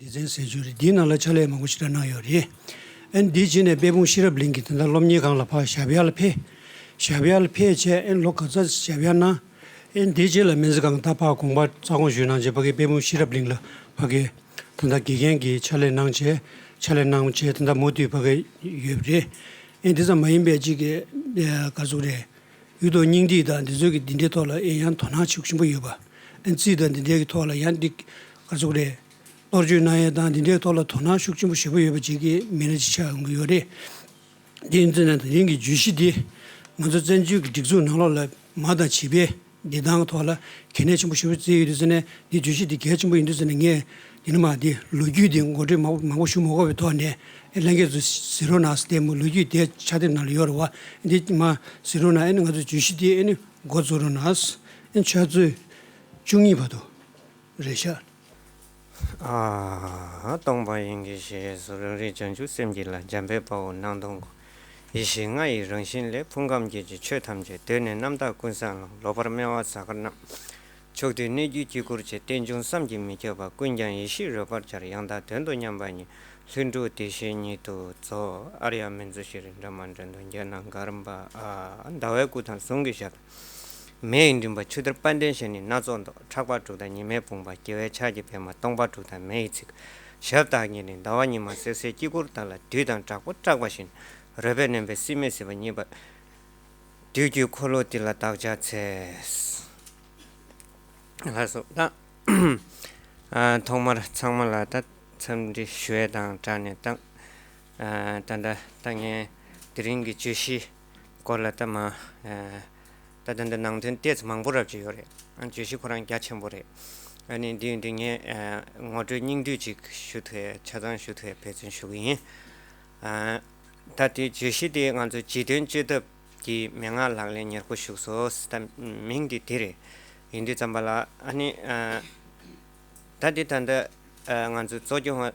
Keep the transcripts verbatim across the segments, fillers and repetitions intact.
སྡེ་ཚན་ཟེར་རྒྱུ་རེད། འདིའི་ནང་ལ་ཕྱག་ལས་མང་པོ་ཞེ་དྲག་གནང་ཡོད་རེད། ཨ་ནི་འདིའི་རྗེས་ནས་དཔལ་སྤུངས་ཤེས་རབ་གླིང་གི་དེ་འདྲ་སློབ་གཉེར་ཁང་ལ་ཕར་ཞབས་ཡར་ལ་ཕེབས། ཞབས་ཡར་ལ་ཕེབས་བྱས་ཨ་ནི་ལོ་ག་ཚོད་ཞབས་ཡར་གནང་། ཨ་ནི་དེའི་རྗེས་ལ་སྨན་རྩིས་ཁང་ད་ཕར་དགོངས་པ་རྩ་དགོངས་ཞུས་གནང་བྱས་ཕ་གི་དཔལ་སྤུངས་ཤེས་རབ་གླིང་ལ་ཕ་གི་དེ་འདྲ་དགེ་རྒན་གྱི་ཕྱག་ལས་གནང་བྱས་ཕྱག་ལས་གནང་བྱས་དེ་འདྲ་མུ་མཐུད་ཕ་གི་ཡོད་པ་རེད། ཨ་ནི་དེ་ཙམ་མ་ཡིན་པའི་གཅིག་གི་ག་ཟེར་དགོས་རེད། ཡུལ་དང་སྙིང་ཐིག་དང་འདི་ཚོའི་གི་འདི་འདྲའི་ཐོག་ལ་ཨེ་ཡང་དོ་སྣང་ཤུགས་ཆེན་པོ་ཡོད་པ། ཨེ་རྩིས་དང་འདི་འདྲའི་གི་ཐོག་ལ་ཡང་འདི་ག་ཚོད་རེད། གཏོར་སྐྱོན་གནང་ཡས་དང་འདི་འདྲའི་ཐོག་ལ་དོ་སྣང་ཤུགས་ཆེན་པོ་བྱེད་པོ་ཡོད་པ་ཅིག་གི་མི་སྣ་ཅིག་ཆགས་ཡོང་གི་ཡོད་རེད། འདི་ཡིན་ཚེ་ན་དེ་རིང་གི་བརྗོད་གཞི་འདི་ང་ཚོ་བཙན་བྱོལ་གྱི་སྒྲིག་འཛུགས་ནང་ལོགས་ལ་མ་དང་བྱིས་པའི་བདེ་ཐང་ཐོག་ལ་གལ་གནད་ཆེན་པོ་ཞེ་པོ་བརྩིས་ཡོད་དུས་ཟེར་ནས་འདི་བརྗོད་གཞི་འདི་གལ་ཆེན་པོ་ཡིན་དུས་ཟེར་ནས་ངས་འདི་ནི་མ་འདི་ལོ་རྒྱུས་འདི་ངོ་སྤྲོད་མང་མང་པོ་ཞུ་མ་དགོས་པའི་ཐོག་ནས་ལྷན་རྒྱས་ཚོ་གཟིགས་རོགས་གནང་ཟེར་ཏེ་མོ་ལོ་རྒྱུས་དེ་ཕྱག་དེབ་ནང་ལ་ཡོད་རེད་བ། འདི་མ་གཟིགས་རོགས་གནང་ཨེ་ནི་ང་ཚོ་བརྗོད་གཞི་འདི་ཨེ་ནི་འགོ་འཛུགས་རོགས་གནང་། ཨེ་ནི་ཕྱག་ཚོད་བཅུ་གཉིས་བར་དུ་རེད་ཤག་ཨ། སྟོང་པ་ཉིད་ཀྱི་ཞེས་སོགས་རང་རིག་བྱང་ཆུབ་སེམས་ཀྱི་ལྷ། འཇམ་དཔལ་དཔའ་བོས་སྣང་སྟོང་མགོན། ཡེ་ཤེས་ལྔ་ཡི་རང་བཞིན་ལས། ཕུང་ཁམས་སྐྱེ་མཆེད་ཆོས་ཐམས་ཅད། གདོད་ནས་རྣམ་དག་ཀུན་བཟང་ལ། ལོག་པར་སྨྲ་བ་ཟ་དཀར་རྣམས། ཕྱོགས་དུས་གནས་གྱུར་དཀྱིལ་འཁོར་ཆེ། རྟེན་འབྱུང་བསམ་གྱིས་མི་ཁྱབ་པ། ཀུན་ཀྱང་ཡེ་ཤེས་རོལ་པར་འཆར། ཡང་དག་དོན་དུ་མཉམ་པ་ཉིད། ལྷུན་གྲུབ་བདེ་གཤེགས་ཉིད་དུ་རྫོགས། ཨཱརྱ་མི་འཛུ་ཤྲཱི། འདྲ་མ་འདྲ་འདོད་འགྱུར་ན། གར་འབབ་ཨ། ཟླ་བའི་སྐུ་དང་ཟུང་གི་ཞབས། མེ་ཡི་མགྲིན་པ་ཆུ་གཏེར་དཔལ་ལྡན་ཞལ་ནི་སྣ་ཚོགས་མདོག་ཕྲག་པ་དྲུག་དང་ཉི་མའི་བུམ་པ། རྒྱལ་བའི་ཕྱག་གི་པད་མ་སྟོང་པ་དྲུག་དང་མེ་ཡི་ཚིག་ཞབས་བཏགས་ཉེ་རིང་ཟླ་བ་ཉི་མ་སེར་སེར་དཀྱིལ་འཁོར་དག་ལ་བདུད་དང་དྲག་པོ་སྐྲག་པ་བཞིན། རོལ་པས་མནན་པའི་སྲིད་མེད་ཟིལ་པ་གཉིས་པ། བདུད་ཀྱི་འཁོར་ལོ་འདི་ལ་བདག་ཕྱག་འཚལ། ལགས་སོ། ད་ཨ་ཐོག་མར་ཚང་མ་ལ་ད་འཚམས་འདྲི་ཞུ་ཡས་དང་སྦྲགས་ནས་ད་ཨ་ད་ད་ད་ངས་དེ་རིང་གི་བརྗོད་གཞི་སྐོར་ལ་ད་མ་ཨ་ད་ད་ད་ནང་དོན་ཏོག་ཙམ་མང་པོ་རབ་ཅིག་ཡོད་རེད། ཨ་བརྗོད་གཞི་ཁོ་རང་རྒྱ་ཆེན་པོ་རེད། ཨ་ནི་འདི་ཡིན་དུས་ངས་ཨ་ངོ་སྤྲོད་སྙིང་བསྡུས་ཅིག་ཞུ་ཐུབ་ཡས་ཆ་ཚང་ཞུ་ཐུབ་ཡས་འབད་བརྩོན་ཞུ་གི་ཡིན། ཨ་ད་དེ་བརྗོད་གཞི་དེ་ང་ཚོ་རྗེས་དོན་བཅོས་ཐབས་ཀྱི་མན་ངག་ལག་ལེན་ཉེར་མཁོ་བཞུགས་སོ། ད་མིང་དེ་དེ་རེད། ཡིན་དུས་ཙམ་པ་ལ་ཨ་ནི་ཨ་ད་དེ་ད་ལྟ་ཨ་ང་ཚོ་གཙོ་སྐྱོང་བ་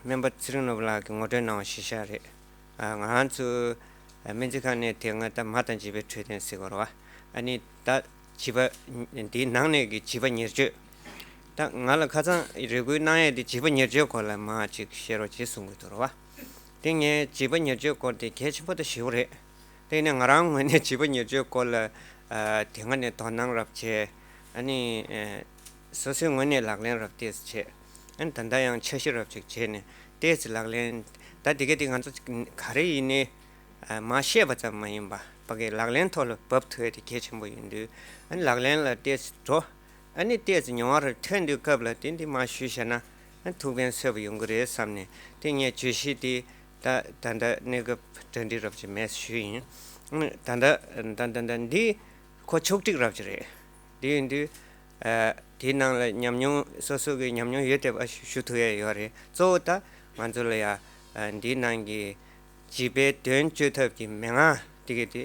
སྨན་པ་ཚེ་རིང་ནོར་བུ་ལགས་ཀྱིས་ངོ་སྤྲོད་གནང་བ་གཞི་བཞག་རེད། ཨ་ང་ཚོ་ཨ་སྨན་རྩིས་ཁང་ནས་དེ་སྔ་ད་མ་དང་བྱིས་པའི་འཕྲོད་བསྟེན་ཟེར་གོ་རེད་བ། ཨ་ནི་ད་བྱིས་པ་འདིའི་ནང་ནས་ཀྱི་བྱིས་པ་ཉེར་སྤྱོད། ད་ང་ལ་ཁ་སང་རེ་སྐུལ་གནང་ཡས་དེ་བྱིས་པ་ཉེར་སྤྱོད་སྐོར་ལ་མ་ཅིག་བཤད་རོགས་བྱེད་གསུང་གི་འདུག་རེད་བ། དེ་ངས་བྱིས་པ་ཉེར་སྤྱོད་སྐོར་དེ་གལ་ཆེན་པོ་ད་ཞེ་པོ་རེད། དེ་ནས་ང་རང་ངོས་ནས་བྱིས་པ་ཉེར་སྤྱོད་སྐོར་ལ་ཨ་དེ་སྔ་ནས་དོ་སྣང་རབ་བྱས། ཨ་ནི་ཨ་སོ་སོའི་ངོས་ནས་ལག་ལེན་རབ་ཏོག་ཙམ་བྱས། ཨ་ནི་ད་ལྟ་ཡང་འཆར་གཞི་རབ་ཅིག་བྱས་ནས་ཏོག་ཙམ་ལག་ལེན། ད་དེ་ག་དེ་ང་ཚོ་ག་རེ་ཡིན་ནའི་ཨ་མ་བཤད་པ་ཙམ་མ་ཡིན་པ་ཕ་གི་ལག་ལེན་ཐོག་ལ་འབབ་ཐུབ་ཡས་དེ་གལ་ཆེན་པོ་ཡིན་དུས། ཨ་ནི་ལག་ལེན་ལ་ཏོག་ཙམ་འགྲོ། ཨ་ནི་ཏོག་ཙམ་མྱོང་བ་རེ་ཐོན་དུས་སྐབས་ལ་དེ་འདི་མ་ཞུས་བཞག་ན་ཨ་ཐུགས་ཕན་གསོས་པ་ཡོང་གི་རེད་བསམ་ནས། དེ་ངས་བརྗོད་གཞི་དེ་ད་ད་ལྟ་གནས་སྐབས་གྲ་སྒྲིག་རབ་ཅིག་མེད་ཞུས་ཡིན། ཨ་ནི་ད་ལྟ་ད་ད་ད་འདི་ཁོ་ཕྱོགས་སྒྲིག་རབ་ཅིག་རེད། དེ་ཡིན་དུས་ཨ་དེའི་ནང་ལ་ཉམས་མྱོང་སོ་སོ་གི་ཉམས་མྱོང་ཡོད་དེ་བ་ཞུ་ཐུབ་ཡས་ཡོད་རེད། གཙོ་བོ་ད་ང་ཚོ་ལ་ཡ་ཨ་འདིའི་ནང་གི་བྱིས་པའི་དོན་བཅོས་ཐབས་ཀྱི་མན་ངག་དེ་གས་དེ་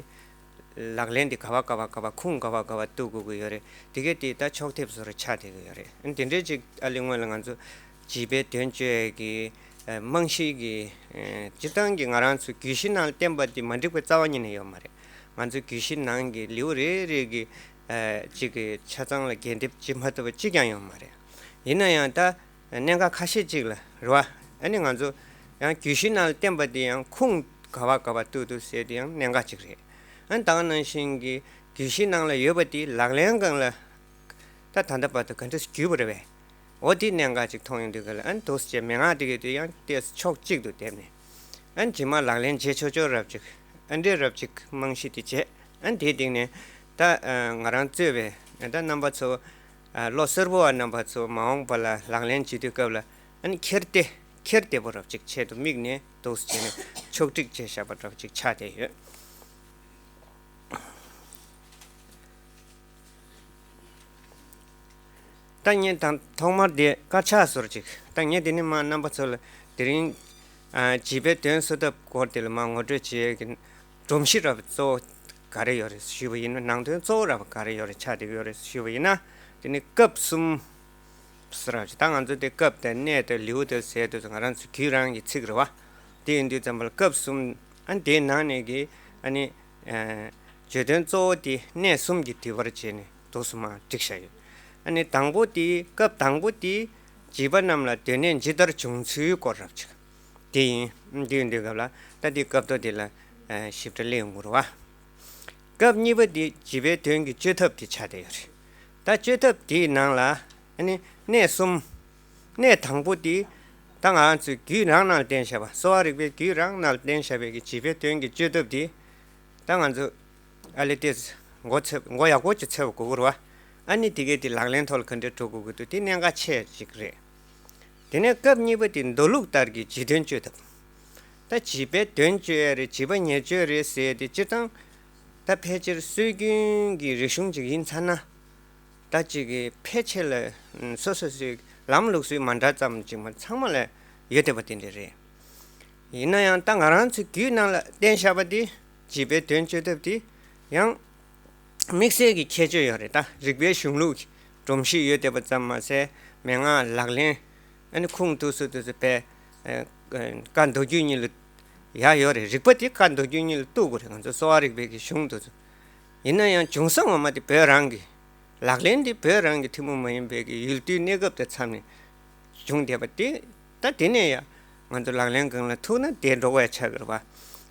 ལག་ལེན་དེ་ག་བ་ག་བ་ག་བ་ཁུངས་ག་བ་ག་བ་གཏུག་དགོས་ཀྱི་ཡོད་རེད། དེ་གས་དེ་ད་ཕྱོགས་ཐེབས་བཟོ་འདྲ་ཆགས་བསྡད་ཀྱི་ཡོད་རེད། ཨ་དེ་འདྲའི་ཅིག་ཨ་ལས་སྔོན་ལ་ང་ཚོ་བྱིས་པའི་དོན་བཅོས་ཀྱི་ཨ་རྨང་གཞི་གི་ཨ་སྤྱིར་བཏང་གི་ང་རང་ཚོ་བརྗོད་གཞི་ནང་ལ་བསྟན་པ་དེ་མ་འགྲིག་པའི་རྩ་བ་ཉིད་ནས་ཡོད་མ་རེད། ང་ཚོ་བརྗོད་གཞི་ནང་གི་ལེའུ་རེ་རེ་གི་ཨ་གཅིག་གི་ཆ་ཚང་ལ་འགན་འདེབས་བྱེད་མ་ཐུབ་པ་གཅིག་ཀྱང་ཡོད་མ་རེད། ཡིན་ན་ཡང་ད་གནད་འགག་ཁ་ཤས་གཅིག་ལ་རེད་བ། ཨ་ནི་ང་ཚོ་ཡང་བརྗོད་གཞི་ནང་ལ་བསྟན་པ་དེ་ཡང་ཁུངས་ག་བ་ག་བ་གཏུག་འདུག་ཟེར་དེ་ཡང་གནད་འགག་གཅིག་རེད། ཨ་ནི་ད་ག་ནང་བཞིན་གྱི་བརྗོད་གཞི་ནང་ལ་ཡོད་པ་དེ་ལག་ལེན་སྒང་ལ་ད་ད་ལྟ་བར་དུ་ག་འདྲས་བརྒྱུད་པ་རེད་བས། འོ་དེ་གནད་འགག་ཅིག་མཐོང་ཡོང་དུས་ག་ལ་ཨ་ནི་འདུག་སེ་བྱས་མན་ངག་དེ་གས་དེ་ཡང་ཏོག་ཙམ་ཕྱོགས་གཅིག་ཏུ་བསྡེབས་ནས། ཨ་ནི་རྗེས་མ་ལག་ལེན་བྱེད་ཆོག་ཆོག་རབ་ཅིག་ཨ་འདྲས་རབ་ཅིག་རྨང་གཞི་དེ་བྱས། ཨ་ནི་དེའི་སྟེང་ནས་ད་ཨ་ང་རང་གཙོས་པའི་ད་རྣམ་པ་ཚོ་ཨ་བློ་གསར་པོ་བ་རྣམ་པ་ཚོ་མ་འོངས་པ་ལ་ལག་ལེན་བྱེད་དུས་སྐབས་ལ་ཨ་ནི་ཁྱེར་ཏེ་ཁྱེར་བདེ་པོ་རབ་ཅིག་ཆེད་དུ་དམིགས་ནས་འདུག་སེ་བྱས་ནས་ཕྱོགས་སྒྲིག་བྱས་བཞག་པ་རབ་ཅིག་ཆགས་བསྡད་ཡོད། ད་ངས་དང་ཐོག་མར་དེ་དཀར་ཆག་བཟོ་འདྲ་ཅིག་ད་ངས་དེ་ནས་མར་རྣམ་པ་ཚོ་ལ་དེ་རིང་ཨ་བྱིས་པའི་དོན་གསོ་ཐབས་སྐོར་དེ་ལ་མར་ངོ་སྤྲོད་བྱེད་ཡས་ཀྱི་སྒྲོམ་གཞི་རབ་གཙོ་བོ་ག་རེ་ཡོད་རེད་ཞུས་པ་ཡིན་ན། ནང་དོན་གཙོ་བོ་རབ་ག་རེ་ཡོད་རེད་ཆགས་བསྡད་ཡོད་རེད་ཞུས་པ་ཡིན་ན། དེ་ནི་སྐབས་གསུམ་ཟེར་བ་ཞིག་ད་ང་ཚོ་དེ་སྐབས་དང་གནས་དང་ལེའུ་དང་ཟེར་དུས་ང་རང་ཚོ་རྒྱུད་རང་གི་ཚིག་རེད་བ། དེ་ཡིན་དུས་ཙམ་པ་ལ་སྐབས་གསུམ། ཨ་དེའི་ནང་ནས་ཀྱི་ཨ་ནི་ཨ་བརྗོད་དོན་གཙོ་བོ་དེ་གནས་གསུམ་གྱིས་བསྡུས་པར་བྱས་ནས་འདུག་སེ་མར་བསྒྲིགས་བཞག་ཡོད། ཨ་ནི་དང་པོ་དེ་སྐབས་དང་པོ་དེ་ བྱིས་པ་རྣམས་ལ་སྡོད་གནས་ཇི་ལྟར་བྱུང་ཚུལ་སྐོར་རབ་ཅིག་དེ་ཡིན། དེ་ཡིན་དུས་སྐབས་ལ་ད་འདི་སྐབས་ཐོ་འདི་ལ་ཞིབ་ཕྲ་གླེང་དགོས་རེད་བ། སྐབས་གཉིས་པ་འདི་བྱིས་པའི་དོན་གྱི་བཅོས་ཐབས་དེ་ཆགས་བསྡད་ཡོད་རེད། ད་བཅོས་ཐབས་དེའི་ནང་ལ་ཨ་ནི་གནས་གསུམ། གནས་དང་པོ་དེ་ད་ང་ཚོས་རྒྱུད་རང་ནང་ལ་བསྟེན་བཞག་པ། གསོ་བ་རིག་པའི་རྒྱུད་རང་ནང་ལ་བསྟེན་བཞག་པའི་གི་བྱིས་པའི་དོན་གྱི་བཅོས་ཐབས་དེ་ད་ང་ཚོ་ཨ་ལེ་ཏེས་མགོ་ཚོས་མགོ་ཡག་པོ་ཅིག་ཚོས་པ་དགོས་ཀྱི་རེད་བ། ཨ་ནི་དེ་གས་དེ་ལག་ལེན་ཐོག་ལ་ག་འདྲ་འགྲོ་དགོས་ཀྱི་འདུག་དེ་གནད་འགག་ཆེ་ཅིག་རེད། དེ་ནས་སྐབས་གཉིས་པ་དེ་མདོ་ལུགས་ལྟར་གྱི་བྱིས་དོན་བཅོས་ཐབས། ད་བྱིས་པའི་དོན་བཅོས་ཡ་རེད། བྱིས་པ་ཉེར་སྤྱོད་རེད་ཟེར་ཏེ་སྤྱིར་བཏང་ད་ཕལ་ཆེར་སྲོལ་རྒྱུན་གྱི་རིག་གཞུང་ཅིག་ཡིན་ཚར་ན། ད་ཅིག་གི་ཕལ་ཆེར་ལ་སོ་སོ་སོའི་ལམ་ལུགས་སྲོལ་མ་འདྲ་ཙམ་ཅིག་མ་ཚང་མ་ལ་ཡོད་བསྡད་པ་དེ་འདྲ་རེད། ཡིན་ན་ཡང་ད་ང་རང་ཚོའི་རྒྱུད་ནང་ལ་བསྟེན་བཞག་པ་དེ་བྱིས་པའི་དོན་བཅོས་ཐབས་དེ་ཡང་དམིགས་བསལ་གྱི་ཁྱད་ཆོས་ཡོད་རེད། ད་རིག་པའི་གཞུང་ལུགས་ཀྱི་སྒྲོམ་གཞི་ཡོད་བསྡད་པ་ཙམ་མ་ཟད་མན་ངག་ལག་ལེན་ཨ་ནི་ཁུངས་གཏུགས་སུ་གཏུགས་སུ་བས་བཀའ་མདོ་རྒྱུད་གཉིས་ལ་ཡ་ཡོད་རེད། རིག་པ་དེ་བཀའ་མདོ་རྒྱུད་གཉིས་ལ་གཏུག་དགོས་རེད། ང་ཚོ་གསོ་བ་རིག་པའི་གི་གཞུང་དེ་ཚོ། ཡིན་ན་ཡང་བྱུང་ས་ངོ་མ་དེ་བོད་རང་གི་ལག་ལེན་དེ་བོད་རང་གི་ཐུན་མོང་མ་ཡིན་པའི་གི་ཡུལ་དུས་གནས་སྐབས་དང་འཚམས་ནས་བྱུང་བསྡད་པ་དེ། ད་དེ་ནས་ཡང་ང་ཚོ་ལག་ལེན་སྒང་ལ་ཐུག་ན་དེ་འགྲོ་བའི་ཆ་གི་རེད་བ།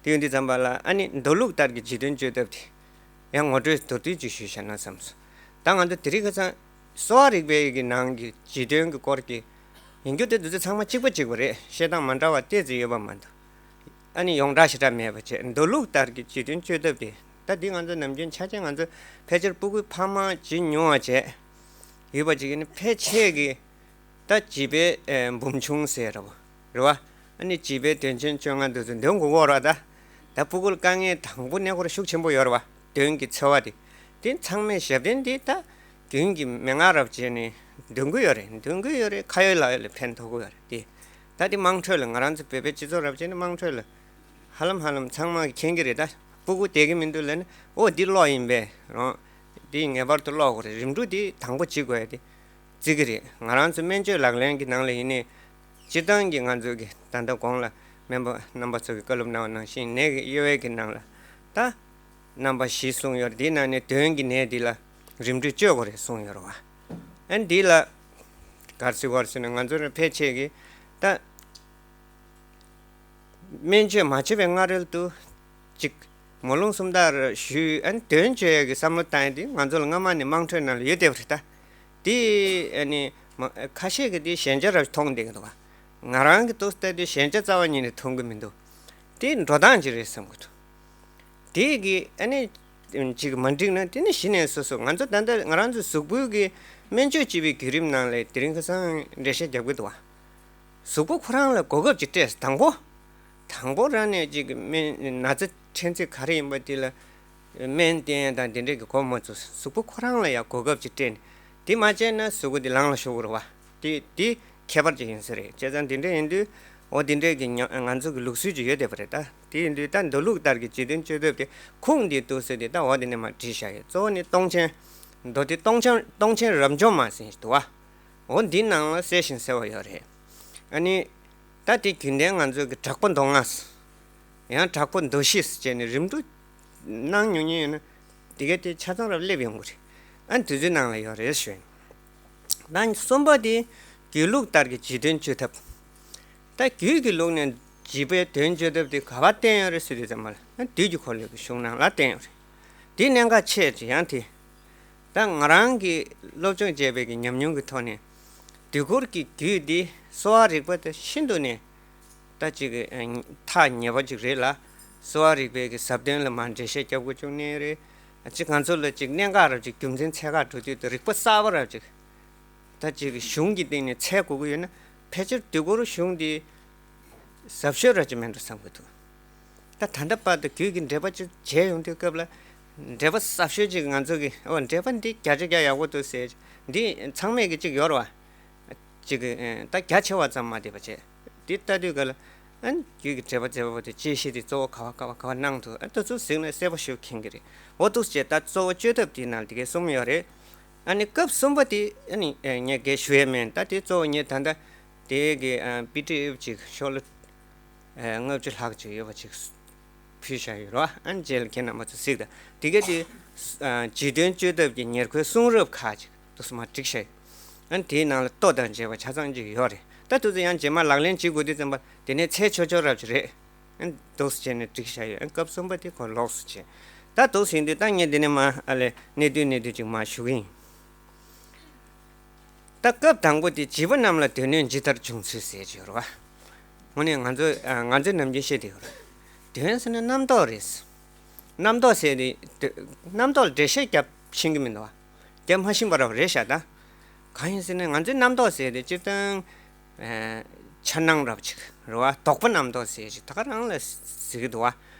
དེ་ཡིན་དུས་ཙམ་པ་ལ་ཨ་ནི་མདོ་ལུགས་ལྟར་གྱི་བྱིས་དོན་བཅོས་ཐབས་དེ་ཡང་ངོ་སྤྲོད་མདོར་བསྡུས་ཅིག་ཞུས་བཞག་ན་བསམས་སོང་། ད་ང་ཚོ་དེ་རིང་ཁ་སང་གསོ་བ་རིག་པའི་གི་ནང་གི་བྱིས་དོན་གྱི་སྐོར་གྱི་ཡིན་རྒྱུ་དེ་འདི་ཚོ་ཚང་མ་གཅིག་པ་གཅིག་པ་རེད། བཤད་སྟངས་མ་འདྲ་བ་ཏོག་ཙམ་ཡོད་པ་མ་གཏོགས། ཨ་ནི་ཡོངས་གྲགས་ཞེ་དྲག་མེད་པ་བྱས། མདོ་ལུགས་ལྟར་གྱི་བྱིས་དོན་བཅོས་ཐབས་དེ། ད་འདི་ང་ཚོ་ནམ་རྒྱུན་ཆ་ཆེན་ང་ཚོ་ཕལ་ཆེར་སྤུ་གུའི་ཕ་མ་བྱིས་མྱོང་བ་བྱས་ཡོད་པ་ཅིག་ཡིན་ན་ཕལ་ཆེར་གྱི་ད་བྱིས་པའི་ཨེ་འབུམ་ཆུང་ཟེར་ར་བ་རེད་བ། ཨ་ནི་བྱིས་པའི་དོན་ཆེན་བཅོ་ལྔ་འདི་ཚོ་འདོན་དགོས་ཀྱི་ཡོད་རེད་བ། ད་ད་སྤུ་གུ་ལ་དཀའ་ངལ་དང་པོ་གནས་སྐོར་ཤུགས་ཆེན་པོ་ཡོད་རེད་བ། དོན་གྱི་འཚོ་བ་དེ། དེ་ཚང་མས་ཞབས་བརྟན་དེ་ད་རྒྱུན་གྱི་མན་ངག་རབ་བྱས་ནས་འདོན་གྱི་ཡོད་རེད། འདོན་གྱི་ཡོད་རེད། ཁ་ཡོད་ལག་ཡོད་ལ་ཕན་ཐོགས་ཀྱི་ཡོད་རེད་དེ། ད་དེ་དམངས་ཁྲོད་ལ་ང་རང་ཚོ་བོད་པའི་སྤྱི་ཚོགས་རབ་བྱས་ནས་དམངས་ཁྲོད་ལ་ཧ་ལམ་ཧ་ལམ་ཚང་མ་གིས་མཁྱེན་གྱི་རེད། ད་སྤུ་གུ་བསྡད་ཀྱི་མི་འདུག་ལབ་ན། ཨོ་འདི་གློག་ཡིན་པས་རང་། འདི་ངེས་པར་དུ་ཀློག་དགོས་རེད། རིམ་གྲོ་འདི་དང་པོ་བྱེད་དགོས་ཡ་དེ་བརྩི་གི་རེད། ང་རང་ཚོ་སྨན་བཅོས་ལག་ལེན་གྱི་ནང་ལ་ཡིན་ནའི་སྤྱིར་བཏང་གི་ང་ཚོ་གི་ད་ལྟ་གོང་ལ་སྨན་པ་རྣམ་པ་ཚོ་གིས་བཀའ་སློབ་གནང་བ་ནང་བཞིན་ནད་ཀྱི་དབྱེ་བའི་གི་ནང་ལ་ད་རྣམ་པ་བཞི་གསུངས་ཡོད་རེད། འདིའི་ནང་ནས་དོན་གྱི་ནད་འདི་ལ་རིམ་གྲོ་བཅོས་དགོས་རེད་གསུངས་ཡོད་རེད་བ། ཨ་ནི་འདི་ལ་ག་རེ་ཟེར་དགོས་རེད་ཟེར་ན། ང་ཚོ་རང་ཕལ་ཆེར་གྱི་ད་སྨན་བཅོས་མ་བྱས་པའི་སྔ་རོལ་དུ་ཅིག་མོ་ལུང་སུམ་རྟགས་ཞུས། ཨ་ནི་དོན་བཅོས་ཡས་ཀྱི་བསམ་བློ་བཏང་ཡས་དེ་ང་ཚོ་ལ་སྔ་མ་ནས་དམངས་ཁྲོད་ནང་ལ་ཡོད་བསྡད་པ་རེད་ད། དེ་ཨ་ནི་མ་ཁ་ཤས་ཀྱིས་དེ་ཞན་ཆ་རབ་མཐོང་བསྡད་ཀྱི་འདུག་བ། ང་རང་གི་ཐོག་ལྟ་དུས་ཞན་ཆ་རྩ་བ་ཉིད་ནས་མཐོང་གི་མི་འདུག་དེ་འགྲོ་སྟངས་ཅིག་རེད་བསམ་གྱི་འདུག་དེ་གི་ཨ་ནི་ཅིག་མ་འགྲིག་ན་དེ་ནི་གཞི་ནས་སོ་སོ་ང་ཚོ་ད་ལྟ་ང་རང་ཚོ་གཟུགས་པོའི་གི་སྨན་བཅོས་བྱེད་པའི་བརྒྱུད་རིམ་ནང་ལ་དེ་རིང་ཁ་སང་འགྲེལ་བཤད་རྒྱབ་ཀྱི་འདུག་བ། གཟུགས་པོ་ཁོ་རང་ལ་གོ་སྐབས་ཅིག་སྤྲད། དང་པོ། དང་པོ་རང་ནས་ཅིག་སྨན་ན་ཚ་ཕྲན་ཚེགས་ག་རེ་ཡིན་པ་དེ་ལ་སྨན་བསྟེན་ཡ་དང་དེ་འདྲས་ཀྱི་གོ་མ་ཚུགས། གཟུགས་པོ་ཁོ་རང་ལ་ཡང་གོ་སྐབས་ཅིག་སྤྲད་ནས་དེ་མ་བྱས་ན་གཟུགས་པོ་དེ་ལངས་ལ་ཤོར་གི་རེད་བ། དེ་དེ་ཁྱད་པར་ཅིག་ཡིན་ས་རེད། བྱས་ཙང་དེ་འདྲས་ཡིན་དུས་འོ་དེ་འདྲས་ཀྱི་ཉ་ང་ཚོ་གི་ལུགས་སྲོལ་ཅིག་ཡོད་བསྡད་པ་རེད་ད། དེ་ཡིན་དུས་ད་མདོ་ལུགས་ལྟར་གྱི་བྱིས་དོན་བཅོས་ཐབས་དེ་ཁུངས་འདི་འདུག་ཟེར་ཏེ་ད་འོ་དེ་ནས་མར་བྲིས་བཞག་ཡོད། གཙོ་བོ་ནི་སྟོང་ཆེན། མདོ་སྡེ་སྟོང་ཆེན་སྟོང་ཆེན་རབ་འབྱམས་མ་ཟེར་ཞིག་འདུག་བ། འོ་འདི་ནང་ལ་གསལ་ཞིང་གསལ་བ་ཡོད་རེད། ཨ་ནི། ད་དེ་རྒྱུན་ལྡན་ང་ཚོ་གི་དྲག་པོ་མདོ་ལྔ། ཡང་དྲག་པོ་མདོ་བཞི་བྱས་ནས་རིམ་གྲོ་གནང་མྱོང་མཁན་ཡོད་ན། དེ་ག་དེ་ཆ་ཚང་རབ་སླེབས་ཡོང་གི་རེད། ཨ་ནི་དེ་ཚོའི་ནང་ལ་ཡོད་རེད་ཞུ། ད་གསུམ་པ་དེ་རྒྱུད་ལུགས་ལྟར་གྱི་བྱིས་དོན་བཅོས་ཐབས། ད་རྒྱུད་ཀྱི་ལུགས་ནས་བྱིས་པའི་དོན་བཅོས་ཐབས་དེ་ག་པར་བསྟན་ཡོད་རེད་ཟེར་དུས་ཙམ་པ་ལ་ན་བདུད་ཀྱི་འཁོར་ལོའི་གི་གཞུང་ནང་ལ་བསྟན་ཡོད་རེད། དེ་གནད་འགག་ཆེ་ཅིག་ཡང་དེ། ད་ང་རང་གིས་སློབ་སྦྱོང་བྱས་པའི་གི་ཉམས་མྱོང་གི་ཐོག་ནས་དུས་འཁོར་གྱི་རྒྱུད་འདི་གསོ་བ་རིག་པ་དང་ཤིན་ཏུ་ནས་ད་ཅིག་ཐག་ཉེ་བ་ཅིག་རེད་ལ། གསོ་བ་རིག་པའི་གི་ཟབ་དོན་ལ་མར་འགྲེལ་བཤད་རྒྱབ་དགོས་བྱུང་ནའི་རེད། ཅིག་ང་ཚོ་ལ་ཅིག་གནད་འགག་རབ་ཅིག་རྒྱུ་མཚན་འཚོལ་ག་འགྲོ་དུས་དུ་རིག་པ་གསར་པ་རབ་ཅིག་ད་ཅིག་གཞུང་གི་སྟེང་ནས་འཚོལ་དགོས་ཀྱི་ཡོད་ན་ཕལ་ཆེར་དུས་འཁོར་གཞུང་འདི་ཟབ་ཤོས་ར་ཅིག་མིན་འགྲོ་བསམ་གྱི་འདུག་ད་ད་ལྟ་བར་དུ་རྒྱུད་ཀྱི་འགྲེལ་པ་ཅིག་བྱས་ཡོང་དུས་སྐབས་ལ་འགྲེལ་པ་ཟབ་ཤོས་ཅིག་ང་ཚོ་གི་འོ་འགྲེལ་པ་འདི་བརྒྱ་ཆ་བརྒྱ་ཡག་པོ་འདུག་ཟེར། འདི་ཚང་མས་ཀྱི་ཅིག་ཡོད་རེད་བ། ཅིག་གི་ད་རྒྱ་ཆེ་བ་ཙམ་མ་བསྡད་པ་བྱས། འདི་ལྟ་དུས་སྐབས་ལ་ཨ་ནི་རྒྱུད་ཀྱི་འགྲེལ་པ་མཛད་པ་པོ་དེ་དཔྱད་གཞི་དེ་གཙོ་བོ་ག་བ་ག་བ་ག་བ་གནང་འདུག་ཨ་དེ་ཚོ་གཟིགས་ན་གསལ་པོ་ཞིག་མཁྱེན་གྱི་རེད། འོ་འདུག་ཟེར་ད་གཙོ་བོ་བཅོས་ཐབས་དེའི་ནང་དེ་གའི་གསུམ་ཡོད་རེད། ཨ་ནི་སྐབས་གསུམ་པ་དེ་ཨ་ནི་ངས་གས་ཞུ་ཡས་མིན། ད་དེ་གཙོ་བོ་ངས་ད་ལྟ་དེ་གི་པི་ཌི་ཨེཕ་ཅིག་ཤོག་ལྷེ་ལྔ་བཅུ་ལྷག་ཅིག་ཡོད་པ་ཅིག་ཕུལ་བཞག་ཡོད་རེད་བ། ཨ་ནི་རྗེས་ལ་ཁྱེད་རྣམ་པ་ཚོ་གཟིགས་དང་དེ་ག་དེ་བྱིས་དོན་བཅོས་ཐབས་ཀྱི་ཉེར་མཁོའི་གསུང་རབ་ཁག་ཅིག་དུ་སུ་མ་བསྒྲིགས་བཞག་ཡོད། ཨ་ནི་དེའི་ནང་ལ་ལྟོ་དང་བཅས་པ་ཆ་ཚང་གཅིག་ཡོད་རེད། ད་དུས་ཚོད་ཡང་རྗེས་མ་ལག་ལེན་བྱེད་དགོས་དུས་ཙམ་པ་དེ་ནས་ཚད་ཆོག་ཆོག་རབ་ཅིག་རེད། ཨ་ནི་འདུག་སེ་བྱས་ནས་བསྒྲིགས་བཞག་ཡོད། ཨ་ནི་སྐབས་གསུམ་པ་དེ་ཁོ་ལོགས་སུ་བྱས། ད་འདུག་སེ་ཡིན་དུས་ད་ངས་འདི་ནས་མར་ཨ་ལས་གནད་བསྡུས་གནད་བསྡུས་ཅིག་མར་ཞུ་གི་ཡིན། ད་སྐབས་དང་པོ་དེ་བྱིས་པ་རྣམས་ལ་སྡེ་སྣོད་ཇི་ལྟར་འབྱུང་ཚུལ་ཟེར་གྱི་ཡོད་རེད་བ། དངོས་གནས་ང་ཚོ་ཨ་ང་ཚོའི་ནམ་རྒྱུན་བཤད་བསྡད་ཡོད་རེད། དོན་ཟེར་ན་རྣམ་རྟོག་རེད། རྣམ་རྟོག་ཟེར་དེ་རྣམ་རྟོག་ལ་འགྲེལ་བཤད་རྒྱབ་ཤེས་ཀྱི་མི་འདུག་བ། རྒྱབ་མ་ཤེས་པ་རེད་བ། རེད་ཤག་ད། གང་ཡིན་ཟེར་ན་ང་ཚོའི་རྣམ་རྟོག་ཟེར་དེ་སྤྱིར་བཏང་ཨ་འཆར་སྣང་རབ་ཅིག་རེད་བ། དོགས་པ་རྣམ་རྟོག་ཟེར་ཅིག་ད་ག་རང་ལ་ཟེར་གྱི་འདུག་བ།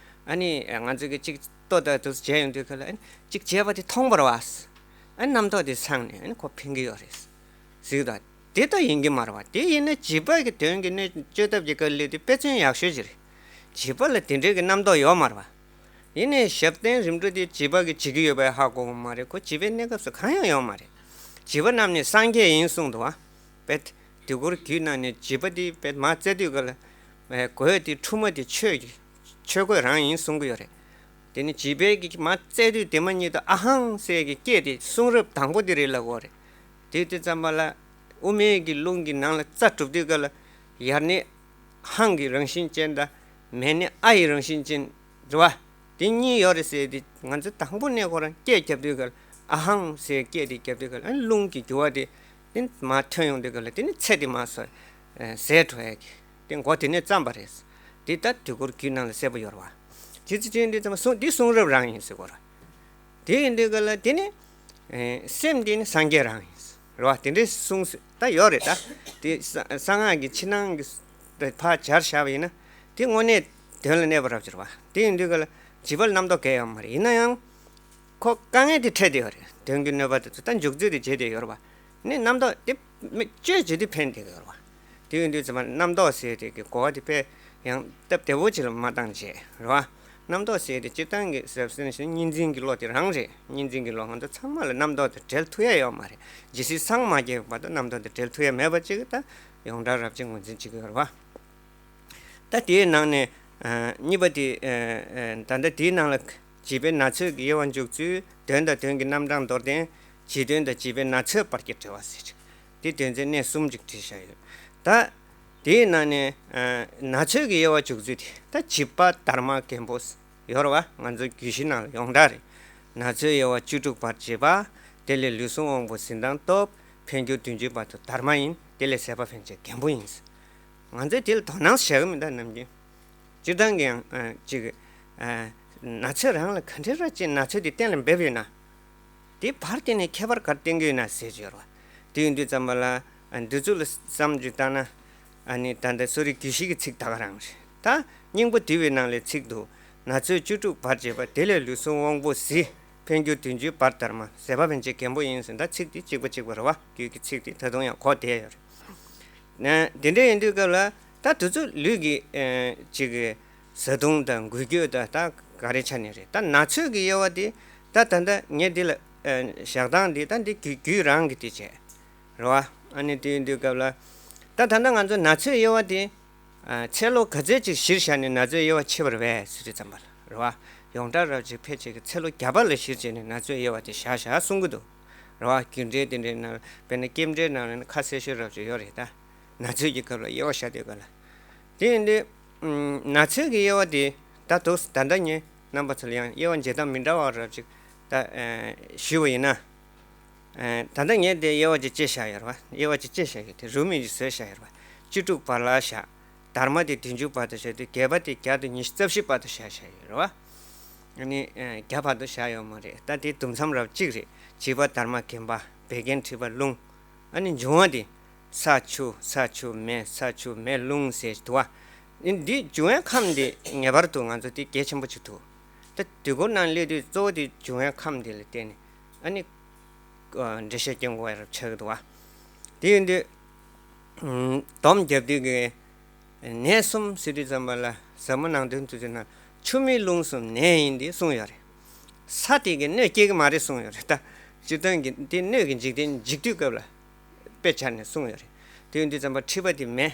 ཨ་ནི་ང་ཚོ་གི་གཅིག་ལྟོ་ལྟ་དུས་བྱས་ཡོང་དུས་ག་ལ་ཨ་ནི་གཅིག་བྱས་པ་དེ་མཐོང་བ་རེད་བ། ཨ་ནི་རྣམ་རྟོག་དེ་སངས་ནས་ཨ་ནི་ཁོ་འཕེན་གྱི་ཡོད་རེད་ཟེར་གྱི་འདུག་དེ་ལྟ་ཡིན་གྱི་མ་རེད་བ། དེ་ཡིན་ན་བྱིས་པ་གི་དོན་གྱི་སྣོད་བཅོས་ཐབས་ཀྱི་དཀའ་ལས་དེ་དཔེ་མཚོན་ཡག་ཤོས་ཅིག་རེད། བྱིས་པ་ལ་དེ་འདྲའི་གི་རྣམ་རྟོག་ཡོད་མ་རེད་བ། ཡིན་ནའི་ཞབས་བརྟན་རིམ་གྲོ་དེ་བྱིས་པ་གིས་བྱེད་ཀྱི་ཡོད་པ་ཧ་གོ་གི་མ་རེད། ཁོ་བྱིས་པའི་གནས་སྐབས་སུ་གང་ཡང་ཡོད་མ་རེད། བྱིས་པ་རྣམས་ནི་སངས་རྒྱས་ཡིན་གསུངས་འདུག་བ། དཔེ་དུས་འཁོར་རྒྱུད་ནང་ནས་བྱིས་པ་དེ་དཔེ་མར་བཙལ་དུས་ག་ལ་གོས་དེ་ཕྲུ་མ་དེ་ཆོས་ཀྱི་ཆོས་གོས་རང་ཡིན་གསུང་གི་ཡོད་རེད། དེ་ནི་བྱིས་པའི་གི་མར་བཙལ་དུས་དེ་མ་ཉིད་དུ་ཨ་ཧང་ཟེར་གི་སྐད་དེ་གསུང་རབ་དང་པོ་དེ་རེད་ལབ་ཀྱི་ཡོད་རེད། དེ་དུས་ཙམ་པ་ལ་དབུ་མའི་གི་ལུང་གི་ནང་ལ་རྩ་གྲུབ་དུས་ག་ལ་ཡར་ནས་ཧང་གི་རང་བཞིན་ཅན་དང་མས་ནས་ཨ་ཡི་རང་བཞིན་ཅན་རེད་བ། དེ་གཉིས་ཡོད་རེད་ཟེར་དེ་ང་ཚོ་དང་པོ་ནས་ཁོ་རང་སྐད་རྒྱབ་དུས་ག་ལ་ཨ་ཧང་ཟེར་སྐད་དེ་རྒྱབ་དུས་ག་ལ་ཨ་ནི་རླུང་གི་རྒྱུ་བ་དེ་དེ་མར་ཐོན་ཡོང་དུས་ག་ལ་དེ་ནི་ཚེ་དེ་མར་སོ་ཟད་འགྲོ་ཡ་གི་དེ་མགོ་དེ་ནས་བརྩམས་པ་རེད། དེ་ད་དུས་འཁོར་རྒྱུད་ནང་ལ་གསལ་པོ་ཡོད་རེད་བ། དེ་ཚེ་ཅན་དེ་ཙམ་གསུང་དེ་གསུང་རབ་རང་ཡིན་ཟེར་གོ་ར། དེ་ཡིན་དུས་ག་ལ་དེ་ནི་ཨེ་སེམས་དེ་ནི་སངས་རྒྱས་རང་ཡིན་རེད་བ། དེ་འདྲའི་གསུངས་ད་ཡོད་རེད། ད་དེ་གསང་སྔགས་ཀྱི་ཕྱི་ནང་གི་ཕར་སྦྱར་བཞག་པ་ཡིན་ན་དེ་དངོས་གནས་དོན་ལ་གནས་པ་རབ་ཅིག་རེད་བ། དེ་ཡིན་དུས་ག་ལ་བྱིས་པ་ལ་རྣམ་རྟོག་གང་ཡང་ཡོད་མ་རེད། ཡིན་ན་ཡང་ཁོ་དཀའ་ངལ་དེ་འཕྲད་བསྡད་ཡོད་རེད། དོན་གྱི་གནོད་པ་དེ་ཚོ་ད་འཇུག་ཚུལ་དེ་བྱེད་བསྡད་ཡོད་རེད་བ། ནི་རྣམ་རྟོག་དེ་མི་བཅོས་བྱེད་དུས་ཕན་བསྡད་ཀྱི་ཡོད་རེད་བ། དེ་ཡིན་དུས་ཙམ་པ་རྣམ་རྟོག་ཟེར་དེ་གི་གོ་བ་དེ་དཔེ་ཡང་སྟབས་བདེ་བོ་ཅིག་ལ་མ་བཏང་བྱས་རེད་བ། རྣམ་རྟོག་ཟེར་དེ་སྤྱིར་བཏང་གི་ཟབ་སེམས་ཤིང་གཉིས་འཛིན་གྱི་བློ་དེ་རང་རེད། གཉིས་འཛིན་གྱི་བློ་ང་ཚོ་ཚང་མ་ལ་རྣམ་རྟོག་དེ་བྲལ་ཐུབ་ཡ་ཡོད་མ་རེད། ཇི་སྲིད་སངས་མ་རྒྱས་བར་དུ་རྣམ་རྟོག་དེ་བྲལ་ཐུབ་ཡ་མེད་པ་ཅིག་ད་ཡོངས་གྲགས་རབ་ཅིག་ངོས་འཛིན་བྱེད་ཀྱི་ཡོད་རེད་བ། ད་དེའི་ནང་ནས་ཨ་གཉིས་པ་དེ་ཨ་ཨ་ད་ལྟ་དེའི་ནང་ལ་བྱིས་པའི་ན་ཚོད་ཀྱི་དབྱེ་བ་འཇུག་ཚུལ། དོན་དང་དོན་གྱི་རྣམ་གྲངས་མདོར་བསྟན། བྱིས་དོན་དང་བྱིས་པའི་ན་ཚོད་བར་གྱི་འབྲེལ་བ་ཟེར། དེ་དོན་ཚན་གནས་གསུམ་ཅིག་བྲིས་བཞག་ཡོད། ད་དེའི་ནང་ནས་ཨ་ན་ཚོད་ཀྱི་དབྱེ་བ་འཇུག་ཚུལ་དེ་ད་བྱིས་པ་དར་མ་རྒན་པོ་ཡོད་རེད་བ། ང་ཚོའི་རྒྱུད་བཞི་ནང་ལ་ཡོངས་གྲགས་རེད། ན་ཚོད་དབྱེ་བ་བཅུ་དྲུག་བར་བྱིས་པ། དེ་ལས་ལུས་ཟུངས་དབང་པོ་གཟི་མདངས་སྟོབས། འཕེལ་འགྱུར་བདུན་ཅུའི་བར་དུ་དར་མ་ཡིན། དེ་ལས་ཟད་པ་ཕན་ཆད་རྒན་པོ་ཡིན། ང་ཚོས་དེ་ལ་དོ་སྣང་བྱེད་ཀྱི་མི་འདུག་ནམ་རྒྱུན། སྤྱིར་བཏང་གི་ཡང་ཨ་ཅིག་ཨ་ན་ཚོད་རང་ལ་ག་འདྲ་ར་ཅིག་ན་ཚོད་དེ་གཏན་ལ་འབེབས་ཡོད་ན། དེ་བར་དེ་ནས་ཁྱད་པར་ག་རེ་བསྟན་གྱི་ཡོད་ན་ཟེར་གྱི་ཡོད་རེད་བ། དེ་ཡིན་དུས་ཙམ་པ་ལ་ཨ་འདི་ཚོ་ལ་བསམ་བློ་བཏང་ན། ཨ་ནི་ད་ལྟ་གསོ་རིག་རྒྱུད་བཞི་གི་ཚིག་ད་ག་རང་རེད། ད་སྙིང་པོ་འདུས་པའི་ནང་ལས་ཚིག་འདུག་ན་ཚོད་བཅུ་དྲུག་བར་བྱེད་པ། དེ་ལས་ལུས་ཟུངས་དབང་པོ་གཟི། འཕེལ་འགྱུར་བདུན་ཅུའི་བར་དར་མ། ཟད་པ་ཕན་ཆད་རྒན་པོ་ཡིན་ཟེར། ད་ཚིག་དེ་གཅིག་པ་གཅིག་པ་རེད་བ། རྒྱུད་ཀྱི་ཚིག་དེ་ད་དུང་ཡང་གོ་བསྡད་ཡོད་རེད། ན་དེ་འདྲ་ཡིན་དུས་སྐབས་ལ་ད་དུས་ཚོད་ལུས་ཀྱི་ཨ་ཅིག་གི་བཟའ་བཏུང་དང་འགུལ་སྐྱོད་དང་ད་ག་རེ་ཆ་ནས་རེད། ད་ན་ཚོད་ཀྱི་དབྱེ་བ་དེ་ད་ད་ལྟ་ངས་འདི་ལ་ཨ་བཞག་སྟངས་འདི་ད་འདི་རྒྱུད་རྒྱུད་རང་གི་དེ་བྱས་རེད་བ། ཨ་ནི་དེ་ཡིན་དུས་སྐབས་ལ་ད་ད་ལྟ་ང་ཚོ་ན་ཚོད་དབྱེ་བ་དེ་ཨ་ཚེ་ལོ་ག་ཚོད་ཅིག་གཞིར་བཞག་ནས་ན་ཚོད་དབྱེ་བ་ཕྱེ་བ་རེད་པས་ཟེར་དུས་ཙམ་པ་ལ་རེད་བ། ཡོངས་གྲགས་རབ་ཅིག་ཕལ་ཆེར་གྱི་ཚེ་ལོ་བརྒྱ་པ་ལ་གཞིར་བྱས་ནས་ན་ཚོད་དབྱེ་བ་དེ་བཞག་བཞག་གསུང་གི་འདུག་རེད་བ། རྒྱུད་འགྲེལ་དེ་འདྲའི་ནང་དཔེར་ན་སྐྱེམས་འགྲེལ་ནང་ལ་ནི་ཁ་གསལ་ཤོས་རབ་ཅིག་ཡོད་རེད་ད། ན་ཚོད་ཀྱི་སྐབས་ལ་དབྱེ་བ་བཞག་དུས་སྐབས་ལ། དེ་ཡིན་དུས་ན་ཚོད་ཀྱི་དབྱེ་བ་དེ་ད་དུང་ད་ལྟ་ངས་རྣམ་པ་ཚོ་ལ་ཡང་དབྱེ་བ་འབྱེད་སྟངས་མི་འདྲ་བ་རབ་ཅིག་ད་ཨ་ཞུས་པ་ཡིན་ན། ཨ་ད་ལྟ་ངས་དེ་དབྱེ་བ་ཅིག་དཔྱད་བཞག་ཡོད་རེད་བ། དབྱེ་བ་ཅིག་དཔྱད་བཞག་ཡོད། དེ་རུ་མི་ཅིག་བཟོས་བཞག་ཡོད་རེད་བ། བཅུ་དྲུག་བར་ལ་བཞག་དར་མ་དེ་བདུན་ཅུ་བར་དུ་བཞག་དུས་བརྒྱད་པ་དེ་བརྒྱ་དང་ཉི་ཤུ་རྩ་བཞི་བར་དུ་བཞག་བཞག་ཡོད་རེད་བ། ཨ་ནི་ཨ་བརྒྱ་བར་དུ་བཞག་ཡོད་མ་རེད། ད་དེ་དུམ་མཚམས་རབ་གཅིག་རེད། བྱིས་པ་དར་མ་རྒན་པ་བད་ཀན་མཁྲིས་པ་རླུང་། ཨ་ནི་འབྱུང་བ་དེ་ས་ཆུ་ས་ཆུ་མེ་ས་ཆུ་མེ་རླུང་ཟེར་འདུག་བ། འདི་འབྱུང་བའི་ཁམས་དེ་ངེས་པར་དུ་ང་ཚོ་དེ་གལ་ཆེན་པོ་ཅིག་འདུག་ད་དུས་འཁོར་ནང་སླེབས་དུས་གཙོ་བོ་དེ་འབྱུང་བའི་ཁམས་དེ་ལ་བརྟེན་ནས་ཨ་ནི་འགྲེལ་བཤད་སྐྱོན་དགོས་པ་རབ་ཆགས་ཀྱི་འདུག་བ། དེ་ཡིན་དུས་སྡོམ་རྒྱབ་དུས་ཀྱི་ནད་གསུམ་ཟེར་དུས་ཙམ་པ་ལ་ཟབ་མོ་ནང་དོན་དུ་བྱས་ན་ཆུ་མེ་རླུང་གསུམ་ནད་ཡིན་ཏེ་གསུངས་ཡོད་རེད། ས་དེ་གི་སྣོད་སྐྱེ་གི་མ་རེད་གསུངས་ཡོད་རེད། ད་སྤྱིར་བཏང་གི་འདི་སྣོད་ཀྱི་འཇིག་རྟེན་འཇིག་དུས་སྐབས་ལ་དཔེ་ཆ་ནས་གསུངས་ཡོད་རེད། དེ་ཡིན་དུས་ཙམ་པ་མཁྲིས་པ་དེ་མེ།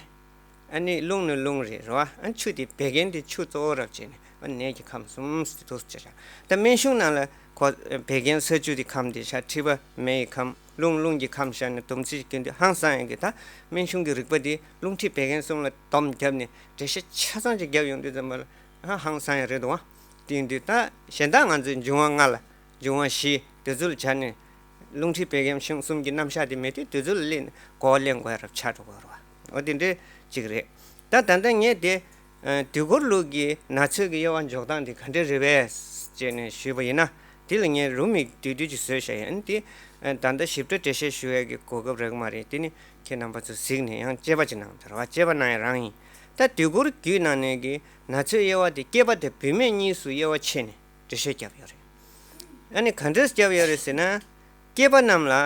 ཨ་ནི་རླུང་ནི་རླུང་རེད་རེད་བ། ཨ་ནི་ཆུ་དེ་བད་ཀན་དེ་ཆུ་གཙོ་བོ་རབ་བྱས་ནས་ཨ་ནི་ནད་ཀྱི་ཁམས་གསུམ་ཟེར་དུས་བྱས་ཤག་ད་སྨན་གཞུང་ནང་ལ་ ཁོ་བད་ཀན་ས་བཅུད་དེ་ཁམས་དེ་ཤ། མཁྲིས་པ་མེ་ཡི་ཁམས། རླུང་རླུང་གི་ཁམས་ཤ་ནས་སྡོམ་རྩིས་ཀྱི་དུས་ཧང་སང་ཡང་གི། ད་སྨན་གཞུང་གི་རིག་པ་དེ་རླུང་མཁྲིས་བད་ཀན་གསུམ་ལ་སྡོམ་བརྒྱབ་ནས་འགྲེལ་བཤད་ཆ་ཚང་ཅིག་བརྒྱབ་ཡོང་དུས་ཙམ་པ་ལ་ཧ་ཧང་སང་ཡང་རེད་འདུག་ཨ། དེ་ཡིན་དུས་ད་གཞན་དག་ང་ཚོའི་འབྱུང་བ་ལྔ་ལ། འབྱུང་བ་བཞི་དེ་ཚོ་ལ་སྦྱར་ནས་རླུང་མཁྲིས་བད་ཀན་གསུམ་གྱི་རྣམ་གཞག་དེ་མེད་དུས་དེ་ཚོ་ལ་གླེང་གོ་བ་གླེང་དགོས་ཡ་རབ་ཆགས་འགྲོ་གི་ཡོད་རེད་བ། འོ་དེ་འདྲའི་ཅིག་རེད། ད་ད་ལྟ་ངས་དེ་ཨ་དུས་འཁོར་ལུགས་ཀྱི་ན་ཚོད་ཀྱི་དབྱེ་བ་འཇོག་སྟངས་དེ་ག་འདྲ་རེད་པས་ཅེས་ནས་ཞུས་པ་ཡིན་ན། དེ་ལ་ངས་རུ་མིག་བསྡུས་བསྡུས་ཅིག་བཟོས་བཞག་ཡིན། དེ་ཨ་ད་ལྟ་ཞིབ་ཕྲ་འགྲེལ་བཤད་ཞུ་ཡས་ཀྱི་གོ་སྐབས་རག་གི་མ་རེད། དེ་ནི་ཁྱེད་རྣམ་པ་ཚོ་གཟིགས་ནས་ཡང་དཔྱད་པ་ཅིག་གནང་དེ་རེད་བ། དཔྱད་པ་གནང་ཡ་རང་ཡིན། ད་དུས་འཁོར་རྒྱུད་ནང་ནས་ཀྱི་ན་ཚོད་དབྱེ་བ་དེ་སྐྱེས་པ་དང་བུད་མེད་གཉིས་སུ་དབྱེ་བ་ཕྱེ་ནས་འགྲེལ་བཤད་བརྒྱབ་ཡོད་རེད། ཨ་ནི་ག་འདྲས་བརྒྱབ་ཡོད་རེད་ཟེར་ན། སྐྱེས་པ་རྣམས་ལ་ཨ་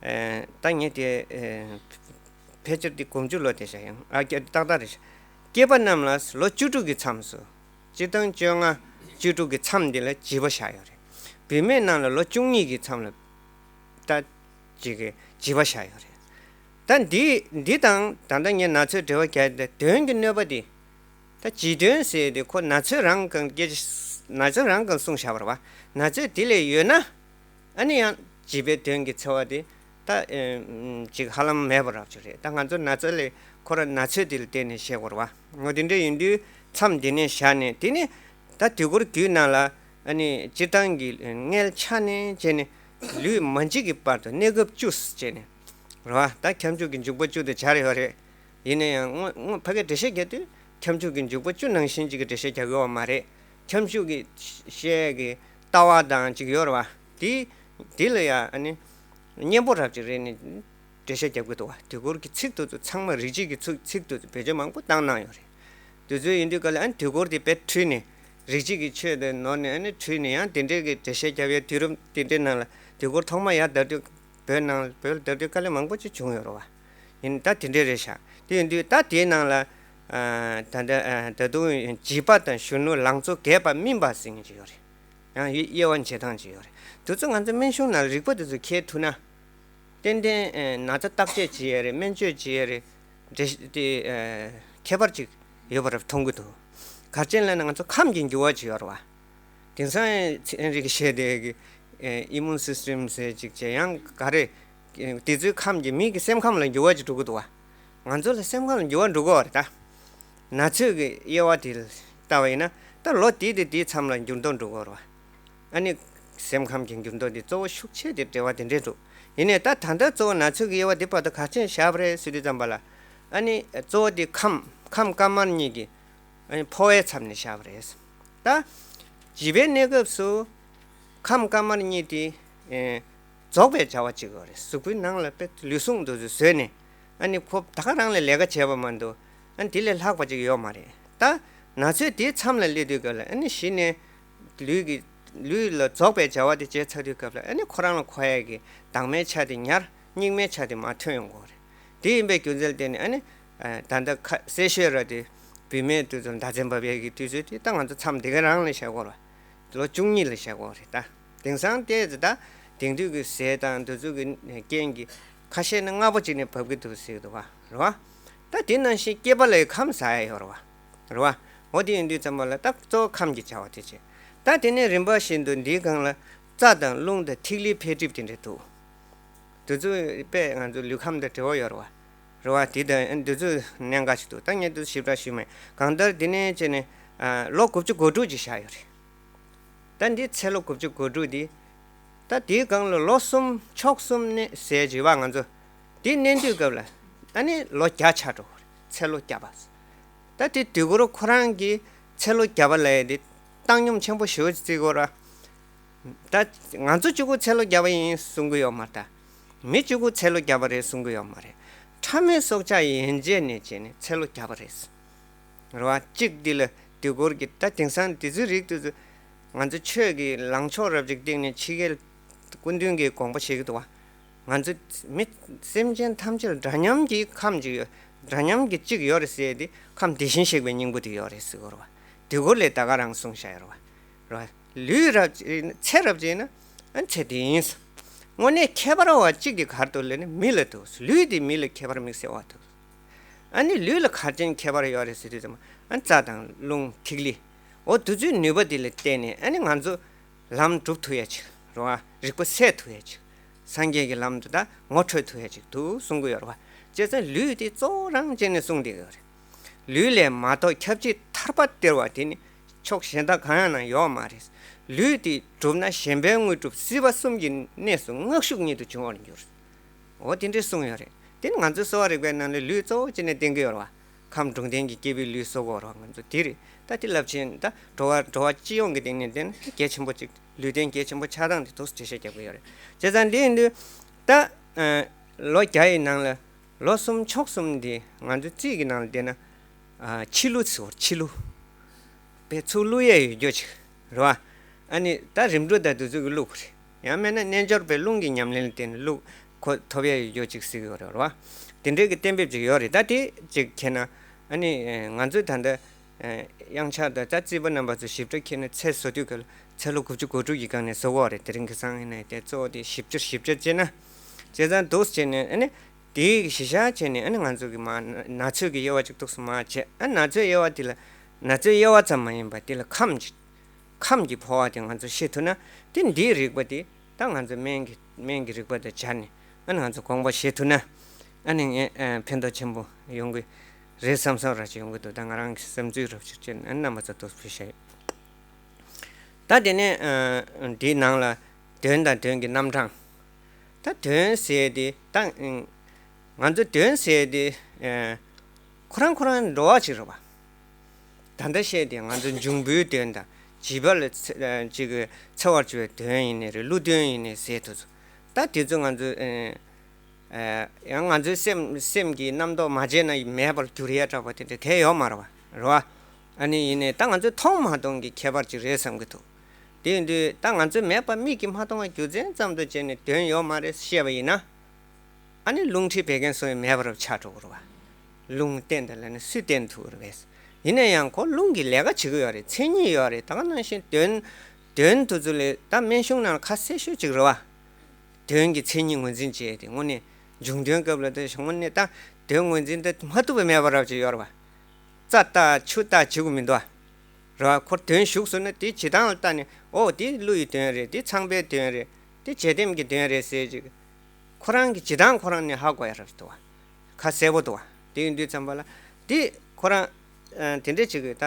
ཨ་ད་ངས་དེ་ཨ་ཕལ་ཆེར་དེ་དགུ་བཅུ་ལོ་དེ་བཞག་ཡང་ཨ་ཏག་ཏག་རེད་བཞག་སྐྱེས་པ་རྣམས་ལ་ལོ་བཅུ་དྲུག་གི་མཚམས་སུ། སྤྱིར་བཏང་བཅོ་ལྔ་བཅུ་དྲུག་གི་མཚམས་འདི་ལ་བྱིས་པ་བཞག་ཡོད་རེད། བུད་མེད་རྣམས་ལ་ལོ་བཅུ་གཉིས་ཀྱི་མཚམས་ལ་ད་ཅིག་གི་བྱིས་པ་བཞག་ཡོད་རེད། ད་འདི་འདི་དང་ད་ལྟ་ངས་ན་ཚོད་འབྲེལ་བ་བརྒྱབ་སྟེ་གདོན་གྱི་གནོད་པ་འདི། ད་བྱིས་གདོན་ཟེར་དེ་ཁོ་ན་ཚོད་རང་གང་སྐྱེ་ན་ཚོད་རང་གང་གསུངས་བཞག་པ་རེད་བ། ན་ཚོད་དེ་ལས་ཡོད་ན། ཨ་ནི་ཡང་བྱིས་པའི་གདོན་གྱི་འཚེ་བ་དེ་ད་ཨེ་ཅིག་ཧ་ལམ་མེད་པ་རབ་ཅིག་རེད། ད་ང་ཚོ་ན་ཚོད་ལས་ཁོ་རང་ན་ཚོད་དེ་ལ་བརྟེན་ནས་བཤད་དགོས་རེད་བ། འོ་དེ་འདྲ་ཡིན་དུས་མཚམས་འདི་ནས་བཞག་ནས་དེ་ནི་ད་དུས་འཁོར་རྒྱུད་ནང་ལ་ཨ་ནི་སྤྱིར་བཏང་གི་མངལ་ཆགས་ནས་བྱས་ནས་ལུས་མ་འཇིག་གི་བར་དུ་གནས་སྐབས་བཅུ་བྱས་ནས་རེད་བ། ད་ཁྱབ་འཇུག་གི་འཇུག་པ་བཅུ་དེ་སྦྱར་ཡོད་རེད། ཡིན་ན་ཡང་སྔོན་སྔོན་ཕ་གིར་འགྲེལ་བཤད་རྒྱག་དུས་ཁྱབ་འཇུག་གི་འཇུག་པ་བཅུ་ནང་བཞིན་ཅིག་གི་འགྲེལ་བཤད་རྒྱག་གི་ཡོད་མ་རེད། ཁྱབ་འཇུག་གི་བཤད་ཀྱི་ལྟ་བ་དང་ཅིག་ཡོད་རེད་བ། དེ་དེ་ལ་ཡང་ཨ་ནི་སྙན་པོ་རབ་ཅིག་རེད་ནི་འགྲེལ་བཤད་རྒྱབ་ཀྱི་འདུག་བ། དུས་འཁོར་གྱི་ཚིག་དེ་ཚོ་ཚང་མ་རིགས་གཅིག་གི་ཚིག་ཚིག་དེ་ཚོ་བེད་སྤྱོད་མང་པོ་བཏང་གནང་ཡོད་རེད། དེ་ཚོ་ཡིན་དུས་ག་ལ་ཨ་ནི་དུས་འཁོར་དེ་དཔེ་འཁྲུལ་ནས་རིགས་གཅིག་གི་ཆོས་དེ་ནོར་ནས་ཨ་ནི་འཁྲུལ་ནས་ཡང་དེ་འདྲའི་གི་འགྲེལ་བཤད་རྒྱབ་ཡས་དུས་རབས་དེ་འདྲའི་ནང་ལ་དུས་འཁོར་ཐོག་མ་ཡར་དར་དུས་བོད་ནང་བོད་ལ་དར་དུས་དཀའ་ལས་མང་པོ་ཅིག་བྱུང་ཡོད་རེད་བ། ཡིན་ད་དེ་འདྲའི་རེད་ཤག་དེ་ཡིན་དུས་ད་དེའི་ནང་ལ་ཨ་ད་ལྟ་ཨ་ད་དུང་བྱིས་པ་དང་གཞོན་ནུ་ལང་ཚོ་རྒས་པ་སྨིན་པ་ཟེར་མཁན་ཅིག་ཡོད་རེད། ཡང་དབྱེ་བ་འབྱེད་སྟངས་ཅིག་ཡོད་རེད། དེ་ཚོ་ང་ཚོ་སྨན་གཞུང་ནང་རིག་པ་དེ་ཚོ་མཁས་ཐུབ་ན། ཏན་ཏན་ཨེ་ན་ཚ་བརྟག་དཔྱད་བྱེད་ཡས་རེད། སྨན་བཅོས་བྱེད་ཡས་རེད། འདྲ་དེ་ཨེ་ཁྱད་པར་ཅིག་ཡོད་པ་རབ་མཐོང་གི་འདུག་ག་རེ་ཡིན་ལབ་ན་ང་ཚོ་ཁམས་ཀྱི་འགྱུར་བ་ཅིག་ཡོད་རེད་བ། དེང་སང་ཚན་རིག་བཤད་དེ་གི་ཨེ་ཨི་མུན་སིས་ཊེམ་ཟེར་ཅིག་བྱས་ཡང་ག་རེ་ཨེ་དེ་ཚོའི་ཁམས་ཀྱི་མི་གི་སེམས་ཁམས་ལ་འགྱུར་བ་ཅིག་འགྲོ་གི་འདུག་བ། ང་ཚོ་ལ་སེམས་ཁམས་ལ་འགྱུར་བ་འགྲོ་གི་ཡོད་རེད་ད། ན་ཚོད་ཀྱི་དབྱེ་བ་དེ་ལྟ་བ་ཡིན་ན་ད་ལོ་དེ་དེ་དེའི་མཚམས་ལ་འགྱུར་ལྡོག་འགྲོ་གི་ཡོད་རེད་བ། ཨ་ནི། སེམས་ཁམས་ཀྱི་འགྱུར་ལྡོག་འདི་གཙོ་བོ་ཤུགས་ཆེ་དེ་འབྲེལ་བ་དེ་འདྲས་འདུག་ཡིན་ནའི་ད་ད་ལྟ་གཙོ་བོ་ན་ཚོད་ཀྱི་དབྱེ་བ་འདི་བར་དུ་ག་ཅན་བཞག་པ་རེད་ཟེར་དུས་ཙམ་པ་ལ། ཨ་ནི་གཙོ་བོ་འདི་ཁམས་ཁམས་དཀར་དམར་གཉིས་ཀྱི་ཨ་ནི་ཕོ་བའི་མཚམས་ནས་བཞག་པ་རེད། ད་བྱིས་པའི་གནས་སྐབས་སུ་ཁམས་དཀར་དམར་གཉིས་དེ་ཨེ་རྫོགས་པའི་བྱ་བ་གཅིག་ཡོད་རེད། གཟུགས་པོའི་ནང་ལ་དཔེ་ལུས་ཟུངས་འདུ་བཟོས་ནས་ཨ་ནི་ཁོ་ད་ག་རང་ལ་ལས་ཀ་བྱས་པ་མ་གཏོགས་ཨ་ནི་དེ་ལས་ལྷག་པ་ཅིག་ཡོད་མ་རེད། ད་ན་ཚོད་དེའི་མཚམས་ལ་སླེབས་དུས་སྐབས་ལ་ཨ་ནི་གཞི་ནས། ལུས་ཀྱི་ལུས་ལ་རྫོགས་པའི་བྱ་བ་དེ་བྱས་ཚར་དུས་སྐབས་ལ་ཨ་ནི་ཁོ་རང་ལ་མཁོ་ཡ་གི་དྭངས་མའི་ཆ་དེ་ཉར། སྙིགས་མའི་ཆ་དེ་མར་ཐོན་ཡོང་གི་རེད། དེ་ཡིན་པའི་རྒྱུ་མཚན་ལ་བརྟེན་ནས་ཨ་ནི་ད་ལྟ་ཁ་གསལ་ཤོས་ར་དེ་བུད་མེད་དུས་ཚོད་ཟླ་མཚན་འབབ་ཡས་ཀྱི་དུས་ཚོད་དེ་ད་ང་ཚོ་མཚམས་དེ་ག་རང་ལ་བཞག་གོ་ར། ལོ་བཅུ་གཉིས་ལ་བཞག་གོ་རེད་ད། དེང་སང་ལྟས་ཙི་ད་དེང་དུས་ཀྱི་ཟས་དང་དུས་ཚོད་ཀྱི་རྐྱེན་གྱིས་ཁ་ཤས་ནི་སྔ་པོ་ཅིག་ནས་འབབ་ཀྱི་འདུག་ཟེར་གི་འདུག་བ་རེད་བ། ད་དེ་ནང་བཞིན་སྐྱེས་པ་ལ་ཡི་ཁམས་ཟ་ཡ་ཡོད་རེད་བ། རེད་བ། འོ་དེ་ཡིན་དུས་ཙམ་པ་ལ་ད་གཙོ་བོ་ཁམས་ཀྱི་བྱ་བ་དེ་བྱེད། ད་དེ་ནས་རིམ་པ་བཞིན་དུ་འདིའི་སྒང་ལ་རྩ་དང་རླུང་དང་ཐིག་ལེའི་འཕེལ་འགྲིབ་དེ་འདྲ་འདུག་དེ་ཚོ་དཔེ་ང་ཚོ་ལུས་ཁམས་དང་འབྲེལ་བ་ཡོད་རེད་བ། རེད་བ། དེ་དང་འདི་ཚོ་གནད་འགག་ཞིག་འདུག་ད་ངས་འདི་ཚོ་ཞིབ་ཕྲ་ཞུས་མེད། གང་ལྟར་འདི་ནས་བྱས་ནས་ཨ་ལོ་དགུ་བཅུ་གོ་དྲུག་ཅིག་བཞག་ཡོད་རེད། ད་འདི་ཚེ་ལོ་དགུ་བཅུ་གོ་དྲུག་འདི། ད་དེའི་སྒང་ལ་ལོ་གསུམ་ཕྱོགས་གསུམ་གནས་ཟེར་བྱས་བ་ང་ཚོ། འདི་གནས་དུས་སྐབས་ལ་ཨ་ནི་ལོ་བརྒྱ་ཆགས་འགྲོ་གི་རེད། ཚེ་ལོ་བརྒྱ་པ། ད་དེ་དུས་འཁོར་ཁོ་རང་གི་ཚེ་ལོ་བརྒྱ་པ་ལབ་ཡས་དེ་བཏང་སྙོམས་ཆེན་པོ་ཞེ་པོ་ཅིག་བརྩི་དགོས་ར། ད་ང་ཚོ་གཅིག་པུ་ཚེ་ལོ་བརྒྱ་པ་ཡིན་གསུང་གི་ཡོད་མ་རེད་ད། མི་གཅིག་པུ་ཚེ་ལོ་བརྒྱ་པ་རེད་གསུང་གི་ཡོད་མ་རེད། ཕྲ་མོའི་སྲོག་ཆགས་ཡན་ཆད་ནས་བྱས་ནས་ཚེ་ལོ་བརྒྱ་པ་རེད། རེད་བ། གཅིག་འདི་ལ་དུས་འཁོར་གྱི་ད་དེང་སང་དེ་ཚོའི་རིགས་དེ་ཚོ་ང་ཚོ་ཆོས་ཀྱི་ལངས་ཕྱོགས་རབ་ཅིག་སྟེང་ནས་ཕྱི་རྒྱལ་སྐུ་མདུན་གྱིས་དགོངས་པ་བཞེས་ཀྱི་འདུག་བ། ང་ཚོ་མི་སེམས་ཅན་ཐམས་ཅད་ལ་འདྲ་མཉམ་གྱི་ཁམས་ཅིག་ཡོད། འདྲ་མཉམ་གྱི་གཅིག་ཡོད་རེད་ཟེར་ཏེ་ཁམས་དེ་བཞིན་གཤེགས་པའི་སྙིང་པོ་དེ་ཡོད་རེད་ཟེར་གྱི་ཡོད་རེད་བ། དུས་འཁོར་ལས་ད་ག་རང་གསུངས་བཞག་ཡོད་རེད་བ། རེད་བ། ལུས་རབ་ཅིག་ཚེ་རབ་ཅིག་ཡིན་ན་ཨ་ཚེ་དེ་ཡིན། དངོས་གནས་ཁྱད་པར་བ་གཅིག་དེ་ག་རེ་འདུག་ལབ་ན་མི་ལ་འདུག་ལུས་དེ་མི་ལ་ཁྱད་པར་དམིགས་བསལ་བ་འདུག་ཨ་ནི་ལུས་ལ་ག་རེ་ཅན་ཁྱད་པར་ཡོད་རེད་ཟེར་དུས་ཙམ་ཨ་རྩ་དང་རླུང་ཐིག་ལེ། འོ་དེ་ཚོའི་ནུས་པ་དེ་ལ་བརྟེན་ནས་ཨ་ནི་ང་ཚོ་ ལམ་སྒྲུབ་ཐུབ་ཡ་ཅིག་རེད་བ། རིག་པ་སད་ཐུབ་ཡ་ཅིག་སངས་རྒྱས་ཀྱི་ལམ་དུ་ད་ངོ་འཕྲོད་ཐུབ་ཡ་ཅིག་འདུག་གསུང་གི་ཡོད་རེད་བ། བྱས་ཙང་ལུས་དེ་གཙོ་བོ་རང་བྱས་ནས་གསུངས་བསྡད་ཡོད་རེད། ལུས་ལས་མ་གཏོགས་ཁྱབ་བྱེད་ཐར་པ་སྟེར་བ་དེ་ནི་ཕྱོགས་གཞན་དག་གང་ཡང་ན་ཡོད་མ་རེད། ལུས་དེ་གྲུབ་ན་གཞན་ཕན་དངོས་གྲུབ་སྲིད་པ་གསུམ་གྱི་གནས་སུ་མངག་གཞུག་ཉིད་དུ་འབྱུང་བར་འགྱུར། འོ་དེ་འདྲས་གསུངས་ཡོད་རེད། དེ་ནི་ང་ཚོའི་གསོ་བ་རིག་པའི་ནང་ལ་ལུས་གཙོ་བོ་བྱས་ནས་བསྟན་གྱི་ཡོད་རེད་བ། ཁམས་དྲུག་ལྡན་གྱི་སྐྱེས་བུའི་ལུས་གསོ་དགོས་རེད་བ། ང་ཚོ་དེ་རེད། ད་དེ་རླབས་ཆེན་ད་འགྲོ་བ་འགྲོ་བ་སྤྱི་ཡོངས་ཀྱི་སྟེང་ནས་བསྟན་ན་གལ་ཆེན་པོ་ཅིག་ལུས་རྟེན་གལ་ཆེན་པོ་ཆགས་སྟངས་དེ་ཐུགས་སུ་འགྲེལ་བཤད་རྒྱག་གི་ཡོད་རེད། བྱས་ཙང་འདི་ཡིན་དུས་ད་ལོ་བརྒྱ་ཡི་ནང་ལ་ལོ་གསུམ་ཕྱོགས་གསུམ་འདི་ང་ཚོའི་རྩིས་ཀྱི་ནང་ལ་བསྡད་ན། ཕྱི་ལུགས་ཟེར་བ་ཕྱི་ལུགས། པའི་ཚུར་བླུག་ཡས་ཡོད་རྒྱུ་ཅིག་རེད་བ། ཨ་ནི་ད་རིམ་གྲོ་དང་དུས་ཚོད་ཀྱི་བླུག་དགོས་རེད། ཡང་མིན་ན་རྣལ་འབྱོར་པའི་རླུང་གི་ཉམས་ལེན་ལ་བརྟེན་ནས་བླུག་གོ་ཐོབ་ཡས་ཡོད་རྒྱུ་ཅིག་ཟེར་གི་ཡོད་རེད་བ། དེ་འདྲའི་གི་གཏན་འབེབས་ཅིག་ཡོད་རེད། ད་དེ་ཅིག་ཁྱེད་ན་ཨ་ནི་ང་ཚོས་ད་ལྟ་དབྱངས་འཆར་དང་ད་རྩིས་པ་རྣམ་པ་ཚོ་ཞིབ་ཕྲ་ཁྱེད་ན་ཚེ་བཟོ་དུས་ག་ལ་ཚེ་ལོ་དགུ་བཅུ་གོ་དྲུག་གི་སྒང་ནས་བཟོ་གི་ཡོད་རེད། དེ་རིང་ཁ་སང་ཡིན་ནའི་དེ་གཙོ་བོ་དེ་ཞིབ་ཕྲ་ཞིབ་ཕྲ་བྱས་ན། བྱས་ཙང་འདུག་བྱས་ནས་ཨ་ནི། དེའི་གཞི་བཞག་བྱས་ནས་ཨ་ནི་ང་ཚོ་གི་མ་ན་ཚོད་ཀྱི་དབྱེ་བ་གཅིག་ཏོག་ཙམ་མ་བྱས། ཨ་ན་ཚོད་དབྱེ་བ་དེ་ལ་ན་ཚོད་དབྱེ་བ་ཙམ་མ་ཡིན་པ་དེ་ལ་ཁམས་ཀྱི་ཁམས་ཀྱི་འཕོ་བ་དེ་ང་ཚོ་ཤེས་ཐུབ་ན། དེ་འདིའི་རིག་པ་དེ་ད་ང་ཚོ་སྨན་གྱི་སྨན་གྱི་རིག་པ་དང་སྦྱར་ནས་ཨ་ནི་ང་ཚོ་དགོངས་པ་བཞེས་ཐུབ་ན་ཨ་ནི་ངས་ཕན་ཐོགས་ཆེན་པོ་ཡོང་གི་རེད་བསམ་བསམ་ར་ཅིག་ཡོང་གི་འདུག་ད་ང་རང་གི་བསམ་ཚུལ་རོབ་ཅིག་བྱས་ནས་ཨ་ནི་རྣམ་པ་ཚོ་ཐུགས་ཕུལ་བྱས་ཡོད། ད་དེ་ནས་འདིའི་ནང་ལ་དོན་དང་དོན་གྱི་རྣམ་གྲངས། ད་དོན་ཟེར་དེ་ད་ང་ཚོ་དོན་ཟེར་དེ་ཁོ་རང་ཁོ་རང་འགྲོ་བ་ཅིག་རེད་བ། ད་ལྟ་བཤད་དེ་ང་ཚོ་འབྱུང་པོའི་དོན་དང་བྱིས་པ་ལ་ཚེ་ཅིག་འཚེ་བར་བྱེད་པའི་དོན་ཡིན་ནའི་རེད། བསླུ་དོན་ཡིན་ནའི་ཟེར་དུས་ད་དེ་ཚོ་ང་ཚོ་ཡང་ང་ཚོའི་སེམས་སེམས་ཀྱི་རྣམ་རྟོག་མ་བརྗེད་ན་མེད་པར་འགྱུར་ཡ་འདྲ་པོ་དེ་འདྲ་དེ་ཡོད་མ་རེད་བ། རེད་བ། ཨ་ནི་ཡིན་ནའི་ད་ང་ཚོས་མཐོང་མ་མཐོང་གི་ཁྱད་པར་ཅིག་རེད་བསམ་གྱི་འདུག་དེ་ཡིན་དུས་ད་ང་ཚོས་མེད་པ་མིག་གིས་མ་མཐོང་བ་རྒྱུ་མཚན་ཙམ་དུ་བྱས་ནས་དོན་ཡོད་མ་རེད་བཤད་པ་ཡིན་ན། ཨ་ནི་རླུང་མཁྲིས་བད་ཀན་སོགས་མེད་པར་ཆགས་འགྲོ་གི་རེད་བ། རླུང་བསྟེན་དང་ལབ་ན་སུས་བསྟེན་ཐུབ་ཀྱི་རེད་པས། ཡིན་ན་ཡང་ཁོ་རླུང་གི་ལས་ཀ་བྱེད་ཀྱི་ཡོད་རེད། མཚན་ཉིད་ཡོད་རེད། ད་ག་ནང་བཞིན་དོན་དོན་དེ་ཚོ་ལས་ད་སྨན་གཞུང་ནང་ཁ་གསལ་ཤོས་ཅིག་རེད་བ། དོན་གྱི་མཚན་ཉིད་ངོས་འཛིན་བྱས་ཏེ་དངོས་གནས་འབྱུང་དོན་སྐབས་ལ་ད་དངོས་གནས་ད་དོན་ངོས་འཛིན་ད་མ་ཐུབ་པ་མེད་པ་རབ་ཅིག་ཡོད་རེད་བ། རྩྭ་ལྟ་ཆུ་ལྟ་བྱེད་དགོས་མི་འདུག་བ། རེད་བ། ཁོར་དོན་ཞུགས་སོང་ན་དེ་བྱེད་སྟངས་ལ་ལྟ་ནས་ཨོ་དེ་ཀླུ་ཡི་དོན་རེད། དེ་ཚངས་པའི་དོན་རེད། དེ་འཇའ་ལྡན་གྱི་དོན་རེད་ཟེར་ཅིག་ཁོ་རང་གི་བྱེད་སྟངས་ཁོ་རང་ནས་ཧ་གོ་ཡ་རབ་ཅིག་འདུག་བ། ཁ་གསལ་པོ་འདུག་བ། དེ་ཡིན་དུས་ཙམ་པ་ལ་དེ་ཁོ་རང་དེ་འདྲས་ཅིག་གི་ད་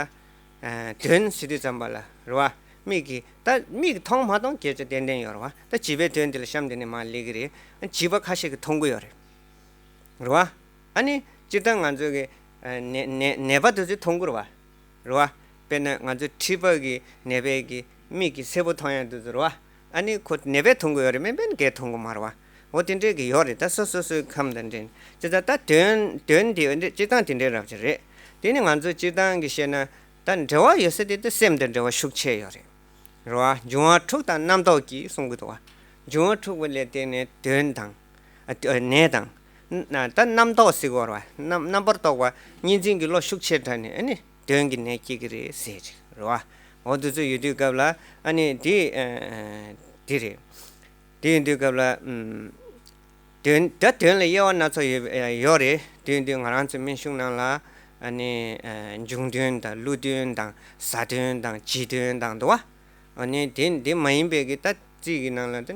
དོན་ཟེར་དུས་ཙམ་པ་ལ་རེད་བ། མིག་གིས་ད་མིག་གིས་མཐོང་མ་མཐོང་སྐད་ཆ་ཏན་ཏན་ཡོད་རེད་བ། ད་བྱིས་པའི་དོན་དེ་ལ་གཤམ་དེ་ནས་མར་སླེབས་ཀྱི་རེད། བྱིས་པ་ཁ་ཤས་ཀྱིས་མཐོང་གི་ཡོད་རེད། རེད་བ། ཨ་ནི་སྤྱིར་བཏང་ང་ཚོ་གི་ནད་ནད་ནད་པ་དེ་ཚོས་མཐོང་གི་རེད་བ། རེད་བ། དཔེར་ན་ང་ཚོ་མཁྲིས་པ་གི་ནད་པའི་གི་མིག་གིས་སེར་པོ་མཐོང་ཡ་དེ་ཚོ་རེད་བ། ཨ་ནི་ཁོ་ནད་པས་མཐོང་གི་ཡོད་རེད། སྨན་པས་གས་མཐོང་གི་མ་རེད་བ། འོ་དེ་འདྲས་གི་ཡོད་རེད། ད་སོ་སོ་སོའི་ཁམས་དང་འབྲེལ་ནས་ཅི་ད་ད་དོན་དོན་དེ་འདྲས་སྤྱིར་བཏང་དེ་འདྲས་རབ་ཅིག་རེད། དེ་ནི་ང་ཚོ་སྤྱིར་བཏང་གི་བཤད་ན་ད་འབྲེལ་བ་ཡོད་ས་དེ་ད་སེམས་དང་འབྲེལ་བ་ཤུགས་ཆེ་ཡོད་རེད། རེད་བ། འབྱུང་བ་དྲུག་དང་རྣམ་རྟོག་གིས་གསུང་གི་འདུག་བ། འབྱུང་བ་དྲུག་པོ་ལས་བརྟེན་ནས་དོན་དང་། ཨ་ཨ་ནད་དང་། ན་ད་རྣམ་རྟོག་ཟེར་གོ་ར་བ། རྣམ་རྣམ་པར་རྟོག་པ་གཉིས་འཛིན་གྱི་བློ་ཤུགས་ཆེར་དྲགས་ནས་ཨ་ནི་དོན་གྱི་ནད་སྐྱེ་གི་རེད་ཟེར་ཅིག་རེད་བ། འོ་དེ་ཚོ་ཡོད་དུས་སྐབས་ལ་ཨ་ནི་དེ་ཨ་ཨ་དེ་རེད། དེ་ཡིན་དུས་སྐབས་ལ་ཨམ། དོན་ད་དོན་ལ་དབྱེ་བ་སྣ་ཚོགས་ཡོད་ཡོད་རེད། དེ་ཡིན་དུས་ང་རང་ཚོའི་སྨན་གཞུང་ནང་ལ་ཨ་ནི་ཨ་འབྱུང་དོན་དང་བསླུ་དོན་དང་བཟའ་དོན་དང་བྱིས་དོན་དང་འདུག་བ། ཨ་ནི་དེ་འདི་མ་ཡིན་པའི་གི་ད་རྩིས་ཀྱི་ནང་ལ་དེ་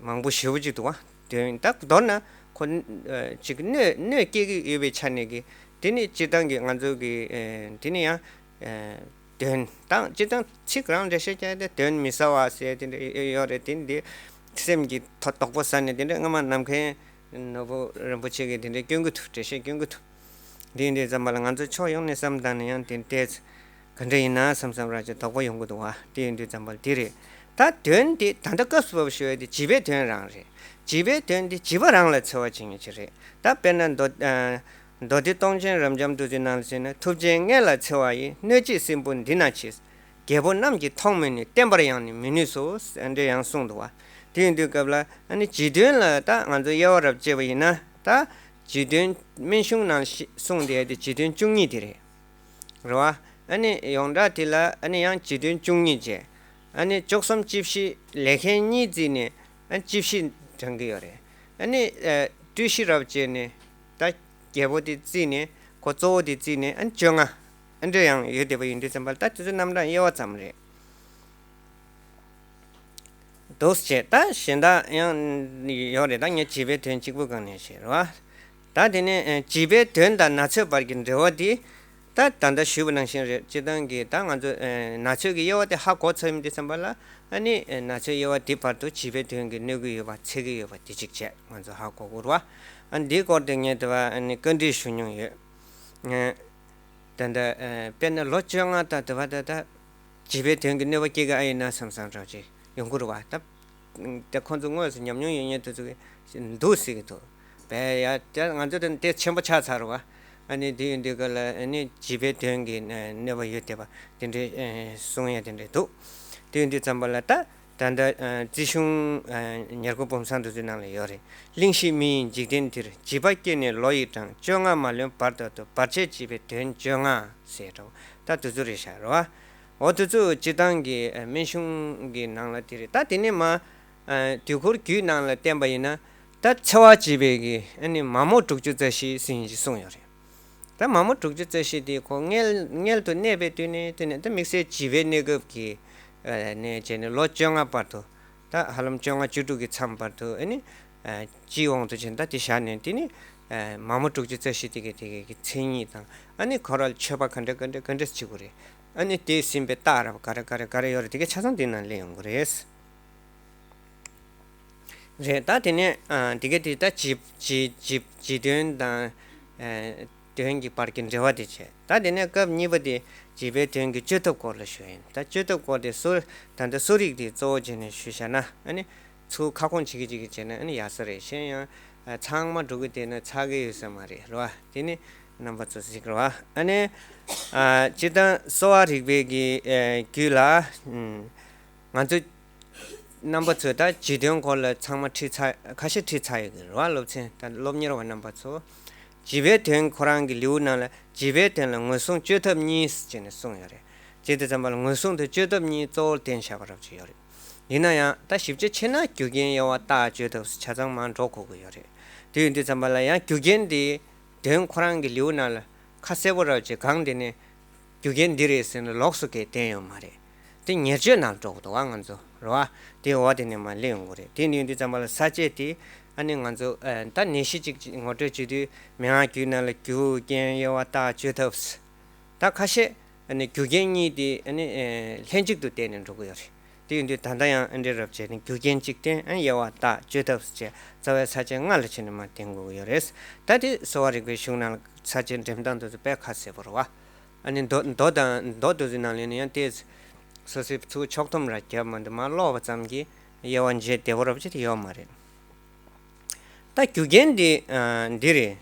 མང་པོ་ཞེ་པོ་ཅིག་འདུག་བ། དོན་ད་མདོར་ན་ཁོ་ཨ་ཅིག་གནོད་གནོད་སྐྱེལ་གི་ཡོད་པའི་ཆ་ནས་ཀྱི་དེ་ནི་སྤྱིར་བཏང་གི་ང་ཚོ་གི་ཨ་དེ་ནི་ཡང་ཨ་དོན་དང་སྤྱིར་བཏང་ཚིག་རང་འགྲེལ་བཤད་བརྒྱབ་སྟེ་དོན་མི་ཟ་བ་ཟེར་དེ་འདྲ་ཡོད་རེད། དེ་འདི་སེམས་ཀྱི་ཐོ་དོག་པོ་ཟ་ནས་དེ་འདྲ་སྔ་མ་ནམ་མཁའི་ནོར་བུ་རིན་པོ་ཆེ་གིས་དེ་འདྲ་སྐྱོན་གི་འདུག་འགྲེལ་བཤད་སྐྱོན་གི་འདུག་འདི་འདི་ཙམ་པ་ལ་ང་ཚོ་ཕྱོགས་ཡོངས་ནས་བསམ་བཏང་ནས་ཡང་དེ་ཏོག་ཙམ་ག་འདྲ་ཡིན་ན་བསམ་བསམ་རང་ཅིག་དོགས་པ་ཡོང་གི་འདུག་བ། དེ་ཡིན་དུས་ཙམ་པ་ལ་དེ་རེད། ད་དོན་དེ་ད་ལྟ་སྐབས་སུ་བབས་ཞུ་བའི་དེ་བྱིས་པའི་དོན་རང་རེད། བྱིས་པའི་དོན་དེ་བྱིས་པ་རང་ལ་འཚེ་བ་བྱེད་མཁན་ཅིག་རེད། ད་དཔེར་ན་མདོ་ཨ་མདོ་སྡེ་སྟོང་ཆེན་རབ་འབྱམས་བདུད་རྩིའི་ནང་ལ་ཟེར་ན། ཐུབ་ཆེན་མངལ་ལ་འཚེ་བ་ཡིས། གནོད་བྱེད་སྲིན་པོ་འདི་ན་མཆིས། རྒྱལ་པོ་རྣམས་ཀྱིས་མཐོང་མོད་ནི། བསྟན་པར་ཡང་ནི་མི་ནུས་སོ། ཟེར་འདྲ་ཡང་གསུངས་འདུག་བ། དེ་ཡིན་དུས་སྐབས་ལ་ཨ་ནི་བྱིས་དོན་ལ་ད་ང་ཚོ་དབྱེ་བ་རབ་བྱེད་པ་ཡིན་ན། ད་བྱིས་དོན་སྨན་གཞུང་ནང་གསུངས་བསྡད་དེ་བྱིས་དོན་བཅུ་གཉིས་དེ་རེད། རེད་བ། ཨ་ནི་ཡོངས་གྲགས་དེ་ལ་ཨ་ནི་ཡང་བྱིས་དོན་བཅུ་གཉིས་བྱས། ཨ་ནི་བཅུ་གསུམ་བཅུ་བཞི་ལས་མཁན་གཉིས་བརྩིས་ནས་ཨ་བཅུ་བཞི་བགྲང་གི་ཡོད་རེད། ཨ་ནི་ཨ་བཅུ་བཞི་རབ་བྱས་ནས་ད་རྒྱལ་པོ་དེ་བརྩིས་ནས་ཁོ་གཙོ་བོ་དེ་བརྩིས་ནས་ཨ་ནི་བཅོ་ལྔ་ཨ་འདྲ་ཡང་ཡོད་བསྡད་པ་ཡིན་དུས་ཙམ་པ་ལ་ད་དེ་ཚོ་རྣམ་གྲངས་དབྱེ་བ་ཙམ་རེད། འདུག་ཅེས་ད་གཞན་དག་ཡང་ཡོད་རེད། ད་ངས་བྱིས་པའི་དོན་གཅིག་པུ་གང་ནས་བཤད་རེད་བ། ད་དེ་ནས་ཨ་བྱིས་པའི་དོན་དང་ན་ཚོད་བར་གྱི་འབྲེལ་བ་དེ། ད་ད་ལྟ་ཞུས་པ་ནང་བཞིན་རེད། སྤྱིར་བཏང་གི་ད་ང་ཚོ་ཨ་ན་ཚོད་ཀྱི་དབྱེ་བ་དེ་ཧ་གོ་ཚར་ཡིན་དུས་ཙམ་པ་ལ། ཨ་ནི་ཨ་ན་ཚོད་དབྱེ་བ་དེ་བར་དུ་བྱིས་པའི་དོན་གྱི་གནོད་ཀྱི་ཡོད་པ་འཚེ་གི་ཡོད་པ་དེ་གཅིག་བྱས་ང་ཚོ་ཧ་གོ་དགོས་རེད་བ། ཨ་འདིའི་སྐོར་དེ་ངས་དེ་བ་ཨ་ནི་བཀའ་འདྲི་ཞུ་མྱོང་ཡོད། ད་ལྟ་ཨ་དཔེར་ན་ལོ་བཅོ་ལྔ་དང་དེ་བ་ད་ལྟ་བྱིས་པའི་དོན་གྱི་གནོད་པ་སྐྱེལ་གི་ཨ་ཡིན་ན་བསམ་བསམ་འདྲ་ཅིག་ཡོང་གི་རེད་བ། ད་དེ་ཁོང་ཚོ་དངོས་སུ་ཉམས་མྱོང་ཡོད་མཁན་དེ་ཚོ་གི་འདུག་ཟེར་གི་འདུག་བས་ཡ། དེ་ང་ཚོ་དེ་དེ་ཆེན་པོ་ཆགས་ཚར་བ། ཨ་ནི་དེ་ཡིན་དུས་ག་ལ་ཨ་ནི་བྱིས་པའི་དོན་གྱི་གནོད་པ་ཡོད་བསྡད་པ་དེ་འདྲའི་གསུང་ཡ་དེ་འདྲའི་འདུག་དེ་ཡིན་དུས་ཙམ་པ་ལ་ད་ད་ལྟ་རྩིས་གཞུང་ཉེར་དགུ་འབུམ་ཚང་དེ་ཚོའི་ནང་ལ་ཡོད་རེད། གླེང་གཞི་མི་ཡི་འཇིག་རྟེན་འདིར་བྱིས་པ་སྐྱེས་ནས་ལོ་ཡི་གྲངས། བཅོ་ལྔ་མ་ལོན་བར་དོ་དུ། བར་ཆད་བྱིས་པའི་དོན་བཅོ་ལྔ་ཟེར་འདྲ་བོ། ད་དེ་ཚོ་རེད་ཤག་རེད་བ། འོ་དེ་ཚོ་སྤྱིར་བཏང་གི་ཨ་སྨན་གཞུང་གི་ནང་ལ་དེ་རེད། ད་དེ་ནས་མ་ཨ་དུས་འཁོར་རྒྱུད་ནང་ལ་བསྟན་པ་ཡིན་ན། ད་འཚེ་བ་བྱེད་པའི་གི་ཨ་ནི་མ་མོ་དྲུག་ཅུ་རྩ་བཞི་ཟེར་ཡིན་གྱི་གསུངས་ཡོད་རེད། ད་མ་མོ་དྲུག་ཅུ་རྩ་བཞི་དེ་ཁོ་མངལ་མངལ་དུ་གནས་པའི་དུས་ནས་དེ་ནས་ད་དམིགས་བསལ་བྱིས་པའི་གནས་སྐབས་ཀྱི་ཨ་ནས་བྱས་ནས་ལོ་བཅོ་ལྔ་བར་དུ། ད་ཧ་ལམ་བཅོ་ལྔ་བཅུ་དྲུག་གི་མཚམས་བར་དུ་ཨ་ནི་ཨ་སྤྱིའི་དབང་དུ་བྱས་ན་ད་དེ་བཞག་ནས་དེ་ནི་ཨ་མ་མོ་དྲུག་ཅུ་རྩ་བཞི་དེ་གའི་དེ་གའི་གི་མཚན་ཉིད་དང་། ཨ་ནི་ཁོ་རང་ལ་མཆོད་པ་ག་འདྲ་ག་འདྲ་ག་འདྲ་བྱེད་དགོས་རེད། ཨ་ནི་དེས་ཟིན་པའི་རྟགས་རབ་ག་རེ་ག་རེ་ག་རེ་ཡོད་རེད། དེ་གའི་ཆ་ཚང་དེ་ནང་སླེབས་ཡོང་གི་རེད། རེད། ད་དེ་ནས་ཨ་དེ་ག་དེ་ད་བྱིས་བྱིས་བྱིས་བྱིས་དོན་དང་ཨ་དོན་གྱི་བར་གྱི་འབྲེལ་བ་དེ་བྱས། ད་དེ་ནས་སྐབས་གཉིས་པ་དེ་བྱིས་པའི་དོན་གྱི་བཅོས་ཐབས་སྐོར་ལ་ཞུ་ཡིན། ད་བཅོས་ཐབས་སྐོར་དེ་གསོ་ད་ལྟ་གསོ་རིག་དེ་གཙོ་བོ་བྱས་ནས་ཞུས་བཞག་ན། ཨ་ནི་ཚུར་ཁ་སྐོང་བྱེད་ཀྱི་བྱེད་ཀྱི་བྱས་ན་ཨ་ནི་ཡག་ས་རེད། གཞན་ཡང་ཨ་ཚང་མ་འགྲོ་གི་བསྡད་ན་ཚར་གི་ཡོད་ས་མ་རེད་རེད་བ། དེ་ནི་རྣམ་པ་ཚོ་གཟིགས་རེད་བ། ཨ་ནི་ཨ་སྤྱིར་བཏང་གསོ་བ་རིག་པའི་གི་ཨ་རྒྱུད་ལ་ཨ་ང་ཚོ་རྣམ་པ་ཚོས་ད་བྱིས་དོན་སྐོར་ལ་ཚང་མ་ཁྲིད་ཚར་ཁ་ཤས་ཁྲིད་ཚར་ཡོད་ཀྱི་རེད་བ། སློབ་ཚན་ད་སློབ་གཉེར་བ་རྣམ་པ་ཚོ། བྱིས་པའི་དོན་ཁོ་རང་གི་ལེའུ་ནང་ལ་བྱིས་པའི་དོན་ལ་ངོས་བཟུང་བཅོས་ཐབས་གཉིས་ཟེར་ནས་གསུངས་ཡོད་རེད། བྱས་དུས་ཙམ་པ་ལ་ངོས་བཟུང་དང་བཅོས་ཐབས་གཉིས་གཙོ་བོར་བསྟན་བཞག་པ་རབ་ཅིག་ཡོད་རེད། ཡིན་ན་ཡང་ད་ཞིབ་ཆ་ཕྱེ་ན་རྒྱུ་རྐྱེན་དབྱེ་བ་རྟགས་བཅོས་ཐབས་ཆ་ཚང་མར་འགྲོ་དགོས་ཀྱི་ཡོད་རེད། དེ་ཡིན་དུས་ཙམ་པ་ལ་ཡང་རྒྱུ་རྐྱེན་དེ་དོན་ཁོ་རང་གི་ལེའུ་ནང་ལ་ཁ་གསལ་པོ་རབ་ཅིག་གང་དེ་ནས་རྒྱུ་རྐྱེན་འདི་རེད་ཟེར་ནས་ལོགས་སུ་གས་བསྟན་ཡོད་མ་རེད། དེ་ཉེར་སྤྱོད་ནང་འགྲོ་གི་འདུག་བ། ང་ཚོ་རེད་བ། དེ་འོག་དེ་ནས་མར་སླེབས་ཡོང་གི་རེད། དེ་ཡིན་དུས་ཙམ་པ་ལ་ས་བཅད་དེ་ཨ་ནི་ང་ཚོ་ཨ་ད་ནད་གཞི་གཅིག་ངོ་སྤྲོད་བྱེད་དུས་མན་ངག་རྒྱུད་ནང་ལ་རྒྱུ་རྐྱེན་དབྱེ་བ་རྟགས་བཅོས་ཐབས། ད་ཁ་ཤས་ཨ་ནི་རྒྱུ་རྐྱེན་གཉིས་དེ་ཨ་ནི་ཨ་ལྷན་ཅིག་ཏུ་བསྟན་ནས་འགྲོ་གི་ཡོད་རེད། དེ་ཡིན་དུས་ད་ལྟ་ཡང་ཨ་འདྲའི་རབ་བྱས་ནས་རྒྱུ་རྐྱེན་གཅིག་བསྟན། ཨ་དབྱེ་བ་རྟགས་བཅོས་ཐབས་བཅས་རྩ་བའི་ས་བཅད་ལྔ་ལ་བྱས་ནས་མར་བསྟན་དགོས་ཀྱི་ཡོད་རེད། ད་དེ་གསོ་བ་རིག་པའི་གཞུང་ནང་ལ་ས་བཅད་འགྲེམས་སྟངས་དེ་ཚོ་དཔེ་ཁ་གསལ་པོ་རེད་བ། ཨ་ནི་མདོ་མདོ་དང་མདོ་དེ་ཚོའི་ནང་ལ་ནི་ཡང་དེ་སོ་སོའི་ཚུར་ཕྱོགས་བསྡོམས་ར་བརྒྱབ་མ་འདི་མར་ཀློག་པ་ཙམ་གྱིས་དབྱེ་བ་འབྱེད་བདེ་པོ་རབ་ཅིག་ཡོད་མ་རེད། ད་རྒྱུ་རྐྱེན་འདི་ཨ་འདི་རེད།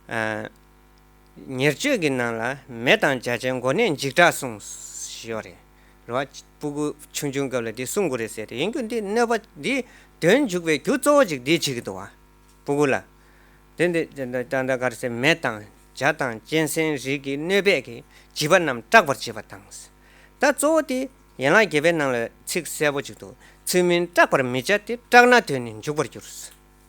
ཨ་ཉེར་སྤྱོད་ཀྱི་ནང་ལ་མེ་དང་བྱ་ཆེན་མགོ་ནད་འཇིགས་སྐྲག་གསུངས་ཡོད་རེད། རེད་བ། སྤུ་གུ་ཆུང་ཆུང་སྐབས་ལ་འདི་གསུང་དགོས་རེད་ཟེར་ཏེ། ཡིན་རྒྱུ་འདི་གནོད་པ་འདི་དོན་འཇུག་པའི་རྒྱུ་གཙོ་བོ་ཅིག་འདི་བྱེད་ཀྱི་འདུག་བ། སྤུ་གུ་ལ། དེ་འདི་ད་ལྟ་ག་རེ་ཟེར། མེ་དང་བྱ་དང་གཅན་གཟན་རིགས་ཀྱི་གནོད་པས་ཀྱི་བྱིས་པ་རྣམས་སྐྲག་པར་བྱེད་པ་དང་། ད་གཙོ་བོ་དེ་ཡན་ལག་བརྒྱད་པའི་ནང་ལ་ཚིག་གསལ་པོ་ཅིག་འདུག་ཚུལ་མིན་སྐྲག་པར་མི་བྱ་སྟེ། སྐྲག་ན་དོན་ནི་འཇུག་པར་འགྱུར།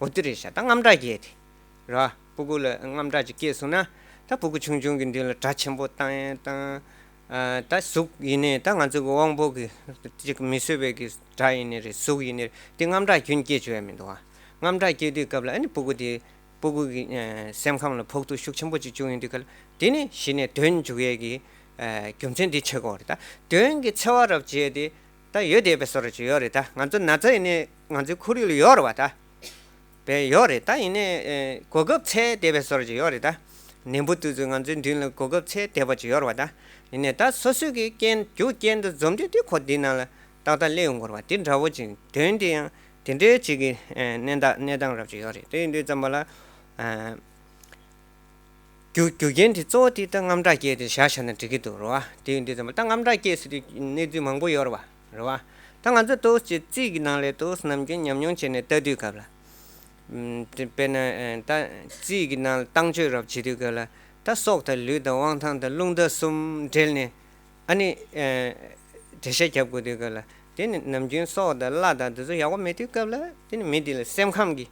འོ་དེ་རེད་ཤག་ད་རྔམ་སྐྲག་སྐྱེས་ཏེ། ར། སྤུ་གུ་ལ་རྔམ་སྐྲག་ཅིག་སྐྱེས་སོང་ན། ད་སྤུ་གུ་ཆུང་ཆུང་གི་མདུན་ལ་སྒྲ་ཆེན་པོ་བཏང་ཡང་བཏང་། ཨ་ད་གཟུགས་ཡིན་ནའི་ད་ང་ཚོ་གི་དབང་པོ་གི་ཅིག་མི་བཟོད་པའི་གི་སྒྲ་ཡིན་ནའི་རེད། གཟུགས་ཡིན་ནའི་རེད། དེ་རྔམ་སྐྲག་རྒྱུན་སྐྱེ་བཅུག་ཡ་མི་འདུག་བ། རྔམ་སྐྲག་སྐྱེ་དུས་སྐབས་ལ་ཨ་ནི་སྤུ་གུ་དེ་སྤུ་གུ་གི་ཨ་སེམས་ཁམས་ལ་ཕོག་ཐུག་ཤུགས་ཆེན་པོ་ཅིག་བྱུང་ཡོང་དུས་སྐབས་ལ། དེ་ནི་གཞི་ནས་དོན་འཇུག་ཡས་ཀྱི་ཨ་རྒྱུ་མཚན་དེ་ཆགས་ཀྱི་ཡོད་རེད། ད་དོན་གྱི་འཚེ་བ་རབ་བྱས་ཏེ་ད་ཡོད་བསྡད་པའི་བཟོ་འདྲ་ཅིག་ཡོད་རེད། ད་ང་ཚོ་ན་ཚ་ཡིན་ནའི་ང་ཚོའི་ཁོར་ཡུག་ལ་ཡོད་རེད་བ། ད་བས་ཡོད་རེད། ད་ཡིན་ནའི་ཨེ་གོ་སྐབས་འཚོལ་བསྡད་པའི་བཟོ་འདྲ་ཅིག་ཡོད་རེད། ད་ནད་འབུ་དེ་ཚོས་ང་ཚོའི་མདུན་ལ་གོ་སྐབས་འཚོལ་བསྡད་པ་ཅིག་ཡོད་རེད་བ། ད་ཡིན་ནའི་ད་སོ་སོའི་གི་རྐྱེན་རྒྱུ་རྐྱེན་དུ་འཛོམས་དུས་དེ་ཁོ་འདི་ནང་ལ་ཏག་ཏག་སླེབས་ཡོང་གི་རེད་བ། དེ་འདྲ་བོ་ཅིག་དོན་དེ་ཡང་དེ་འདྲའི་ཅིག་གི་ཨེ་གནས་སྟངས་གནས་སྟངས་རབ་ཅིག་ཡོད་རེད། དེ་ཡིན་དུས་ཙམ་པ་ལ་ཨ། རྒྱུ་རྒྱུ་རྐྱེན་དེ་གཙོ་བོ་དེ་ད་རྔམ་སྐྲག་སྐྱེས་ཏེ་བཞག་བཞག་ན་འགྲིག་གི་འདུག་རེད་བ། དེ་ཡིན་དུས་ཙམ་པ་ད་རྔམ་སྐྲག་སྐྱེས་ཟེར་དུས་གནས་ཚུལ་མང་པོ་ཡོད་རེད་བ། རེད་བ། ད་ང་ཚོ་ཏོག་ཙམ་རྩིས་ཀྱི་ནང་ལ་ཏོག་ཙམ་ནམ་རྒྱུན་ཉམས་མྱོང་བྱས་ནས་ལྟ་དུས་སྐབས་ལ། ཨམ། དེ་དཔེར་ན་ཨ་ད་རྩིས་ཀྱི་ནང་ལ་བཏང་བཅོས་རབ་བྱེད་དུས་སྐབས་ལ། ད་སྲོག་དང་ལུས་དང་དབང་ཐང་དང་རླུང་རྟ་གསུམ་འབྲེལ་ནས་ཨ་ནི་ཨ་འགྲེལ་བཤད་རྒྱབ་དགོས་དུས་སྐབས་ལ། དེ་ནི་ནམ་རྒྱུན་སྲོག་དང་བླ་དང་དེ་ཚོ་ཡག་པོ་མེད་དུས་སྐབས་ལ། དེ་ནི་མི་དེ་ལ་སེམས་ཁམས་ཀྱི་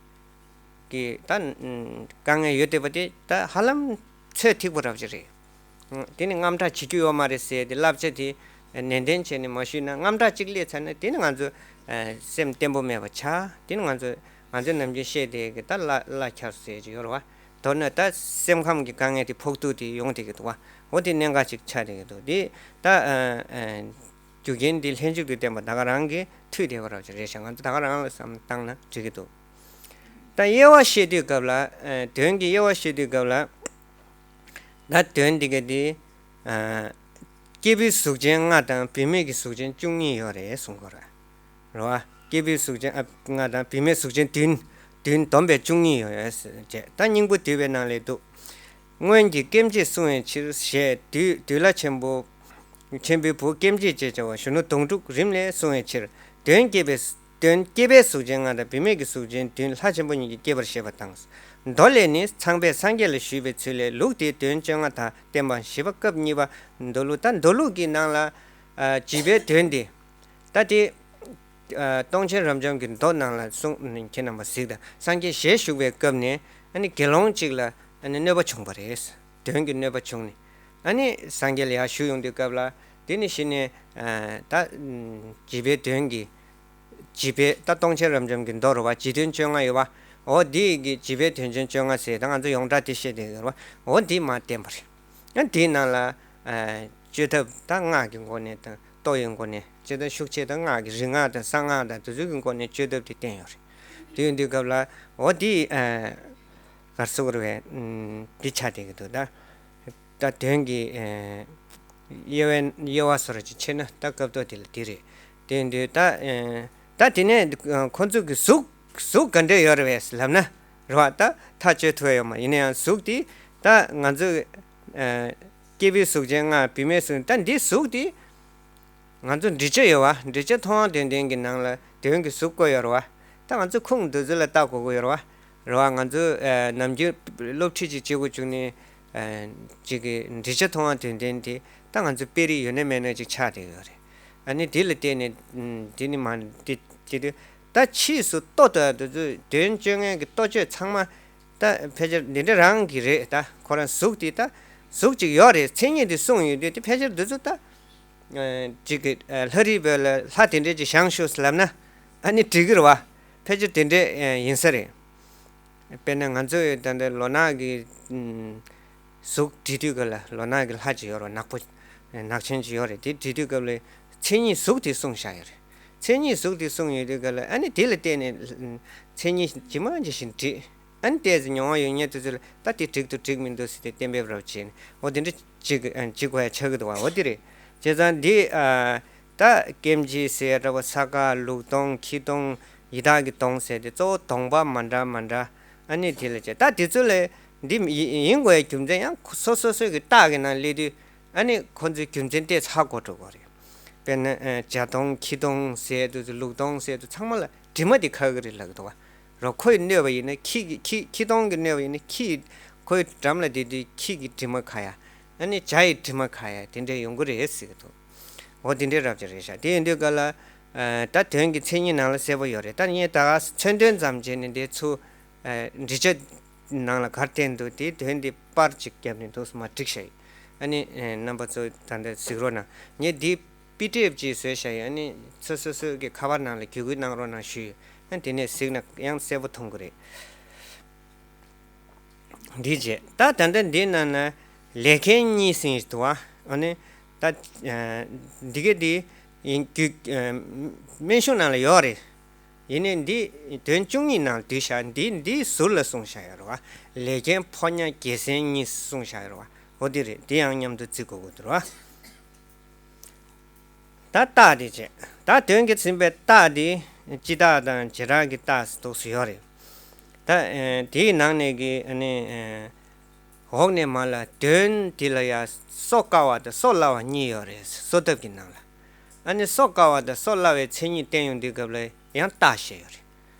གི་ད་དཀའ་ངལ་ཡོད་བསྡད་པ་དེ་ད་ཧ་ལམ་ཚོད་ཐིག་པོ་རབ་ཅིག་རེད། དེ་ནི་རྔམ་སྐྲག་བྱེད་རྒྱུ་ཡོད་མ་རེད་ཟེར་ཏེ་བསླབ་བྱ་དེ་ ནན་ཏན་བྱས་ནས་མ་ཞུས་ན། རྔམ་སྐྲག་གཅིག་སླེབས་ཚར་ན་དེ་ནི་ང་ཚོ་ཨ་སེམས་བརྟན་པོ་མེད་པ་ཆགས། དེ་ནི་ང་ཚོ་ང་ཚོས་ནམ་རྒྱུན་བཤད་བསྡད་ཀྱི་ད་བླ་བླ་འཁྱགས་ཟེར་གྱི་ཡོད་རེད་བ། མདོར་ན་ད་སེམས་ཁམས་ཀྱི་དཀའ་ངལ་དེ་ཕོག་ཐུག་དེ་ཡོང་བསྡད་ཀྱི་འདུག་བ། འོ་དེ་གནད་འགག་ཅིག་ཆགས་བསྡད་ཀྱི་འདུག་དེ་ད་ཨ་ཨ་རྒྱུ་རྐྱེན་འདི་ལྷན་ཅིག་ཏུ་བརྟེན་པ་ད་ག་རང་གིས་འཐུས་བསྡད་པ་རབ་ཅིག་རེད་ཤག་ང་ཚོ་ད་ག་རང་ལ་བསམ་བློ་བཏང་ན་འགྲིག་གི་འདུག་ད་དབྱེ་བ་བཤད་དུས་སྐབས་ལ། ཨ་དོན་གྱི་དབྱེ་བ་བཤད་དུས་སྐབས་ལ། ད་དོན་འདི་ག་འདི། ཨ་སྐྱེས་བུའི་གཟུགས་ཅན་ལྔ་དང་བུད་མེད་ཀྱི་གཟུགས་ཅན་བཅུ་གཉིས་ཡོད་རེད་གསུང་གི་ཡོད་རེད། རེད་བ། སྐྱེས་བུའི་གཟུགས་ཅན་ཨ་ལྔ་དང་བུད་མེད་གཟུགས་ཅན་བདུན། བདུན་བསྡོམས་པས་བཅུ་གཉིས་ཡོད་ཟེར་བྱས། ད་སྙིང་པོ་བསྡུས་པའི་ནང་ལས་འདུག་སྔོན་གྱི་སྐྱེ་མཆེད་བསྲུང་བའི་ཕྱིར་ཞེས་བདུད་བདུད་ལྷ་ཆེན་པོ། ཆེན་པོའི་བུ་སྐྱེ་མཆེད་ཅེས་བྱ་བ་གཞོན་ནུ་དོང་སྤྲུགས་རིམ་ལས་བསྲུང་བའི་ཕྱིར། དོན་སྐྱེས་པའི་དོན་སྐྱེས་པའི་གཟུགས་ཅན་ལྔ་དང་བུད་མེད་ཀྱི་གཟུགས་ཅན་བདུན་ལྷ་ཆེན་པོ་ཉིད་ཀྱིས་སྐྱེད་པར་བཤད་པ་དང་། མདོ་ལས་ནི་ཚངས་པས་སངས་རྒྱས་ལ་ཞུས་པའི་ཚུལ་ལས་ལུགས་དེའི་དོན་བཅོ་ལྔ་དང་བསྟན་པ་བཞི་པ་སྐབས་གཉིས་པ་མདོ་ལུགས། ད་མདོ་ལུགས་ཀྱི་ནང་ལ། ཨ་བྱིས་པའི་དོན་དེ། ད་དེ། ཨ་སྟོང་ཆེན་རབ་འབྱམས་ཀྱི་མདོ་ནང་ལ་གསུངས། ཁྱེད་རྣམ་པ་གཟིགས་དང་། སངས་རྒྱས་ཞལ་བཞུགས་པའི་སྐབས་ནས་ཨ་ནི་དགེ་སློང་གཅིག་ལ་ཨ་ནི་གནོད་པ་བྱུང་བ་རེད། དོན་གྱི་གནོད་པ་བྱུང་ནས། ཨ་ནི་སངས་རྒྱས་ལ་ཡར་ཞུ་ཡོང་དུས་སྐབས་ལ། དེ་ནི་གཞི་ནས་ཨ་ད་བྱིས་པའི་དོན་གྱི། བྱིས་པའི་ད་སྟོང་ཆེན་རབ་འབྱམས་ཀྱི་མདོ་རུ་བ་བྱིས་དོན་བཅོ་ལྔ་ཡོད་བ། འོ་འདི་གི་བྱིས་པའི་དོན་ཅན་བཅོ་ལྔ་ཟེར། ད་ང་ཚོ་ཡོངས་གྲགས་དེ་བཤད་བསྡད་ཡོད་རེད་བ། འོ་འདི་མར་བསྟན་པ་རེད། ཡང་དེའི་ནང་ལ་ཨ་བཅོས་ཐབས་ད་སྔགས་ཀྱི་སྒོ་ནས་དང་ལྟོ་ཡི་སྒོ་ནས། བྱས་ཙང་ཤུགས་ཆེ་ད་སྔགས་ཀྱི་རིག་སྔགས་དང་གསང་སྔགས་དང་དེ་ཚོའི་གི་སྒོ་ནས་བཅོས་ཐབས་དེ་བསྟན་ཡོད་རེད། དེ་ཡིན་དུས་སྐབས་ལ་འོ་དེ་ཨ་ག་རེ་ཟེར་དགོས་རེད་པས། ཨམ་འདི་ཆགས་བསྡད་ཀྱི་འདུག་ད་ད་དོན་གྱི་ཨ་དབྱེ་བའི་དབྱེ་བ་བཟོ་འདྲ་ཅིག་ཕྱེ་ན་ད་སྐབས་ཐོག་དེ་ལ་དེ་རེད། དེ་ཡིན་དུས་ད་ཨ་ད་དེ་ནས་ཁོ་ཚོ་གི་གཟུགས་གཟུགས་ག་འདྲས་ཡོད་རེད་པས་ལབ་ན། རེད་བ། ད་ཐག་གཅོད་ཐུབ་ཡ་ཡོད་མ། ཡིན་ན་ཡང་གཟུགས་དེ་ད་ང་ཚོ་ཨ་སྐྱེས་བུའི་གཟུགས་ཅན་ལྔ། བུད་མེད་གཟུགས། ད་འདི་གཟུགས་དེ་ང་ཚོ་འདྲིས་ཆ་ཡོད་བ། འདྲིས་ཆ་མཐོང་བ་དོན་ལྡན་གྱི་ནང་ལ་དོན་གྱི་གཟུགས་བཀོད་ཡོད་རེད་བ། ད་ང་ཚོ་ཁུངས་འདི་ཚོ་ལ་ལྟ་དགོས་ཀྱི་ཡོད་རེད་བ། རེད་བ། ང་ཚོ་ཨ་ནམ་རྒྱུན་སློབ་ཁྲིད་ཅིག་བྱེད་དགོས་བྱུང་ནས་ཨ་ཅིག་གི་འདྲིས་ཆ་མཐོང་བ་དོན་ལྡན་དེ་ད་ང་ཚོ་དཔེ་རིས་ཡོད་ན་མེད་ན་ཅིག་ཆགས་བསྡད་ཡོད་རེད། ཨ་ནི་དེ་ལ་བརྟེན་ནས་ཨམ་དེ་ནི་མ་དེ་དེ་དུས་ད་ཕྱིས་སུ་ལྟོ་དང་དེ་ཚོ་དོན་བཅོ་ལྔའི་གི་ལྟོ་བཅོས་ཚང་མ་ད་ཕལ་ཆེར་འདི་འདྲ་རང་གི་རེད། ད་ཁོ་རང་གཟུགས་དེ་ད་གཟུགས་ཅིག་ཡོད་རེད། མཚན་ཉིད་དེ་གསུངས་ཡོད་དུས་དེ་ཕལ་ཆེར་འདི་ཚོ་ད་ཅིག་གི་ལྷ་རིས་བོད་ལ་ལྷ་དེ་འདྲས་ཅིག་བཞེངས་ཤོག་ལབ་ན་ཨ་ནི་འགྲིག་གི་རེད་བ། ཕལ་ཆེར་དེ་འདྲས་ཡིན་ས་རེད། དཔེར་ན་ང་ཚོས་ད་ལྟ་ལོ་ནག་གི་གཟུགས་བྲིས་དུས་སྐབས་ལ་ལོ་ནག་གི་ལྷ་ཅིག་ཡོད་རེད། ནག་པོ་ནག་ཆེན་ཅིག་ཡོད་རེད། དེ་བྲིས་དུས་སྐབས་ལ་མཚན་ཉིད་གཟུགས་དེ་གསུངས་བཞག་ཡོད་རེད། མཚན་ཉིད་གཟུགས་དེ་གསུངས་ཡོད་དུས་སྐབས་ལ་ཨ་ནི་དེ་ལ་བརྟེན་ནས་མཚན་ཉིད་ཇི་མ་ཇི་བཞིན་བྲིས། ཨ་ནི་ཏོག་ཙམ་མྱོང་བ་ཡོད་མཁན་དེ་ཚོ་ལ་ད་དེ་འགྲིག་འདུག་འགྲིག་མི་འདུག་ཟེར་ཏེ་གཏན་འབེབས་རོབ་བྱས་ནས་འོ་དེ་འདྲ་ཅིག་ཨ་ཅིག་གོ་ཡ་ཆགས་ཀྱི་འདུག་བ། འོ་དེ་རེད། བྱས་ཙང་འདི་ཨ་ད་སྐྱེ་མཆེད་ཟེར་ཡ་འདྲ་བོ། ས་ཀ་ལུག་གདོང་ཁྱི་གདོང་ཡི་དྭགས་ཀྱི་གདོང་ཟེར་ཏེ་གཙོ་བོ་གདོང་པ་མ་འདྲ་མ་འདྲ། ཨ་ནི་དེ་ལ་བྱས་ད་དེ་ཚོ་ལ་འདི་ཡི་ཡིན་དགོས་ཡ་རྒྱུ་མཚན་ཡང་སོ་སོ་སོའི་གི་རྟགས་ཀྱི་ནང་སླེབས་དུས་ཨ་ནི་ཁོ་ཚོའི་རྒྱུ་མཚན་དེ་ཧ་གོ་འགྲོ་གི་རེད། དཔེར་ན་ཨ་བྱ་གདོང་ཁྱི་གདོང་ཟེར་དུས་ཚོ་ལུག་གདོང་ཟེར་དུས་ཚང་མ་ལ་དྲི་མ་དེ་ཁ་གི་རེད་ལབ་ཀྱི་འདུག་བ། རོ་ཁོ་ཡི་གནོད་པ་ཡིན་ན་ཁྱི་གི་ཁྱི་ཁྱི་གདོང་གི་གནོད་པ་ཡིན་ན་ཁྱི་ཡི་ཁོ་ཡི་འགྲམ་ལ་བསྡད་དུས་ཁྱི་གི་དྲི་མ་ཁ་ཡ། ཨ་ནི་བྱ་ཡི་དྲི་མ་ཁ་ཡ་དེ་འདྲ་ཡོང་གི་རེད་ཟེར་གྱི་འདུག་འོ་དེ་འདྲའི་རབ་ཅིག་རེད་ཤག་དེ་ཡིན་དུས་ག་ལ་ཨ་ད་དོན་གྱི་མཚན་ཉིད་ནང་ལ་གསལ་པོ་ཡོད་རེད། ད་ངས་ད་ག་མཚོན་དོན་ཙམ་བྱས་ནས་འདི་ཚུར་ཨ་འདྲི་བྱ་ནང་ལ་གར་བསྟན་འདུག་དེའི་དོན་འདི་པར་ཅིག་བརྒྱབ་ནས་འདུག་སེ་མར་བསྒྲིགས་བཞག་ཡོད། ཨ་ནི་ཨ་རྣམ་པ་ཚོ་ད་ལྟ་གཟིགས་རོགས་གནང་། ངས་འདི་པི་ཌི་ཨེཕ་ཅིག་བཟོས་བཞག་ཡོད། ཨ་ནི་ཚོ་སོ་སོའི་གི་ཁ་པར་ནང་ལ་བརྒྱུད་སྐུལ་གནང་རོགས་གནང་ཞུས་ཡོད། ཨ་དེ་ནས་གཟིགས་ན་ཡང་གསལ་པོ་མཐོང་གི་རེད། འདི་བྱས་ད་ད་ལྟ་འདི་ནང་ན་ལས་མཁན་གཉིས་ཟིན་འདུག་བ། ཨ་ནི་ད་ཨ་འདི་ག་འདི་ཡིན་རྒྱུ་ཨ་སྨན་གཞུང་ནང་ལ་ཡོད་རེད། ཡིན་ནའི་འདི་དོན་བཅུ་གཉིས་ནང་བསྡུས་བཞག་འདི་འདི་ཟུར་ལ་གསུངས་བཞག་ཡོད་རེད་བ། ལས་མཁན་ཕོ་ཉ་རྒྱལ་མཚན་གཉིས་གསུངས་བཞག་ཡོད་རེད་བ། འོ་འདི་རེད། འདི་ཡང་མཉམ་དུ་བརྩི་དགོས་ཀྱི་འདུག་རེད་བ། ད་རྟགས་དེ་བྱས། ད་དོན་གྱིས་ཟིན་པའི་རྟགས་དེ་སྤྱི་རྟགས་དང་བྱེ་བྲག་གི་རྟགས་སུ་འདུག་སེ་ཡོད་རེད། ད་ཨ་དེའི་ནང་ནས་ཀྱི་ཨ་ནི་ཨ་འོག་ནས་མར་ལ་དོན་དེ་ལ་ཡ་གསོ་དཀའ་བ་དང་གསོ་སླ་བ་གཉིས་ཡོད་རེད། གསོ་ཐབས་ཀྱི་ནང་ལ། ཨ་ནི་གསོ་དཀའ་བ་དང་གསོ་སླ་བའི་མཚན་ཉིད་བསྟན་ཡོང་དུས་སྐབས་ལ་ཡང་རྟགས་བཤད་ཡོད་རེད།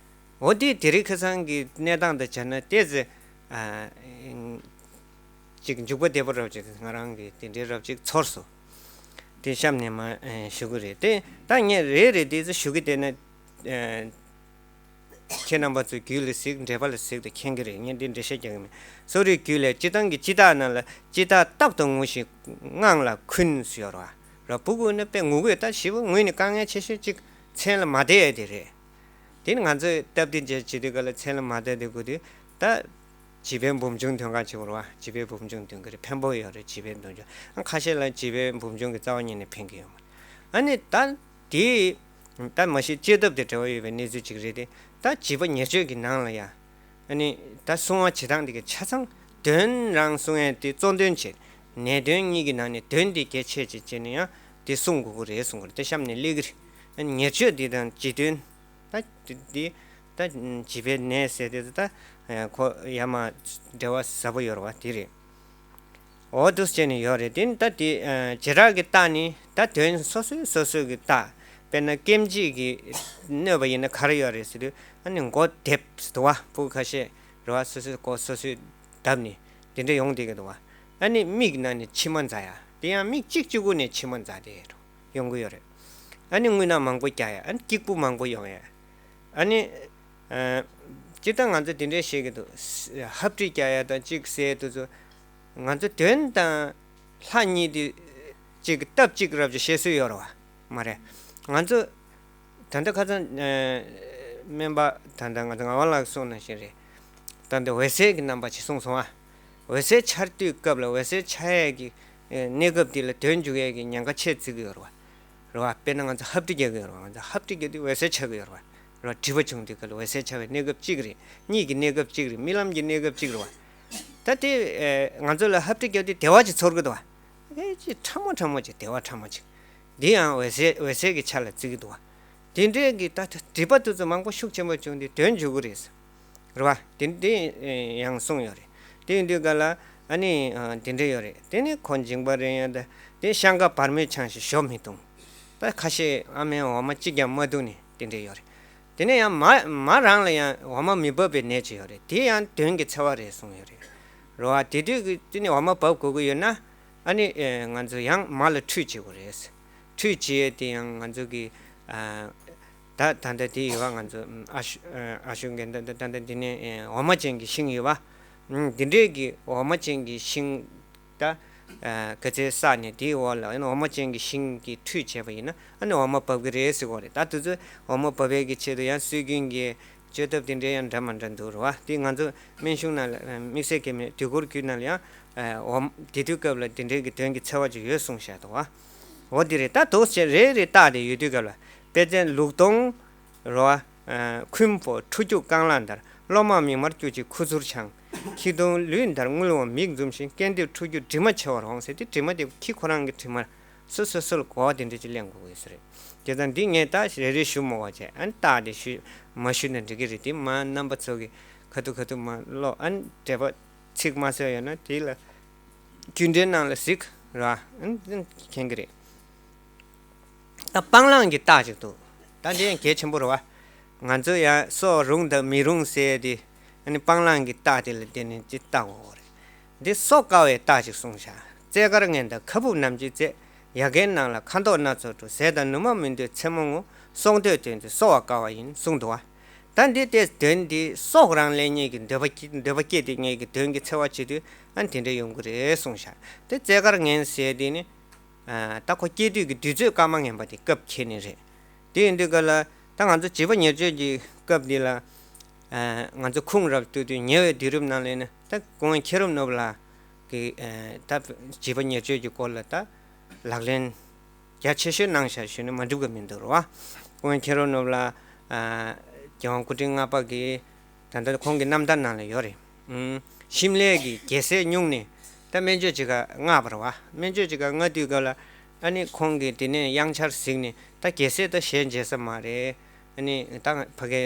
འོ་དེ་དེ་རིང་ཁ་སང་གི་གནས་སྟངས་དང་སྦྱར་ན་ཏོག་ཙམ་ཨ་ཅིག་འཇུག་པ་བདེ་པོ་རབ་ཅིག་ང་རང་གིས་དེ་འདྲའི་རབ་ཅིག་ཚོར་སོང་། དེ་གཤམ་ནས་མར་ཨ་ཞུ་གི་རེད། དེ་ད་ངས་རེ་རེ་དེ་ཚོ་ཞུ་གི་བསྡད་ན་ཨ་ཁྱེད་རྣམ་པ་ཚོའི་རྒྱུད་ལ་གཟིགས། འགྲེལ་པ་ལ་གཟིགས་དང་མཁྱེན་གྱི་རེད། ངས་འདི་འགྲེལ་བཤད་རྒྱག་གི་མེད། གསོ་རིག་རྒྱུད་ལས་སྤྱིར་བཏང་གི་སྤྱི་རྟགས་ནང་ལ་སྤྱི་རྟགས་རྟག་ཏུ་ངུ་ཞིང་ངང་ལ་འཁུན་ཟེར་ཡོད་རེད་ ར། སྤུ་གུ་ནི་དཔེ་ངུ་གི་ཡོད། ད་ཞེ་པོ་ངུས་ནས་དཀའ་ངལ་ཆེ་ཤོས་གཅིག་མཚན་ལ་མ་བསྡད་ཡ་དེ་རེད། དེ་ནི་ང་ཚོས་སྟབས་བདེ་བྱས་བྱེད་དུས་ག་ལ་མཚན་ལ་མ་བསྡད་དེ་དགོས་དུས་ད། བྱིས་པའི་འབུམ་ཆུང་འདོན་ག་བྱེད་དགོས་ར་བ། བྱིས་པའི་འབུམ་ཆུང་འདོན་གི་རེད། ཕན་པོ་ཡོད་རེད། བྱིས་པའི་འབུམ་ཆུང་། ཨ་ཁ་ཤས་ལ་བྱིས་པའི་འབུམ་ཆུང་གི་རྩ་བ་ཉིད་ནས་ཕན་གི་ཡོད་མ་རེད། ཨ་ནི་ད་དེ་ད་མ་གཞི་སྤྱི་ཐབས་དེ་འབྲེལ་བ་ཡོད་པའི་གནས་ཚུལ་ཅིག་རེད་དེ། ད་བྱིས་པ་ཉེར་སྤྱོད་ཀྱི་ནང་ལ་ཡ། ཨ་ནི་ད་སྲུང་བ་བྱེད་སྟངས་དེ་ག་ཆ་ཚང་དོན་རང་སྲུང་ཡས་དེ་གཙོ་དོན་བྱེད། ནད་གདོན་གཉིས་ཀྱི་ནང་ནས་གདོན་དེ་གལ་ཆེ་ཆེ་བྱས་ནས་ཡང་དེ་སྲུང་དགོས་ཀྱི་རེད། སྲུང་དགོས་རེད། དེ་གཤམ་ནས་སླེབས་ཀྱི་རེད། ཨ་ནི་ཉེར་སྤྱོད་དེ་དང་བྱིས་དོན། ད་དེ་དེ་ད་བྱིས་པའི་ནད་ཟེར་དེ་ད་ཁོ་ཡ་མ་འབྲེལ་བ་ཟབ་པོ་ཡོད་རེད་བ། དེ་རེད། འོ་འདུག་སེ་བྱས་ནས་ཡོད་རེད། དེ་ནི་ད་དེ་ཨ་བྱེ་བྲག་གི་རྟགས་ནི་ད་དོན་སོ་སོའི་སོ་སོའི་གི་རྟགས། དཔེར་ན་སྐེམ་བྱེད་ཀྱི་གནོད་པ་ཡིན་ན་ག་རེ་ཡོད་རེད་ཟེར་དུས། ཨ་ནི་མགོ་རྡེབ་ཟེར་འདུག་བ། སྤུ་གུ་ཁ་ཤས་རེད་བ། སོ་སོའི་མགོ་སོ་སོས་བརྡབས་ནས་དེ་འདྲ་ཡོང་བསྡད་ཀྱི་འདུག་བ། ཨ་ནི་མིག་ནང་ནས་མཆི་མ་འཛག་ཡ། དེ་ཡང་མིག་གཅིག་གཅིག་པུ་ནས་མཆི་མ་འཛག་བསྡད་ཡོང་གི་ཡོད་རེད། ཨ་ནི་རྔུལ་ནག་མང་པོ་རྒྱག་ཡ། ཨ་ནི་སྐྱིགས་བུ་མང་པོ་ཡོང་ཡ། ཨ་ནི། ཨ། སྤྱིར་བཏང་ང་ཚོ་དེ་འདྲའི་བཤད་ཀྱི་འདུག། ཧབ་སྦྲིད་རྒྱག་ཡ་དང་གཅིག་ཟེར་དུས་ཚོ། ང་ཚོ་དོན་དང་ལྷ་གཉིས་དེ་གཅིག་གི་སྟབས་གཅིག་རབ་ཅིག་བཤད་སྲོལ་ཡོད་རེད་བ། མ་རེད། ང་ཚོ་ད་ལྟ་ཁ་སང་། ཨ། སྨན་པ་ད་ལྟ་ང་ཚོ་ངག་དབང་ལགས་གསུངས་ནང་བཞིན་རེད། ད་ལྟ་འོད་གསལ་གྱི་རྣམ་པ་ཅིག་གསུངས་སོང་བ། འོད་གསལ་འཆར་དུས་སྐབས་ལ་འོད་གསལ་འཆར་ཡས་ཀྱི་གནས་སྐབས་དེ་ལ་དོན་འཇུག་ཡས་ཀྱི་ཉེན་ཁ་ཆེ་བརྩི་གི་ཡོད་རེད་བ། རེད་བ། དཔེར་ན་ང་ཚོ་ཧབ་སྦྲིད་རྒྱག་གི་ཡོད་རེད་བ། ང་ཚོ་ཧབ་སྦྲིད་རྒྱག་དུས་འོད་གསལ་འཆར་གི་ཡོད་རེད་བ། རེད་བ། སྒྲིབ་པ་བྱུང་དུས་སྐབས་ལ་འོད་གསལ་འཆར་བའི་གནས་སྐབས་གཅིག་རེད། གཉིད་ཀྱི་གནས་སྐབས་གཅིག་རེད། རྨི་ལམ་གྱི་གནས་སྐབས་གཅིག་རེད་བ། ད་དེ་ཨེ་ང་ཚོ་ལ་ཧབ་སྦྲིད་རྒྱག་དུས་བདེ་བ་ཅིག་ཚོར་གི་འདུག་བ། ཨེ་ཅིག་ཕྲ་མོ་ཕྲ་མོ་ཅིག། བདེ་བ་ཕྲ་མོ་ཅིག། འདི་ཡང་འོད་གསལ་འོད་གསལ་གྱི་ཆ་ལ་བརྩི་གི་འདུག་བ། དེ་འདྲའི་གི་ད་ད་སྒྲིབ་པ་དེ་ཚོ་མང་པོ་ཤུགས་ཆེན་པོ་བྱུང་དུས་དོན་འཇུག་གི་རེད། རེད་བ། དེ་འདི་ཡང་གསུངས་ཡོད་རེད། དེ་ཡིན་དུས་ག་ལ་ཨ་ནི་ཨ་དེ་འདྲ་ཡོད་རེད། དེ་ནི་ཁོ་འཇིང་པ་རེད། ཡང་ད་དེ་ཤང་ཀ་བར་མའི་ཆང་ཞིག་ཞོ་མི་འཐུང་། ད་ཁ་ཤས་ཨ་མའི་འོ་མ་གཅིག་ཀྱང་མ་འཐུང་ནི་དེ་འདྲ་ཡོད་རེད། དེ་ནས་ཡང་མ་མ་རང་ལ་ཡང་འོ་མ་མི་འབབ་པའི་ནད་ཅིག་ཡོད་རེད། དེ་ཡང་གདོན་གྱི་འཚེ་བ་རེད་གསུངས་ཡོད་རེད། རེད་བ། དེ་དུས་ཀྱི་དེ་ནི་འོ་མ་འབབ་དགོས་ཀྱི་ཡོད་ན། ཨ་ནི་ཨེ་ང་ཚོ་ཡང་མ་ལ་ཁྲུས་བྱེད་དགོས་རེད། ཁྲུས་བྱེད་ཡས་དེ་ཡང་ང་ཚོ་གི་ཨ་ད་ད་ལྟ་དེ་ཡོད་བ། ང་ཚོ་ཨ་ཤུ་ཨ་ཤུ་གི་ད་ད་ད་ད་འདི་ནས་ཨེ་འོ་མ་ཅན་གྱི་ཤིང་ཡོད་བ། ཨུམ། འདི་འདྲས་ཀྱི་འོ་མ་ཅན་གྱི་ཤིང་ད་ཨ་ག་ཚོད་བསགས་ནས་དེའི་འོག་ལ་ཨ་ནི་འོ་མ་ཅན་གྱི་ཤིང་གི་ཁྲུས་བྱས་པ་ཡིན་ན་ཨ་ནི་འོ་མ་འབབ་ཀྱི་རེད་ཟེར་གོ་རེད། ད་དེ་ཚོ་འོ་མ་འབབ་ཡས་ཀྱི་ཆེད་དུ་ཡང་སྲོལ་རྒྱུན་གྱི་བཅོས་ཐབས་དེ་འདྲའི་ཡང་འདྲ་མི་འདྲ་འདུག་རེད་བ། དེ་ང་ཚོ་སྨན་གཞུང་ནང་ལ་དམིགས་བསལ་གྱི་མེད། དུས་འཁོར་རྒྱུད་ནང་ལ་ཡང་འོ་དེ་དུས་སྐབས་ལ་དེ་འདྲའི་གི་གདོན་གྱི་འཚེ་བ་ཅིག་ཡོད་གསུངས་བཞག་འདུག་བ། འོ་དེ་རེད། ད་དུག་ཅན་རེ་རེ་རྟགས་དེ་ཡོད་དུས་སྐབས་ལ་དཔེ་ཅན་ལུག་གདོང་རེད་བ། ཁུན་པོ་ཁྲུ་སྐྱུག་རྐང་ལག་འདར། གློ་དམར་མིག་དམར་སྐྱུ་གཅིག་ཁུ་ཚུར་འཆང་། ཁྱི་གདོང་ལུས་འདར་རྔུལ་འོང་མིག་འཛུམ་ཞིང་། སྐེ་འདེབས་ཁྲུ་སྐྱུག་དྲི་མ་མཆེ་བར་འོང་ཟེར་དུས་དྲི་མ་དེ་ཁྱི་ཁོ་རང་གི་དྲི་མ་སོ་སོ་སོར་གོ་བ་དེ་འདྲ་ཅིག་གླེང་དགོས་ཀྱི་ཡོད་ས་རེད། དེ་ཙང་འདི་ངས་ད་རེ་རེ་ཞུ་མ་དགོས་བྱས། ཨ་ནི་རྟགས་དེ་ཞུ་མ་ཞུས་ན་འགྲིག་གི་རེད། དེ་མ་རྣམ་པ་ཚོ་གི་ཁ་ཐུག་ཁ་ཐུག་མ་ཀློག་ཨ་ནི་འགྲེལ་པ་ཚིག་མ་གསལ་ཡོད་ན་དེ་ལ་རྒྱུད་འགྲེལ་ནང་ལ་གཟིགས་ར། ཨ་ནི་མཁྱེན་གི་རེད། ད་སྤང་བླང་གི་རྟགས་ཅིག་འདུག། ད་འདི་ཡང་གལ་ཆེན་པོ་རེད་བ། ང་ཚོ་ཡང་སྲོག་རུང་དང་མི་རུང་ཟེར་དེ། ཨ་ནི་སྤང་བླང་གི་རྟགས་དེ་ལ་བརྟེན་ནས་ཅིག་བལྟ་དགོས་རེད། འདི་སྲོག་དཀའ་བའི་རྟགས་ཅིག་གསུངས་བཞག། རྩེ་དཀར་ངན་དང་ཁ་སྦུབ་ནམ་གྱི་རྩེ། ཡ་གིའི་ནང་ལ་ཁ་མདོག་སྣ་ཚོགས་འཁྲུ། ཟས་དང་ནུ་མ་མི་འདོད་མཚན་མོ་ངུ། སྲོག་འདོད་དོན་དུ་གསོ་བ་དཀའ་བ་ཡིན་གསུངས་འདུག་བ། ད་འདི་ལྟའི་དོན་འདི་སྲོག་རང་ལེན་མཁན་གྱི་འདོད་པ་སྐྱེ་འདོད་པ་སྐྱེས་ཏེ་ངེད་ཀྱི་དོན་གྱི་འཚེ་བ་བྱེད་དུས་ཨ་ནི་དེ་འདྲ་ཡོང་གི་རེད་གསུངས་བཞག། དེ་རྩེ་དཀར་ངན་ཟེར་དེ་ནི། ད་ཁོ་སྐྱེ་དུས་ཀྱི་དུས་ཚོད་སྐར་མ་ངན་པ་དེ་སྐབས་འཁེལ་ནི་རེད། དེ་ཡིན་དུས་ག་ལ་ད་ང་ཚོ་བྱིས་པ་ཉེར་སྤྱོད་ཀྱི་སྐབས་འདི་ལ། ང་ཚོ་ཁུངས་རབ་བསྟོད་དུས་ཉེ་བའི་དུས་རབས་ནང་ལ་ནི་ད་སྐུ་ངོ་མཁྱེན་རབ་ནོར་བུ་ལགས་ཀྱིས་ད་བྱིས་པ་ཉེར་སྤྱོད་ཀྱི་སྐོར་ལ་ད་ལག་ལེན་རྒྱ་ཆེ་ཤོས་གནང་བཞག་ཞུས་ན་མ་འགྲིག་པ་མི་འདུག་རེད་བ། སྐུ་ངོ་མཁྱེན་རབ་ནོར་བུ་ལགས། རྒྱལ་དབང་སྐུ་ཕྲེང་ལྔ་པ་གི་ད་ལྟ་ཁོང་གི་རྣམ་ཐར་ནང་ལ་ཡོད་རེད། ཨུམ། ཤིམ་ལའི་གི་རྒྱལ་སྲས་སྨྱུང་གནས་ད་སྨན་བཅོས་ཅིག་ག་མངགས་པ་རེད་བ། སྨན་བཅོས་ཅིག་ག་མངགས་དུས་སྐབས་ལ་ཨ་ནི་ཁོང་གིས་དེ་ནས་དབྱངས་འཆར་གཟིགས་ནས་ད་རྒྱལ་སྲས་ད་ཞལ་མཇལ་ས་མ་རེད། ཨ་ནི་ད་ཕ་གི་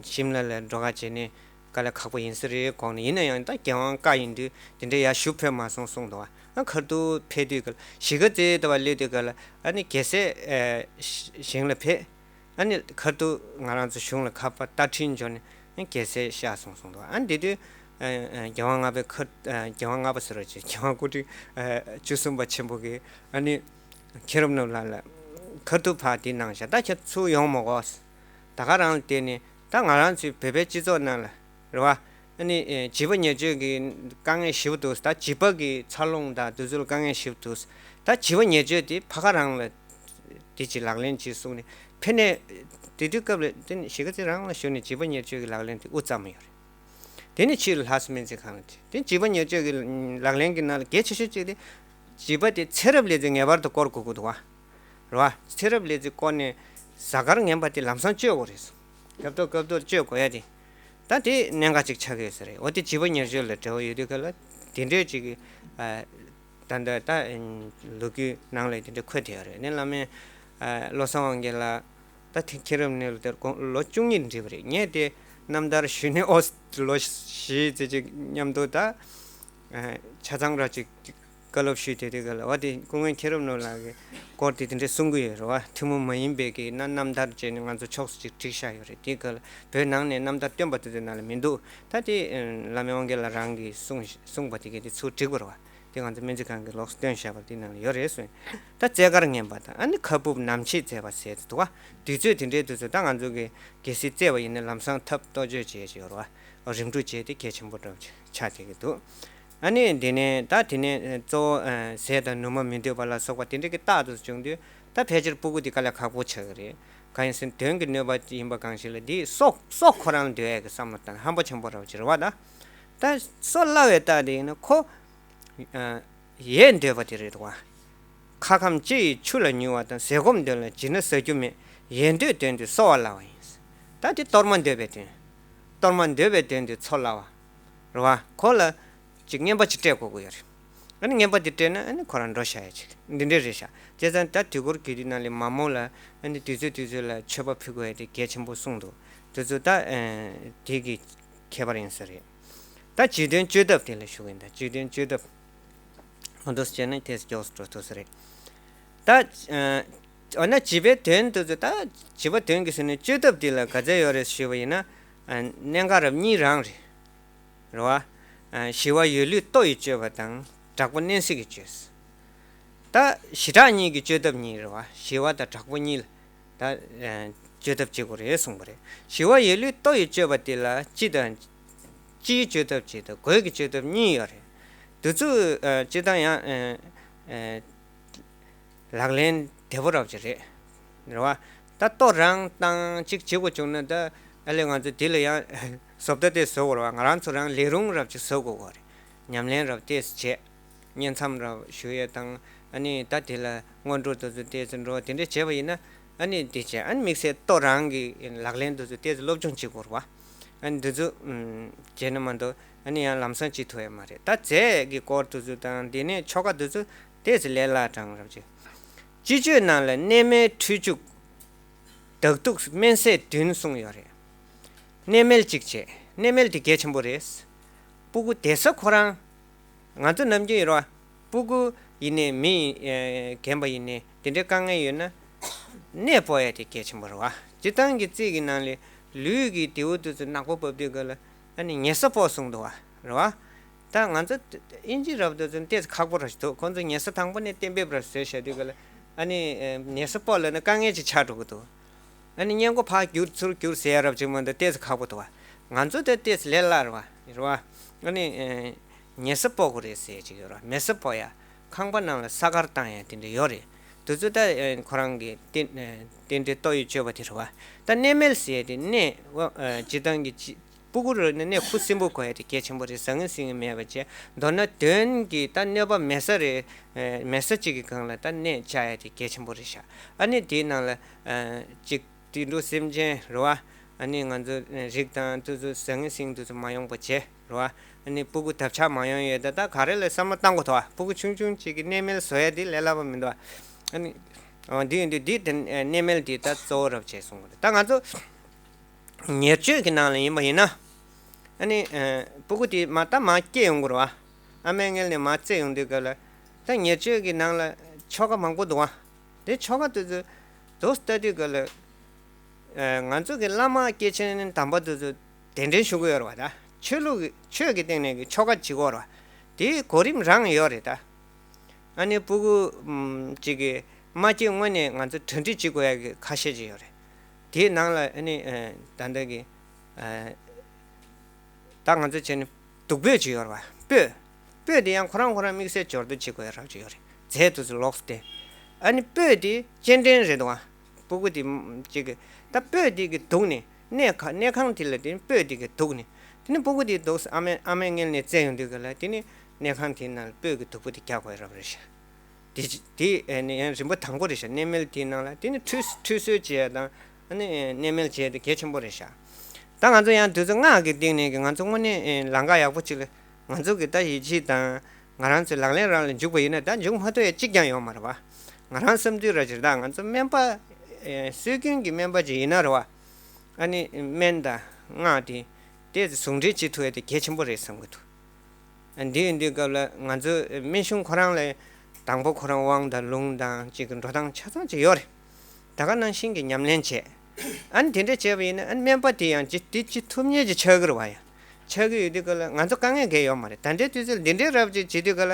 ཤིམ་ལ་ལ་འགྲོ་ག་བྱས་ནས་དཀའ་ལས་ཁག་པོ་ཡིན་ས་རེད་དགོངས་ནས། ཡིན་ན་ཡང་ད་རྒྱལ་དབང་བཀའ་ཡིན་དུས་དེ་འདྲ་ཡར་ཞུ་ཕོད་མ་སོང་གསུངས་འདུག་བ། ཨ་ཁ་ཐུག་ཕེབས་དུས་སྐབས་གཞིས་ཀ་རྩེའི་ད་བ་སླེབས་དུས་སྐབས་ལ་ཨ་ནི་རྒྱལ་སྲས་ཨེ་ཞིང་ལ་ཕེབས། ཨ་ནི་ཁ་ཐུག་ང་རང་ཚོ་གཞུང་ལ་ཁ་པར་བརྡ་འཕྲིན་འབྱོར་ནས་རྒྱལ་སྲས་གཤེགས་སོང་གསུངས་འདུག། ཨ་ནི་དེ་དུས་རྒྱལ་དབང་ལྔ་པའི་ཁ་རྒྱལ་དབང་ལྔ་པ་ཟེར་བ་ཅིག། རྒྱལ་དབང་སྐུ་ཕྲེང་བཅུ་གསུམ་པ་ཆེན་པོ་གིས་ཨ་ནི་མཁྱེན་རབ་ནོར་བུ་ལགས་ལ་ཁ་ཐུག་ཕར་དེ་གནང་བཞག། ད་ཁྱེད་ཚུར་ཡོང་མ་དགོས། ད་ག་རང་ལ་བརྟེན་ནས་ད་ང་རང་ཚོའི་བོད་པའི་སྤྱི་ཚོགས་ནང་ལ་རེད་བ། ཨ་ནི་ཨེ་བྱིས་པ་ཉེར་སྤྱོད་ཀྱི་དཀའ་ངལ་ཞེ་པོ་འདུག། ད་བྱིས་པ་གི་འཚར་ལོངས་དང་དེ་ཚོ་ལ་དཀའ་ངལ་ཞེ་པོ་འདུག། ད་བྱིས་པ་ཉེར་སྤྱོད་དེ་ཕ་ཁ་རང་ལ་དེ་ཅིག་ལག་ལེན་བྱེད་གསུངས་ནས་ཕེབས་ནས། དེ་དུས་སྐབས་ལ་དེ་ནི་གཞིས་ཀ་རྩེ་རང་ལ་ཞུགས་ནས་བྱིས་པ་ཉེར་སྤྱོད་ཀྱི་ལག་ལེན་དེ་དབུ་བརྩམས་ཡོད་རེད། དེ་ནས་ཕྱིར་ལྷ་ས་སྨན་རྩིས་ཁང་ལ་ཕྱིན། དེ་བྱིས་པ་ཉེར་སྤྱོད་ཀྱི་ལག་ལེན་གྱི་ནང་ལ་གལ་ཆེ་ཤོས་གཅིག་དེ། བྱིས་པ་དེ་ཚེ་རབས་ལས་ཚིག་ངེས་པར་དུ་བསྐོར་དགོས་ཀྱི་འདུག་བ། རེད་བ། ཚེ་རབས་ལས་ཚིག་བསྐོར་ནས་གཟའ་སྐར་ངན་པ་དེ་ལམ་སང་གཅོད་དགོས་རེད། སྐབས་ཐོག་སྐབས་ཐོག་གཅོད་དགོས་ཡ་དེ། ད་དེ་གནད་འགག་ཅིག་ཆགས་ཀྱི་ཡོད་ས་རེད། འོ་དེ་བྱིས་པ་ཉེར་སྤྱོད་ལ་འབྲེལ་བ་ཡོད་དུས་ག་ལ་དེ་འདྲའི་ཅིག་གི། ཨ། ད་ལྟ་ད་ལོ་རྒྱུས་ནང་ལ་དེ་འདྲ་འཁོད་བསྡད་ཡོད་རེད། ནས་བླ་མས། ཨ། བློ་བཟང་དབང་རྒྱལ་ལགས། ད་དེ་མཁྱེན་རབ་གནས་ལུགས་དེར་དགོངས་ལོ་བཅུ་གཉིས་འགྲིབ་པ་རེད། ངས་དེ་རྣམ་ཐར་ཞུས་ནས་ཨོ་ལོ་བཞི་ཙམ་ཅིག་མཉམ་དུ་ད། ཨ། ཆ་ཚང་ར་ཅིག་བཀའ་སློབ་ཞུས་དེ་དུས་ག་ལ་བ་དེ་སྐུ་ངོ་མཁྱེན་རབ་གནས་ལགས་ཀྱི་སྐོར་དེ་དེ་འདྲ་གསུང་གི་ཡོད་རེད་བ། ཐུན་མོང་མ་ཡིན་པའི་གི་ན་རྣམ་ཐར་བཅས་ནས་ང་ཚོ་ཕྱོགས་སུ་ཅིག་བསྒྲིགས་བཞག་ཡོད་རེད། དེ་ག་ལ་བོད་ནང་ནས་རྣམ་ཐར་བཏོན་པ་དེ་ཚོའི་ནང་ལ་མི་འདུག་ད་དེ་བླ་མའི་དབང་རྒྱལ་ལགས་རང་གིས་གསུངས་གསུངས་པ་དེ་ག་དེ་ཚུར་བསྒྲིགས་པ་རེད་བ། དེ་ང་ཚོ་སྨན་རྩིས་ཁང་གི་ལོགས་སུ་བཏོན་བཞག་པ་དེ་ནང་ལ་ཡོད་རེད་གསུངས། ད་རྩེད་མཁར་ངན་པ་དང་ཨ་ནི་ཁ་སྦུབ་ནམ་ཕྱེད་བཙལ་བ་ཟེར་དེ་འདུག་བ། དུས་ཚོད་དེ་འདྲའི་དུས་ཚོད་ད་ང་ཚོ་གི་གལ་སྲིད་བཙལ་བ་ཡིན་ན་ལམ་སང་ཐབས་གཏོ་བཅོས་བྱེད་ཀྱི་ཡོད་རེད་བ། རིམ་གྲོ་བྱས་ཏེ་གལ་ཆེན་པོ་འདྲ་བོ་ཆགས་བསྡད་ཀྱི་འདུག་ཨ་ནི་འདི་ནས་ད་དེ་ནས་གཙོ་བོ་ཟས་དང་ནུ་མ་མི་འདོད་པ་ལ་སོགས་པ་དེ་འདྲ་གི་རྟགས་དེ་ཚོ་བྱུང་དུས་ད་ཕལ་ཆེར་སྤུ་གུ་དེ་དཀའ་ལས་ཁག་པོ་ཆགས་ཀྱི་རེད། གང་ཡིན་ཟེར་ན་དོན་གྱི་གནོད་པ་ཡིན་པ་གང་ཞིག་ལ་འདི་སྲོག་སྲོག་ཁོ་རང་འདོད་ཡས་ཀྱི་བསམ་བློ་བཏང་ཧམ་པ་ཆེན་པོ་འདྲ་བོ་ཅིག་རེད་བ། ད་ད་སྲོག་བླ་བའི་རྟགས་དེ་ཡིན་ན་ཁོ། ཨ། ཡས་འདོད་པ་དེ་རེད་འདུག་བ། ཁ་ཁམ་ལྕེ་ཡི་ཆུ་ལ་ཉུལ་བ་དང་ཟས་སྐོམ་འདོད་ལ་བྱིན་ན་ཟ་རྒྱུ་མེད། ཡས་འདོད་དོན་དུ་གསོ་བ་བླ་བ་ཡིན། ད་དེ་གཏོར་མ་འདོད་པའི་དོན། གཏོར་མ་འདོད་པའི་དོན་དུ་འཚོ་བླ་བ། རེད་བ། ཁོ་ལ་ཅིག་རྔན་པ་ཅིག་སྤྲད་དགོས་ཀྱི་ཡོད་རེད། ཨ་ནི་རྔན་པ་དེ་སྤྲད་ན་ཨ་ནི་ཁོ་རང་འགྲོ་བཞག་ཡ་ཅིག་འདི་འདྲས་རེད་ཤག་བྱས་ཙང་ད་དུས་འཁོར་གྱི་དུས་ནང་ལ་མ་མོ་ལ་ཨ་ནི་དུས་ཚོད་དུས་ཚོད་ལ་མཆོད་པ་ཕུལ་དགོས་ཡ་དེ་གལ་ཆེན་པོ་གསུངས་འདུག་དེ་ཚོ་ད་དེ་གི་ཁྱད་པར་ཡིན་ས་རེད། ད་བྱིས་དོན་བཅོས་ཐབས་དེ་ལ་ཞུ་གི་ཡིན། ད་བྱིས་དོན་བཅོས་ཐབས། འོ་འདུག་སེ་བྱས་ན་དེ་མགྱོགས་སུ་འགྲོ་ཐུབ་ས་རེད། ད། ཨ། འོ་ན་བྱིས་པའི་དོན་དུ་ཚོ་ད་བྱིས་པ་དོན་གྱི་ཟེར་ནས་བཅོས་ཐབས་འདི་ལ་ག་ཚད་ཡོད་རེད་ཞུས་པ་ཡིན་ན། ཨ། གནད་འགག་རབ་གཉིས་རང་རེད། རེད་བ། ཨ། ཞི་བ་ཡོད་ལུས་ལྟོ་ཡི་བཅོས་པ་དང་དྲག་པོ་མནན་སྲེག་གི་བཅོས། ད་ཞི་དྲག་གཉིས་ཀྱི་བཅོས་ཐབས་གཉིས་རེད་བ། ཞི་བ་དང་དྲག་པོ་གཉིས་ལ་ད། ཨ། བཅོས་ཐབས་བྱེད་དགོས་རེད་གསུངས་པ་རེད། ཞི་བ་ཡོད་ལུས་ལྟོ་ཡི་བཅོས་པ་དེ་ལ་སྤྱི་དང་། སྤྱིའི་བཅོས་ཐབས་གཅིག་དང་སྒོས་ཀྱི་བཅོས་ཐབས་གཉིས་ཡོད་རེད། དེ་ཚོ་ཨ། སྤྱི་དང་ཡང་། ཨ། ཨ། ལག་ལེན་བདེ་པོ་རབ་ཅིག་རེད། རེད་བ། ད་ལྟོ་རང་བཏང་གཅིག་བྱེད་དགོས་བྱུང་ན་ད་ཨ་ལས་ང་ཚོ་འདི་ལ་ཡང་བཟོ་ལྟ་དེ་བཟོ་དགོས་རེད་བ། ང་རང་ཚོ་རང་ལས་རུང་རབ་ཅིག་བཟོ་དགོས་ཀྱི་རེད། ཉམས་ལེན་རབ་ཏོག་ཙམ་བྱས། བསྙེན་མཚམས་རབ་ཞུ་ཡས་དང་ཨ་ནི་ད་དེ་ལ་སྔོན་འགྲོ་དེ་ཚོ་ཏོག་ཙམ་འགྲོ་དེ་འདྲ་བྱས་པ་ཡིན་ན་ཨ་ནི་འདི་བྱས་ཨ་ནི་དམིགས་བསལ་ལྟོ་རང་གི་ལག་ལེན་དེ་ཚོ་ཏོག་ཙམ་སློབ་སྦྱོང་བྱེད་དགོས་རེད་བ། ཨ་ནི་འདི་ཚོ་ཨུམ། བྱས་ན་མ་གཏོགས་ཨ་ནི་ཡང་ལམ་སང་བྱེད་ཐུབ་ཡ་མ་རེད། ད་རྫས་ཀྱི་སྐོར་དེ་ཚོ་དང་དེ་ནས་ཆོ་ག་དེ་ཚོ་ཏོག་ཙམ་ལས་སླ་དྲགས་རབ་བྱས། སྤྱི་སྤྱོད་ནང་ལ་གནས་མལ་ཁྲུས་གཅུགས། དག་ཐུག་སྨན་ཟས་བདུན་གསུངས་ཡོད་རེད། གནས་མལ་གཅིག་བྱས། གནས་མལ་དེ་གལ་ཆེན་པོ་རེད། སྤུ་གུ་བསྡད་ས་ཁོ་རང་། ང་ཚོ་ནམ་རྒྱུན་ཡོད་རེད་བ། སྤུ་གུ་ཡིན་ནའི་མི་ཡིན། ཨེ། རྒན་པ་ཡིན་ནའི་དེ་འདྲའི་དཀའ་ངལ་ཡོད་ན། གནས་སྤོ་ཡ་དེ་གལ་ཆེན་པོ་རེད་བ། སྤྱིར་བཏང་གི་རྩིས་ཀྱི་ནང་ལས་ལུས་ཀྱི་རྡེའུ་དེ་ཚོ་ནག་པོ་བབས་དུས་ག་ལ་ཨ་ནི་ཉལ་ས་སྤོ་གསུངས་འདུག་བ། རེད་བ། ད་ང་ཚོ་དབྱིན་ཇི་རབ་དེ་ཚོ་ཏོག་ཙམ་ཁག་པོ་ར་ཞིག་འདུག་ཁོང་ཚོ་ཉལ་ས་དང་པོ་ནས་གཏན་འབེབས་ར་བཟོས་བཞག་དུས་ག་ལ་ཨ་ནི་ཨེ། ཉལ་ས་སྤོ་ལབ་ན་དཀའ་ངལ་ཅིག་ཆགས་འགྲོ་གི་འདུག་ཨ་ནི་སྔས་མགོ་ཕར་བསྒྱུར་ཚུར་བསྒྱུར་ཟེར་ཡ་རབ་ཅིག་མ་གཏོགས་ཏོག་ཙམ་ཁག་པོ་འདུག་བ། ང་ཚོ་དེ་ཏོག་ཙམ་ལས་སླ་རེད་བ། རེད་བ། ཨ་ནི་ཨེ། ཉལ་ས་སྤོ་དགོས་རེད་ཟེར་ཅིག་ཡོད་རེད་བ། མལ་ས་སྤོ་ཡ། ཁང་པ་ནང་ལ་ས་དཀར་བཏང་ཡ་དེ་འདྲ་ཡོད་རེད། དེ་ཚོ་ད་ཨེ། ཁོ་རང་གི་རྟེན་ཨེ། རྟེན་འབྲེལ་ལྟོ་ཡི་སྤྱོད་པ་དེ་རེད་བ། ད་གནས་མལ་ཟེར་ཡ་དེ་གནས་བ། ཨེ། སྤྱིར་བཏང་གི་སྤྱི། སྤུ་གུ་རེད་ན་གནས་ཁུ་སིམ་པོ་དགོས་ཡ་དེ་གལ་ཆེན་པོ་རེད། ཟ་ངེ་ཟིང་ངེ་མེད་པ་བྱས། མདོར་ན་དོན་གྱི་ད་གནོད་པ་མེད་ས་རེད། ཨེ། མེད་ས་གཅིག་གི་སྒང་ལ་ད་གནས་བཅའ་ཡ་དེ་གལ་ཆེན་པོ་རེད་ཤག་ཨ་ནི་དེའི་ནང་ལ་ཨ། གཅིག་དུད་འགྲོ་སེམས་ཅན་རེད་བ། ཨ་ནི་ང་ཚོ་རིགས་དང་དེ་ཚོ་ཟ་ངེ་ཟིང་དེ་ཚོ་མ་ཡོང་པ་བྱས་རེད་བ། ཨ་ནི་སྤུ་གུ་འདབ་ཆགས་མ་ཡོང་ཡས་ད་ད་ག་རེ་ལ་བསམ་བློ་བཏང་དགོས་ཐོག་སྤུ་གུ་ཆུང་ཆུང་གཅིག་གི་གནས་མལ་བཟོ་ཡ་དེ་ལས་སླ་པོ་མི་འདུག་ཨ་ནི་འདི་ཡིན་དུས་འདི་དེ་གནས་མལ་དེ་ད་གཙོ་བོ་རབ་བྱས་གསུངས་པ་རེད། ད་ང་ཚོ། ཉེར་སྤྱོད་ཀྱི་ནང་ལ་ཡིན་པ་ཡིན་ན། ཨ་ནི་ཨ། སྤུ་གུ་དེ་མ་ད་མར་སྐྱེས་ཡོང་གི་རེད་བ། ཨ་མའི་མངལ་ནས་མར་བཙས་ཡོང་དུས་སྐབས་ལ། ད་ཉེར་སྤྱོད་ཀྱི་ནང་ལ་ཆོ་ག་མང་པོ་འདུག་བ། དེ་ཆོ་ག་དེ་ཚོ་འདུག་སེ་ལྟ་དུས་སྐབས་ལ། ཨ། ང་ཚོ་གི་བླ་མ་སྐྱེས་ཆེན་དམ་པ་དེ་ཚོ་གདན་འདྲེན་ཞུ་གི་ཡོད་རེད་བ། ད་ཆོས་ལུགས་ཀྱི་ཆོས་ཀྱི་སྟེང་ནས་ཀྱི་ཆོ་ག་བྱེད་ཀྱི་ཡོད་རེད་བ། དེའི་གོ་རིམ་རང་ཡོད་རེད་ད། ཨ་ནི་སྤུ་གུ་ཨམ། གཅིག་གི་མ་སྐྱེས་སྔོན་ནས་ང་ཚོ་གྲ་སྒྲིག་བྱེད་དགོས་ཡ་གི་ཁ་ཤས་ཅིག་ཡོད་རེད། དེའི་ནང་ལ་ཨ་ནི་ཨ། ད་ལྟ་གི་ཨ། ད་ང་ཚོ་བྱས་ན་བདུག་སྤོས་ཅིག་ཡོད་རེད་བ། སྤོས། སྤོས་དེ་ཡང་ཁོ་རང་ཁོ་རང་དམིགས་བསལ་སྦྱོར་བསྡུ་བྱེད་དགོས་ཡ་རབ་ཅིག་ཡོད་རེད། རྫས་དེ་ཚོ་ལོག་སྟེ། ཨ་ནི་སྤོས་དེ་སྤྱན་འདྲེན་རེད་འདུག་ཨ། སྤུ་གུ་དེ་ཅིག་གི་ད་སྤོས་དེ་གི་དུག་ནི་གནས་ཁ་གནས་ཁང་དེ་ལ་དེ་སྤོས་དེ་གི་དུག་ནི། དེ་ནི་སྤུ་གུ་དེ་དུག་ཨ་མས་ཨ་མས་མངལ་ནས་བཙས་ཡོང་དུས་ག་ལ་དེ་ནི་གནས་ཁང་དེའི་ནང་ལ་སྤོས་ཀྱི་དུག་པོ་དེ་རྒྱག་དགོས་རབས་རེད་ཤག་དེ་དེ་ཨ་ནི་ཡང་རིམ་པ་དང་པོ་རེད་ཤག་གནས་མལ་དེའི་ནང་ལ་དེ་ནི་ཁྲུས་ཁྲུས་གསོལ་བྱེད་ཡ་དང་ཨ་ནི་གནས་མལ་བྱེད་ཡ་དེ་གལ་ཆེན་པོ་རེད་ཤག་ད་ང་ཚོ་ཡང་དུས་ཚོད་སྔགས་ཀྱི་སྟེང་ནས་ཀྱི་ང་ཚོ་དངོས་གནས་ལམ་ཁ་ཡག་པོ་ཅིག་ལ་ང་ཚོ་གི་ད་ཡིད་ཆེས་དང་ང་རང་ཚོའི་ལག་ལེན་རང་ལ་འཇུག་པ་ཡིན་ན་ད་འཇུག་མ་ཐུབ་ཡ་གཅིག་ཀྱང་ཡོད་མ་རེད་བ། ང་རང་བསམ་དུས་ར་ཇི་ལྟར་ང་ཚོ་སྨན་པ་སྲོལ་རྒྱུན་གྱི་སྨན་པ་ཅིག་ཡིན་ན་རེད་བ། ཨ་ནི་སྨན་དང་སྔགས་དེ་ཏོག་ཙམ་ཟུང་འབྲེལ་བྱེད་ཐུབ་ཡ་དེ་གལ་ཆེན་པོ་རེད་བསམ་གྱི་འདུག་འདི་ཡིན་དུས་སྐབས་ལ་ང་ཚོ་སྨན་གཞུང་ཁོ་རང་ལ་དང་པོ་ཁོ་རང་དབང་དང་ལུང་དང་ཅིག་གི་འགྲོ་སྟངས་ཆ་ཚང་ཅིག་ཡོད་རེད། ད་ག་ནང་བཞིན་གྱི་ཉམས་ལེན་བྱས། ཨ་ནི་དེ་འདྲ་བྱས་པ་ཡིན་ན་ཨ་ནི་སྨན་པ་དེ་ཡང་ཅི་དེ་ཅི་ཐུབ་མཉེས་ཀྱི་ཆགས་ཀྱི་རེད་བ་ཡ། ཆགས་ཀྱི་ཡོད་དུས་སྐབས་ལ་ང་ཚོ་དཀའ་ངལ་གང་ཡང་ཡོད་མ་རེད། ད་ལྟའི་དུས་ཚོད་འདི་འདྲའི་རབ་ཅིག་བྱེད་དུས་སྐབས་ལ་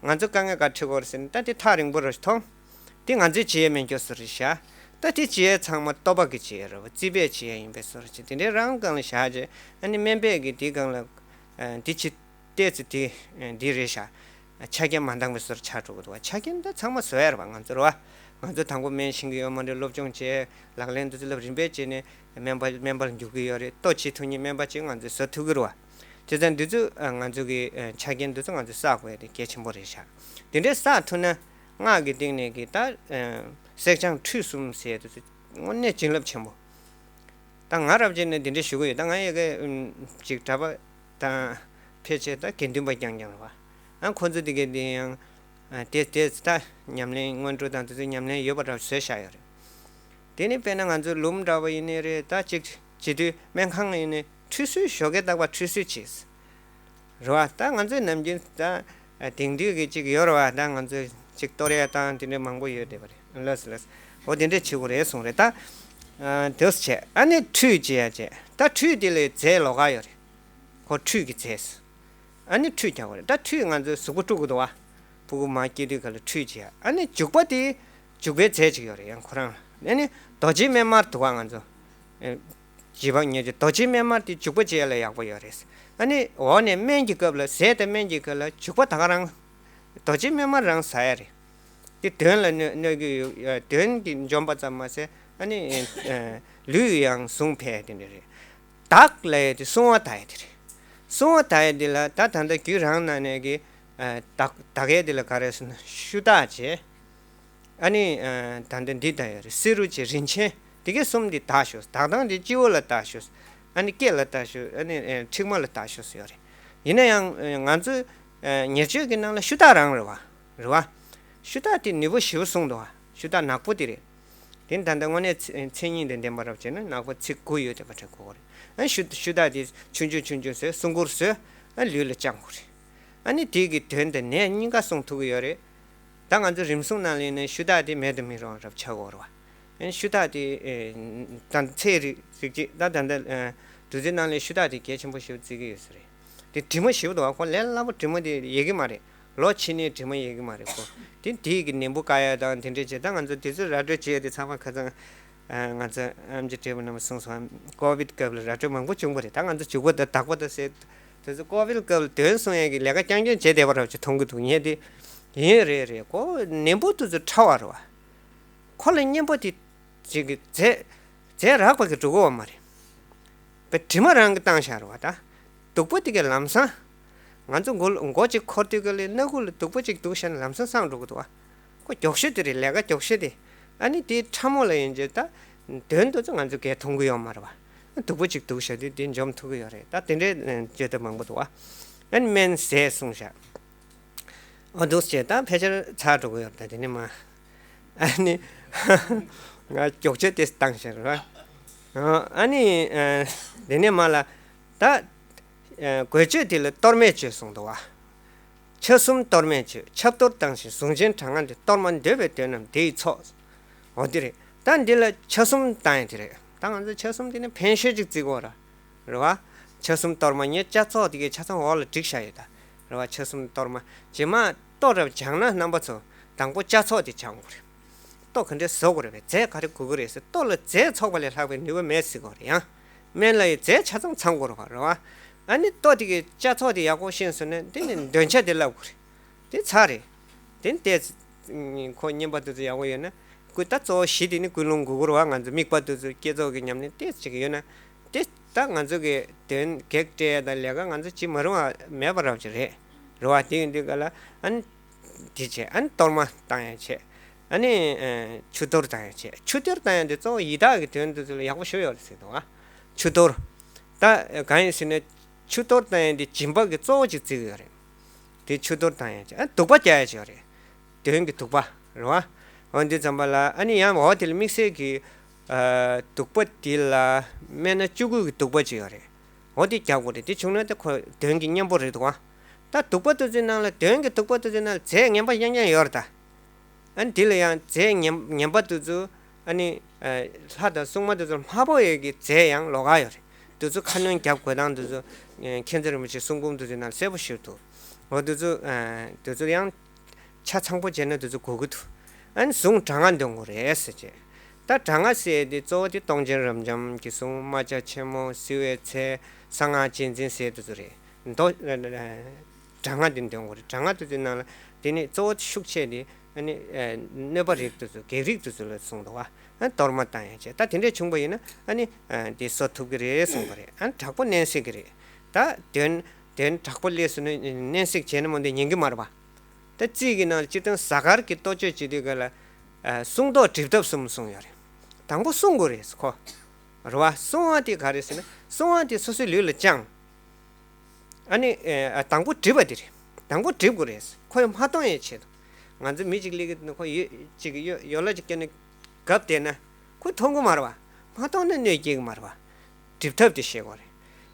ང་ཚོ་དཀའ་ངལ་ག་འཕྲད་ཀྱི་རེད་ཟེར་ན་ད་དེ་ཐག་རིང་པོ་རེད་མཐོང་། དེ་ང་ཚོས་བྱེད་ཡས་མེད་རྒྱུ་བཟོ་རེད་ཤག་ད་དེ་བྱེད་ཡས་ཚང་མ་སྟོབས་པ་གི་བྱེད་ཡས་རེད་བ། རྩིས་པས་བྱེད་ཡས་ཡིན་པའི་བཟོ་འདྲ་ཅིག་དེ་འདྲའི་རང་སྒང་ལ་བཞག་རྗེས་ཨ་ནི་སྨན་པས་ཀྱི་དེའི་སྒང་ལ་ཨ་འདི་བྱེད་ཏོག་ཙམ་དེ་འདི་རེད་ཤག་ཆ་རྐྱེན་མ་འདང་བའི་བཟོ་འདྲ་ཆགས་འགྲོ་གི་འདུག་བ། ཆ་རྐྱེན་ད་ཚང་མ་བཟོ་ཡ་རེད་བ་ང་ཚོ་རེད་བ། ང་ཚོ་དང་པོ་སྨན་ཤེས་ཀྱི་ཡོད་མ་རེད། སློབ་སྦྱོང་བྱས་ལག་ལེན་འདི་ཚོ་ལ་རིམ་པས་བྱས་ནས་སྨན་པ་སྨན་པར་འགྱུར་གྱི་ཡོད་རེད། ལྟོ་བྱེད་ཐུབ་མཁན་སྨན་པ་ཅིག་ང་ཚོས་བཟོ་ཐུབ་ཀྱི་རེད་བ། བྱས་ཙང་འདི་ཚོ་ང་ཚོ་གི་ཆ་རྐྱེན་འདི་ཚོ་ང་ཚོས་བསགས་དགོས་ཡ་དེ་གལ་ཆེན་པོ་རེད་ཤག་དེ་འདྲའི་བསགས་ཐུབ་ན་སྔགས་ཀྱི་སྟེང་ནས་ཀྱི་ད་བསྲེག་སྦྱང་ཁྲུས་གསུམ་ཟེར་ཡ་དེ་ཚོ་དངོས་གནས་བྱིན་རླབས་ཆེན་པོ། ད་ང་རབ་ཅིག་ནས་འདི་འདྲ་ཞུ་གི་ཡོད། ད་ང་ཡི་གེ་ཅིག་གྲྭ་པ་དང་ཕལ་ཆེར་ད་དགེ་འདུན་པ་རྐྱང་རྐྱང་རེད་བ། ཨ་ཁོ་ཚོ་དེ་གའི་དེ་ཡང་དེ་དེ་ད་ཉམས་ལེན་སྔོན་འགྲོ་དང་དེ་ཚོ་ཉམས་ལེན་ཡོད་པ་འདྲ་བཟོས་བཞག་ཡོད་རེད། དེ་ནི་དཔེར་ན་ང་ཚོའི་ལུམ་འདྲ་བ་ཡིན་ནའི་རེད། ད་ཅིག་བྱེད་དུས་སྨན་ཁང་ཡིན་ནའི་ཁྲུས་གསོལ་ཞོགས་ཀས་རྟག་པར་ཁྲུས་གསོལ་བྱས། རེད་བ། ད་ང་ཚོའི་ནམ་རྒྱུན་ད་དེང་དུས་ཀྱི་ཅིག་ཡོད་རེད་བ། ད་ང་ཚོའི་ཅིག་གཏོར་ཡ་དང་དེ་འདྲ་མང་པོ་ཡོད་བསྡད་པ་རེད། ལགས་སོ་ལགས་སོ། འོ་དེ་འདྲ་བྱེད་དགོས་རེད་གསུངས་རེད། ད་དེ་བྱས་ཨ་ནི་ཁྲུས་བྱེད་ཡ་བྱས། ད་ཁྲུས་དེ་ལ་རྫས་ལོགས་ཀ་ཡོད་རེད། ཁོ་ཁྲུས་ཀྱི་རྫས། ཨ་ནི་ཁྲུས་རྒྱག་དགོས་རེད། ད་ཁྲུས་ང་ཚོའི་གཟུགས་པོ་དཀྲུག་དགོས་འདུག་བ། ཕྲུ་གུ་མ་སྐྱེས་དུས་ག་ལ་ཁྲུས་བྱེད་ཡ། ཨ་ནི་བྱུག་པ་དེ་བྱུག་པའི་རྫས་ཅིག་ཡོད་རེད་ཡང་ཁོ་རང་ལ། ཨ་ནི་རྡོ་རྗེ་སྨན་མར་འདུག་བ་ང་ཚོ། ཨེ། བྱིས་པ་ཉལ་གྱི་རྡོ་རྗེ་སྨན་མར་དེ་བྱུག་པ་བྱེད་ཡ་ལ་ཡག་པོ་ཡོད་རེད། ཨ་ནི་འོག་ནས་སྨན་གྱི་སྐབས་ལ་ཟས་དང་སྨན་གྱི་སྐབས་ལ་བྱུག་པ་ད་ག་རང་། རྡོ་རྗེ་སྨན་མར་རང་ཟ་ཡ་རེད། དེ་གདོན་ལ་གནོད་གནོད་ཀྱི་ཡོད། གདོན་གྱིས་འཇོམས་པ་ཙམ་མ་ཟད་ཨ་ནི་ཨེ་ལུས་ཡང་ཟུངས་འཕེལ་དེ་འདྲ་རེད། དག་ལས་དེ་སྲུང་བ་དག་ཡ་དེ་རེད། སྲུང་བ་དག་ཡ་དེ་ལ་ད་ད་ལྟ་རྒྱུད་རང་ནང་ནས་ཀྱི་ཨ་དག་དག་ཡ་དེ་ལ་ག་རེ་ཟེར་ན་ཤུ་དག་བྱས། ཨ་ནི་ཨ་ད་ལྟ་འདི་ལྟ་ཡོད་རེད། བསེ་རུ་བྱས་རིན་ཆེན་དེ་གའི་གསུམ་འདི་དག་ཤོག་དག་སྟངས་འདི་སྤྱི་བོ་ལ་དག་ཤོག་ཨ་ནི་སྐེ་ལ་དག་ཤོག་ཨ་ནི་ཨ་མཁྲིག་མ་ལ་དག་ཤོག་ཟེར་ཡོད་རེད། ཡིན་ན་ཡང་ཨ་ང་ཚོའི་ཨ་ཉེར་སྤྱོད་ཀྱི་ནང་ལ་ཤུ་དག་རང་རེད་བ། རེད་བ། ཤུ་དག་དེ་ནུས་པ་ཞེ་པོ་གསུངས་འདུག་བ། ཤུ་དག་ནག་པོ་དེ་རེད། དེ་ད་ལྟ་དངོས་གནས་མཚན་ཉིད་དང་ལྡན་པ་རབ་བྱས་ན་ནག་པོ་ཚིག་དགུ་ཡོད་བསྡད་པ་འདྲ་གོ་གི་རེད། ཨ་ཤུ་ཤུ་དག་དེ་ཆུང་ཆུང་ཆུང་ཆུང་བཟོས། སྲུང་འཁོར་བཟོས། ཨ་ལུས་ལ་བཅང་དགོས་རེད། ཨ་ནི་དེ་གི་དོན་དང་ནད་གཉིས་ཀ་སྲུང་ཐུབ་ཀྱི་ཡོད་རེད། ད་ང་ཚོ་རིམས་སྲུང་ནང་ལ་ཡིན་ན་ཤུ་དག་དེ་མེད་དུ་མི་རུང་བ་རབ་ཆགས་ཀྱི་ཡོད་རེད་བ། ཨ་ནི་ཤུ་དག་དེ་ཨེ་ད་ཚེ་རིག་རིག་བྱེད་ད་ད་ལྟ་ཨེ་དུས་ཚོད་ནང་ལ་ཤུ་དག་དེ་གལ་ཆེན་པོ་ཞེ་པོ་བརྩི་གི་ཡོད་ས་རེད། དེ་དྲི་མ་ཞེ་པོ་འདུག་བ། ཁོ་ལས་སླ་པོ་དྲི་མ་དེ་ཡལ་གི་མ་རེད། ལོ་ཕྱིན་ནས་དྲི་མ་ཡལ་གི་མ་རེད་ཁོ། དེ་དེའི་གི་ནད་འབུ་བཀག་ཡ་དང་དེ་འདྲས་བྱས། ད་ང་ཚོ་དུས་ཚོད་ར་སྤྲོད་བྱས་ཏེ་ཚང་མ་ཁ་སང་ཨ་ང་ཚོ་ཨེམ་ཆི་བགྲེས་པོ་རྣམས་གསུངས་སོང་། ཀོ་བིད་སྐབས་ལ་ར་སྤྲོད་མང་པོ་བྱུང་བ་རེད། ད་ང་ཚོ་བྱུག་པ་དང་དག་པ་དང་ཟེར། དེ་ཚོ་ཀོ་བིད་སྐབས་ལ་དོན་གསུང་ཡས་ཀྱི་ལས་ཀ་རྐྱང་རྐྱང་བྱས་བསྡད་པ་རབ་ཅིག་མཐོང་གི་འདུག་ངས་དེ་ཡིན་རེད་རེད། ཁོ་ནད་འབུ་དེ་ཚོ་ཕྲ་བ་རེད་བ། ཁོ་ལ་གཉེན་པོ་དེ་ཅིག་གི་རྫས་རྫས་རགས་པ་གི་འགྲོ་གི་ཡོད་མ་རེད། པའི་དྲི་མ་རང་གིས་བཏང་བཞག་རེད་བ་ད། སྡུག་པོ་དེ་གའི་ལམ་སང་། ང་ཚོ་མགོ་མགོ་ཅིག་འཁོར་དུས་ག་ལས་སྣ་ཁུག་ལ་སྡུག་པོ་ཅིག་འདུག་བཞག་ན་ལམ་སང་སངས་འགྲོ་གི་འདུག་བ། ཁོ་མགྱོགས་ཤོས་དེ་རེད། ལས་ཀ་མགྱོགས་ཤོས་དེ། ཨ་ནི་དེའི་ཕྲ་མོ་ལ་ཡིན་རྗེས་ད། དོན་དུ་ཚོ་ང་ཚོ་གས་མཐོང་གི་ཡོད་མ་རེད་བ། སྡུག་པོ་ཅིག་འདུག་བཞག་དུས་དེ་འཇོམས་ཐུབ་ཀྱི་ཡོད་རེད། ད་དེ་འདྲའི་བརྗོད་དེ་མང་པོ་འདུག་བ། ཨ་ནི་སྨན་ཟས་གསུངས་བཞག་འོ་འདུག་སེ་ད་ཕལ་ཆེར་ཚར་འགྲོ་གི་ཡོད་རེད། ད་དེ་ནས་མ། ཨ་ནི། ང་མགྱོགས་ཆ་དེ་བཏང་ཤར་ར། ཨ་ནི། དེ་ནས་མ་ལ། ད། འགོས་མཆོད་དེ་ལ་གཏོར་མས་མཆོད་གསུངས་འདུག་བ། ཆ་གསུམ་གཏོར་མས་མཆོད། ཆབ་གཏོར་བཏང་ཞིང་གཟུངས་ཆེན་གྲངས་ལྔ་འདི། གཏོར་མ་འདོད་པའི་དོན་རྣམས་དེ་ཡི་ཚོགས། འོ་འདི་རེད། ད་འདི་ལ་ཆ་གསུམ་བཏང་ཡ་དེ་རེད། ད་ང་ཚོ་ཆ་གསུམ་དེ་ནི་ཕན་ཤོས་ཅིག་བརྩི་དགོས་ར། རེད་བ། ཆ་གསུམ་གཏོར་མ་ཉེ་ལྕགས་ཚོགས་དེ་གའི་ཆ་ཚང་འོག་ལ་བསྒྲིགས་བཞག་ཡོད་ད། རེད་བ། ཆ་གསུམ་གཏོར་མ། རྗེས་མ་ལྟོ་རབ་སྦྱངས་ན་རྣམ་པ་ཚོ། དང་པོ་ལྕགས་ཚོགས་དེ་སྦྱང་དགོས་རེད། ལྟོ་ག་འདྲས་བཟོ་དགོས་རེད་པས། རྫས་ག་རེ་དགོས་ཀྱི་རེད་ཟེར། ལྟོ་ལ་རྫས་ཚོགས་པ་ལས་ལྷག་པའི་ནུས་པ་མེད་ཟེར་དགོས་རེད་ཡང་། སྨན་ལ་ཡི་རྫས་ཆ་ཚང་ཚང་དགོས་རེད་བ། རེད་བ། ཨ་ནི་ལྟོ་དེ་གའི་ལྕགས་ཚོགས་དེ་ཡག་པོ་ཤེས་སོང་ན་དེ་ནི་འདོན་ཆ་དེ་བསླབ་དགོས་རེད། དེ་ཚར་རེད། དེ་ནི་ཏོག་ཙམ་ ཁོ་བསྙེན་པ་དེ་ཚོ་ཡག་པོ་ཡོད་ན། ཀུན་ད་གཙོ་བོ་བཞི་དེ་ནི་ཀུན་སློང་དགོས་ཀྱི་རེད་བ། ང་ཚོ་དམིགས་པ་དེ་ཚོ་བསྐྱེད་རྫོགས་ཀྱི་ཉམས་ལེན་ཏོག་ཙམ་ཅིག་ཡོད་ན། དེ་ད་ང་ཚོ་གི་དོན་གེགས་སྤྲད་ཡ་དང་ལས་ཀ་ང་ཚོ་བྱེད་མ་རུང་བ་མེད་པ་རབ་ཅིག་རེད། རེད་བ། དེ་ཡིན་དུས་ག་ལ་ཨ་ནི་དེ་བྱས། ཨ་ནི་གཏོར་མ་བཏང་ཡ་བྱས། ཨ་ནི་ཨ་ཆུ་གཏོར་བཏང་ཡ་བྱས། ཆུ་གཏོར་བཏང་ཡ་དེ་གཙོ་བོ་ཡི་དྭགས་ཀྱི་དོན་དེ་ཚོ་ལ་ཡག་པོ་ཞེ་པོ་ཡོད་རེད་ཟེར་འདུག་བ། ཆུ་གཏོར། ད་གང་ཡིན་ཟེར་ན། ཆུ་གཏོར་བཏང་ཡ་དེ་སྦྱིན་པ་གི་གཙོ་བོ་ཅིག་བརྩི་གི་ཡོད་རེད། དེ་ཆུ་གཏོར་བཏང་ཡ་བྱས། ཨ་བདུག་པ་རྒྱག་ཡ་ཅིག་ཡོད་རེད། དོན་གྱི་བདུག་པ་རེད་བ། འོ་འདི་ཙམ་པ་ལ་ཨ་ནི་ཡང་འོ་དེ་ལ་དམིགས་བསལ་གྱི་ཨ་བདུག་པ་དེ་ལ་སྨན་སྣ་བཅུ་དགུ་གི་བདུག་པ་ཅིག་ཡོད་རེད། འོ་དེ་རྒྱག་དགོས་རེད། དེ་བྱུང་ན་དེ་ཁོ་དོན་གྱི་གཉེན་པོ་རེད་འདུག་བ། ད་བདུག་པ་དེ་ཚོའི་ནང་ལ། དོན་གྱི་བདུག་པ་དེ་ཚོའི་ནང་ལ་རྫས་ངན་པ་རྐྱང་རྐྱང་ཡོད་རེད་ད། ཨ་ནི་དེ་ལ་ཡང་རྫས་ངན་ངན་པ་དེ་ཚོ་ཨ་ནི་ཨ་ལྷ་དང་སྲུང་མ་དེ་ཚོར་མ་ཕོག་ཡས་ཀྱི་རྫས་ཡང་ལོགས་ཀ་ཡོད་རེད། དེ་ཚོ་ཁ་སྣོན་རྒྱབ་དགོས་སྟངས་དེ་ཚོ་ཨ་མཁྱེན་བརྩེ་རིན་པོ་ཆེའི་གསུང་འབུམ་དེ་ཚོའི་ནང་གསལ་པོ་ཞིག་འདུག་འོ་དེ་ཚོ་ཨ་དེ་ཚོ་ཡང་ཆ་ཚང་པོ་བྱས་ན་དེ་ཚོ་དགོས་ཀྱི་འདུག་ཨ་ནི་གཟུངས་དྲག་སྔགས་འདོན་དགོས་རེད་ཟེར་བྱས། ད་དྲག་སྔགས་ཟེར་དེ་གཙོ་བོ་དེ་སྟོང་ཆེན་རབ་འབྱམས་ཀྱི་གཟུངས། རྨ་བྱ་ཆེན་མོ། བསིལ་བའི་ཚལ། གསང་སྔགས་རྗེས་འཛིན་ཟེར་དེ་ཚོ་རེད། མདོ་དྲག་སྔགས་དེ་འདོན་དགོས་རེད། དྲག་སྔགས་དེ་ཚོའི་ནང་ལ་དེ་ནི་གཙོ་བོ་ཤུགས་ཆེ་དེ་ཨ་ནི་ཨ་གནོད་པ་རིགས་དེ་ཚོ། གེགས་རིགས་དེ་ཚོ་ལ་གསུངས་འདུག་བ། ཨ་གཏོར་མ་བཏང་ཡ་བྱས། ད་དེ་འདྲས་བྱུང་པ་ཡིན་ན་ཨ་ནི་ཨ་དེ་གསོ་ཐུབ་ཀྱི་རེད་གསུངས་པ་རེད། ཨ་དྲག་པོ་མནན་བསྲེག་གི་རེད། ད་དོན་དོན་དྲག་པོ་སླེབས་སོང་ན་མནན་བསྲེག་བྱས་ན་མོ་འདི་ཉན་གི་མ་རེད་པ། ད་རྩིས་ཀྱི་ནང་ལ་སྤྱིར་བཏང་གཟའ་སྐར་གྱི་གཏོ་བཅོས་བྱེད་དུས་ག་ལ་ཨ་བསྲུང་བཟློག་སྒྲིབ་ཐབས་གསུམ་གསུངས་ཡོད་རེད། དང་པོ་བསྲུང་དགོས་རེད་ཁོ། རེད་བ། བསྲུང་བ་དེ་ག་རེ་ཟེར་ན། བསྲུང་བ་དེ་སོ་སོའི་ལུས་ལ་བཅངས། ཨ་ནི་ཨ་དང་པོ་སྒྲིབ་པ་དེ་རེད། དང་པོ་སྒྲིབ་དགོས་རེད། ཁོ་ཡང་མ་གཏོང་ཡའི་ཆེད་དུ། ང་ཚོ་མི་གཅིག་སླེབས་ཀྱི་འདུག་ཁོ་ཡོད་ཅིག་ཡོ་ཡོ་ལ་ཅིག་བསྐྱལ་ནས་གབ་བསྡད་ན་ཁོ་མཐོང་གི་མ་རེད་བ། མ་མཐོང་ན་གནོད་སྐྱེལ་གི་མ་རེད་བ། སྒྲིབ་ཐབས་དེ་ཤེས་དགོས་རེད།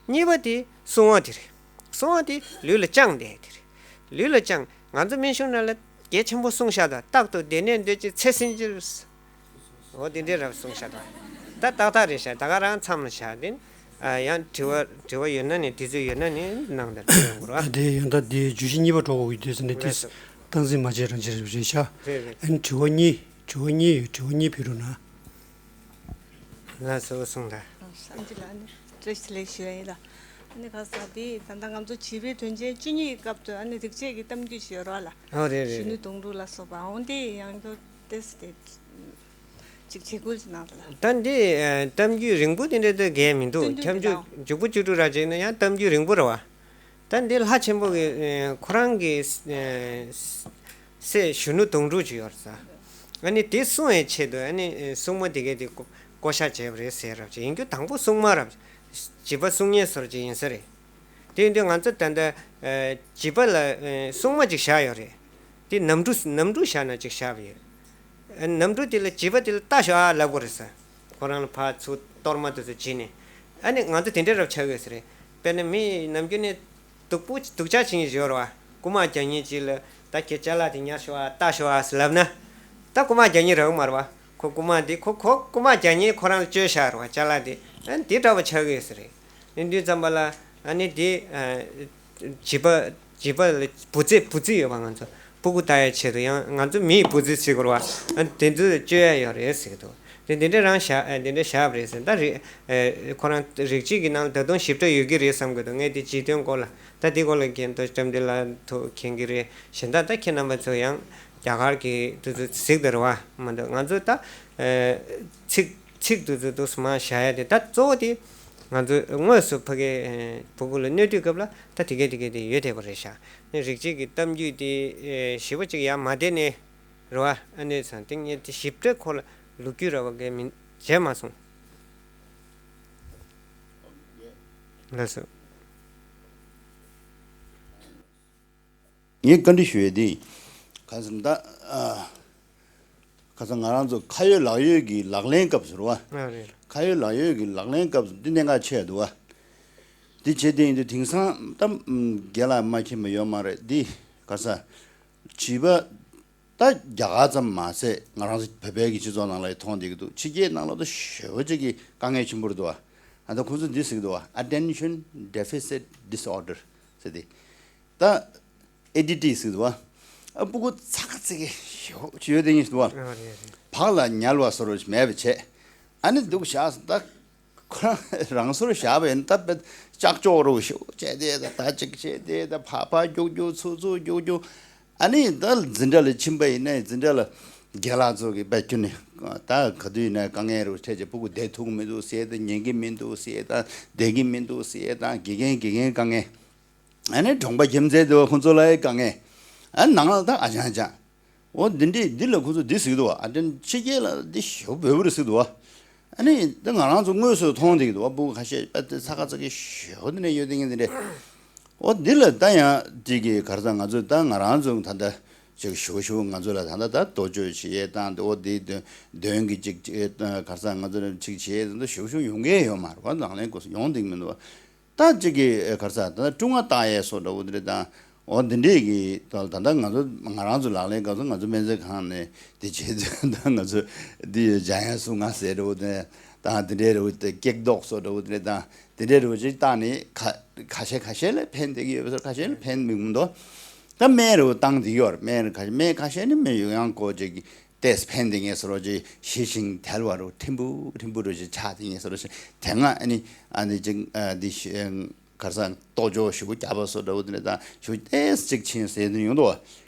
གཉིས་པ་དེ་བསྲུང་བ་དེ་རེད། བསྲུང་བ་དེ་ལུས་ལ་བཅངས་བསྡད་དེ་རེད། ལུས་ལ་བཅངས། ང་ཚོ་སྨན་གཞུང་ནང་ལ་གལ་ཆེན་པོ་གསུངས་བཞག་ད། རྟག་ཏུ་བདེ་གནས་འདོད་ཅིང་ཚེ་ཟད་ཕྱིར། འོ་དེ་འདྲའི་རབ་གསུངས་བཞག་ད། ད་ཏག་ཏག་རེད་ཤག་ད་ག་རང་མཚམས་ལ་བཞག་དེ། ཨ་ཡང་དྲི་བ་དྲི་བ་ཡོད་ན་ནི། དུས་ཚོད་ཡོད་ན་ནི་གནང་དང་། དྲི་བ་ཡོང་དགོས་རེད་བ། ཨ་དེ་ཡང་ད་དེ་བརྗོད་གཞི་གཉིས་པ་འགྲོ་དགོས་ཀྱི་དུས་ཚོད་ནི་དེ། རེད་སོ། སྟངས་འཛིན་མ་བྱས་རང་བྱས་རེད་ཤག་རེད་རེད། ཨ་ནི་དྲི་བ་གཉིས། དྲི་བ་གཉིས་ཡོད། དྲི་བ་གཉིས་ཕུལ་རོགས་གནང་། ལགས་སོ། གསུངས་དང་། བསམ་གྱི་ལ་ནི་བཀྲ་ཤིས་བདེ་ལེགས་ཞུ་ཡ་ཡིན་ལ། ཨ་ནི་ཁ་ས་དེ་ད་ལྟ་ང་ཚོ་བྱིས་པའི་དོན་ཆེན་བཅུ་གཉིས་ཀྱི་སྐབས་དུ་ཨ་ནི་རིག་བྱེད་ཀྱི་གཏམ་རྒྱུད་ཞིག་ཡོད་ར་ལ། ཨོ་རེད་རེད་གཞོན་ནུ་རེད། དོང་སྤྲུགས་ལ་སོགས་པ་འོ་དེ་ཡང་ཁྱོད་ཏེས་དེ་ཅིག་བྱེད་ཁུལ་ཞིག་གནང་ད་ལ། ད་འདི་ཨ་གཏམ་རྒྱུད་རིང་པོ་དེ་འདྲ་ད་གས་མི་འདུག་སྟོན་སྟོན་ཁྱབ་འཇུག་འཇུག་པོ་བཅུ་དྲུག་ར་བྱས་ན་ཡང་གཏམ་རྒྱུད་རིང་པོ་རེད་བ། ད་འདི་ལྷ་ཆེན་པོ་གི་ཨ་ཁོ་རང་གི་ཨ་སྲས་གཞོན་ནུ་དོང་སྤྲུགས་ཅིག་ཡོད་རེད་ས། ཨ་ནི་དེ་བསྲུང་བའི་ཆེད་དུ་ཨ་ནི་ཨ་སྲུང་མ་དེ་གས་དེ་བསྐོ་བསྐོ་བཞག་བྱས་པ་རེད་ཟེར་རབས་ཅིག་ཡིན་རྒྱུ་དང་པོ་སྲུང་མ་རབས་བྱིས་པ་སྲུང་མཁན་བཟོ་འདྲ་ཅིག་ཡིན་ས་རེད། དེ་ཡིན་དུས་ང་ཚོ་ད་ལྟ་ཨ་བྱིས་པ་ལ་ཨ་སྲུང་མ་ཅིག་བཞག་ཡོད་རེད། དེ་ནམ་གྲུ་ནམ་གྲུ་བཞག་ན་ཅིག་བཞག་པ་ཡོད། ཨ་ནམ་གྲུ་དེ་ལ་བྱིས་པ་དེ་ལ་ལྟ་ཤོག་ཨ་ལབ་དགོས་རེད་ས། ཁོ་རང་ལ་ཕར་ཚུར་གཏོར་མ་དེ་ཚོ་བྱིན་ནས། ཨ་ནི་ང་ཚོ་དེ་འདྲའི་རབ་ཆགས་ཡོད་ས་རེད། དཔེར་ན་མི་ནམ་རྒྱུན་ནས་སྡུག་པོ་སྡུག་ཅག་བྱེད་མཁན་ཞིག་ཡོད་རེད་བ། རྐུ་མ་རྒྱག་མཁན་ཅིག་ལ་ད་ཁྱེད་ཅ་ལག་དེ་ཉར་ཤོག་ཨ་ལྟ་ཤོག་ཨ་ཟེར་ལབ་ན། ད་རྐུ་མ་རྒྱག་མཁན་རག་གི་མ་རེད་བ། ཁོ་རྐུ་མ་འདི་ཁོ་ཁོ་རྐུ་མ་རྒྱག་མཁན་ཁོ་རང་ལ་བཅོལ་བཞག་རེད་བ་ཅ་ལག་དེ། ཨ་ནི་དེ་འདྲ་བ་ཆགས་ཀྱི་ཡོད་ས་རེད། ཨ་ནི་དུས་ཙམ་པ་ལ་ཨ་ནི་དེ་ཨ་བྱིས་པ་བྱིས་པ་ལ་བུ་རྫི་བུ་རྫི་ཡོད་པ་ང་ཚོ་སྤུ་གུ་ལྟ་ཡའི་ཆེད་དུ་ཡང་ང་ཚོ་མིའི་བུ་རྫི་ཟེར་དགོས་རེད་བ། ཨ་ནི་དེ་ཚོ་བཅོལ་ཡ་ཡོད་རེད་ཟེར་གྱི་འདུག་དེ་འདི་འདྲ་རང་བཞག་ཨ་འདི་འདྲ་བཞག་པ་རེད་ཟེར། ད་རིག་ཨ་ཁོ་རང་རིག་བྱེད་ཀྱི་ནང་ལ་ད་དུང་ཞིབ་ཕྲ་ཡོད་ཀྱི་རེད་བསམ་གྱི་འདུག་ངས་དེ་བྱིས་དོན་སྐོར་ལ་ད་འདི་སྐོར་ལ་མཁྱེན་ཏོ་བཀྲ་འདི་ལ་ཐུག་མཁྱེན་གྱི་རེད། གཞན་དག་ད་ཁྱེད་རྣམ་པ་ཚོ་ཡང་རྒྱ་གར་གྱི་དུས་ཚོད་གཟིགས་དེ་རེད་བ་མ་གཏོགས་ང་ཚོ་ད་ཨ་ཚིག་ཚིག་དུས་ཚོད་དུས་སུ་མ་བཞག་ཡ་དེ། ད་གཙོ་བོ་དེ་ང་ཚོ་དངོས་སུ་ཕ་གི་ཨ་སྤུ་གུ་ལ་གནོད་དུས་སྐབས་ལ་ད་དེ་གས་དེ་གས་དེ་ཡོད་བསྡད་པ་རེད་ཤག་ནི་རིག་བྱེད་ཀྱི་གཏམ་རྒྱུད་དེ་ཨ་ཞེ་པོ་ཅིག་ཡར་མ་བསྡད་ནས་རེད་བ། ཨ་ནི་ཚང་སྟེང་ངས་དེ་ཞིབ་ཕྲ་ཁོ་ལ་ལོ་རྒྱུས་ར་བ་གས་མིན་བྱས་མ་སོང་། ལགས་སོ། ངས་བཀའ་འདྲི་ཞུ་ཡས་དེ། ཁ་སང་ད་ཨ་ཁ་སང་ང་རང་ཚོ་ཁ་ཡོད་ལག་ཡོད་ཀྱི་ལག་ལེན་སྐབས་སུ་རེད་བ། ཨ་རེད། ཁ་ཡོད་ལག་ཡོད་ཀྱི་ལག་ལེན་སྐབས་སུ་འདི་གནད་འགག་ཆེ་འདུག་བ། འདི་བྱེད་དེ་ཡིན་དུས་དེང་སང་ད་རྒན་ལགས་མ་མཁྱེན་པ་ཡོད་མ་རེད་འདི། ག་ས་བྱིས་པ་ད་རྒྱ་གར་ཙམ་མ་ཟད་ང་རང་ཚོ་བོད་པའི་གི་སྤྱི་ཚོགས་ནང་ལ་ཡང་མཐོང་བསྡད་ཀྱི་འདུག་ཕྱི་རྒྱལ་ནང་ལ་ད་ཞེ་པོ་ཅིག་གི་དཀའ་ངལ་ཆེན་པོ་རེད་འདུག་བ། ཨ་ད་ཁོང་ཚོ་འདི་ཟེར་གྱི་འདུག་བ། Attention Deficit Disorder ཟེར་ཏེ། ད་ཨེ་ཌི་ཌི་ཟེར་གྱི་འདུག་བ། ཨ་སྤུ་གུ་ཚ་ག་ཚིག་གི་ཞེ་པོ་ཅིག་ཡོད་དེ་ཉིད་འདུག་བ། ཨ་རེད་རེད། བག་ལ་ཉལ་བ་བཟོ་འདྲ་མེད་པ་བྱས། ཨ་ནི་འདུག་བཞག་ད། ཁོ་རང་རང་སོར་བཞག་པ་ཡིན་ད་དཔེ་ལྕགས་ཀྱོག་རུ་ཞུ་བྱས་ཏེ་ད་ད་ཅིག་བྱས་ཏེ་ད་ཕར་ཕར་རྒྱུག་རྒྱུག་ཚུར་ཚུར་རྒྱུག་རྒྱུག་ཨ་ནི་ད་འཛིན་གྲྭ་ལ་ཕྱིན་པ་ཡིན་ན་འཛིན་གྲྭ་ལ་རྒན་ལགས་ཚོ་གིས་དཔེ་ཁྱོན་ནས་ད་ག་དུས་ཡིན་ན་དཀའ་ངལ་རུ་འཕྲད་ཀྱི་སྤུ་གུ་བསྡད་ཐུབ་ཀྱི་མི་འདུག་ཟེར་དང་ཉན་གྱི་མི་འདུག་ཟེར་དང་བསྡད་ཀྱི་མི་འདུག་ཟེར་དང་དགེ་རྒན་དགེ་རྒན་དཀའ་ངལ། ཨ་ནི་གྲོང་པ་ཁྱིམ་མཚེས་དེ་བ་ཁོང་ཚོ་ལ་དཀའ་ངལ། ཨ་ནང་ལ་ད་ཨ་ཅང་ཅང་། འོ་འདི་འདྲས་འདི་ལ་ཁོང་ཚོ་འདི་ཟེར་གྱི་འདུག་བ། ཨ་དེ་ཕྱི་རྒྱལ་ལ་འདི་ཞེ་པོ་འབོལ་པོ་རེད་ཟེར་གྱི་འདུག་བ། ཨ་ནི་ད་ང་རང་ཚོ་དངོས་སུ་མཐོང་བསྡད་ཀྱི་འདུག་བ། སྤུ་གུ་ཁ་ཤས་ཨ་དེ་ཚ་ཁ་ཚ་གི་ཞེ་པོ་འདི་ནས་ཡོད་བསྡད་མཁན་འདི་འདྲས། འོ་འདི་ལ་ད་ཡང་ཅིག་གི་ག་རེ་ཟེར། ང་ཚོས་ད་ང་རང་ཚོ་ད་ལྟ་ཅིག་ཞུ་ཞུ་ང་ཚོ་ལ་ད་ལྟ་ད་གཏོ་བཅོས་བྱེད་ཡས་དང་འོ་དེ་དོན་དོན་གྱི་ཅིག་ཅིག་ག་རེ་ཟེར། ང་ཚོ་ལ་ཅིག་བྱེད་ཡས་ད་ཞུ་ཞུ་ཡོང་གི་ཡོད་མ་རེད་བ། ལག་ལེན་སྐོར་ཡོང་བསྡད་མི་འདུག་བ། ད་ཅིག་གི་ག་རེ་ཟེར། ད་ལྟ་ཀྲུང་ང་བཏང་ཡས་སོགས་འདྲ་བོ་དེ་འདྲ་དང་། འོ་འདི་འདྲས་ཀྱི་ད་ད་ལྟ་ང་ཚོ་ང་རང་ཚོ་ལག་ལེན་སྐབས་སུ་ང་ཚོ་སྨན་རྩིས་ཁང་ནས་དེ་བྱས་ཚུལ་ད་ང་ཚོ་འདི་ཡོད་འཇམ་དབྱངས་གསུང་ངག་ཟེར་འདྲ་བོ་དེ་དང་དེ་འདྲས་འདྲ་བོ་དེ་ཀེག་རྡོག་སོགས་འདྲ་བོ་དེ་འདྲས་དང་དེ་འདྲས་འདྲ་བོ་ཅིག་བཏང་ནས་ཁ་ཁ་ཤས་ཁ་ཤས་ལ་ཕན་བསྡད་ཀྱི་ཡོད་པ་ཚོ་ཁ་ཤས་ལ་ཕན་མི་འདུག་ད་སྨན་འདྲ་བོ་བཏང་བསྡད་ཀྱི་ཡོད་རེད། སྨན་རེ་ཁ་ཤས་སྨན་ཁ་ཤས་ནི་སྨན་ཡོད་ཡང་ཀོ་ཅིག་ཏེས་ཕན་བསྡད་མཁན་བཟོ་འདྲ་ཅིག་ཞི་ཞིང་དལ་བ་རུ་ཕྲན་བུ་ཕྲན་བུ་རུ་ཞིག་ཆགས་བསྡད་མཁན་བཟོ་འདྲ་ཞིག་དེ་སྔ་ཨ་ནི་ཨ་ནི་ཅིག་ཨ་འདི་ཤི་ཨ་ག་རེ་ཟེར། གཏོ་བཅོས་ཞེ་པོ་རྒྱག་པ་བཟོ་འདྲ་བོ་དེ་འདྲ་དང་ཞེ་པོ་ཏེས་ཅིག་ཕྱིན་ཟེར་དོན་ཡོང་འདུག་བ།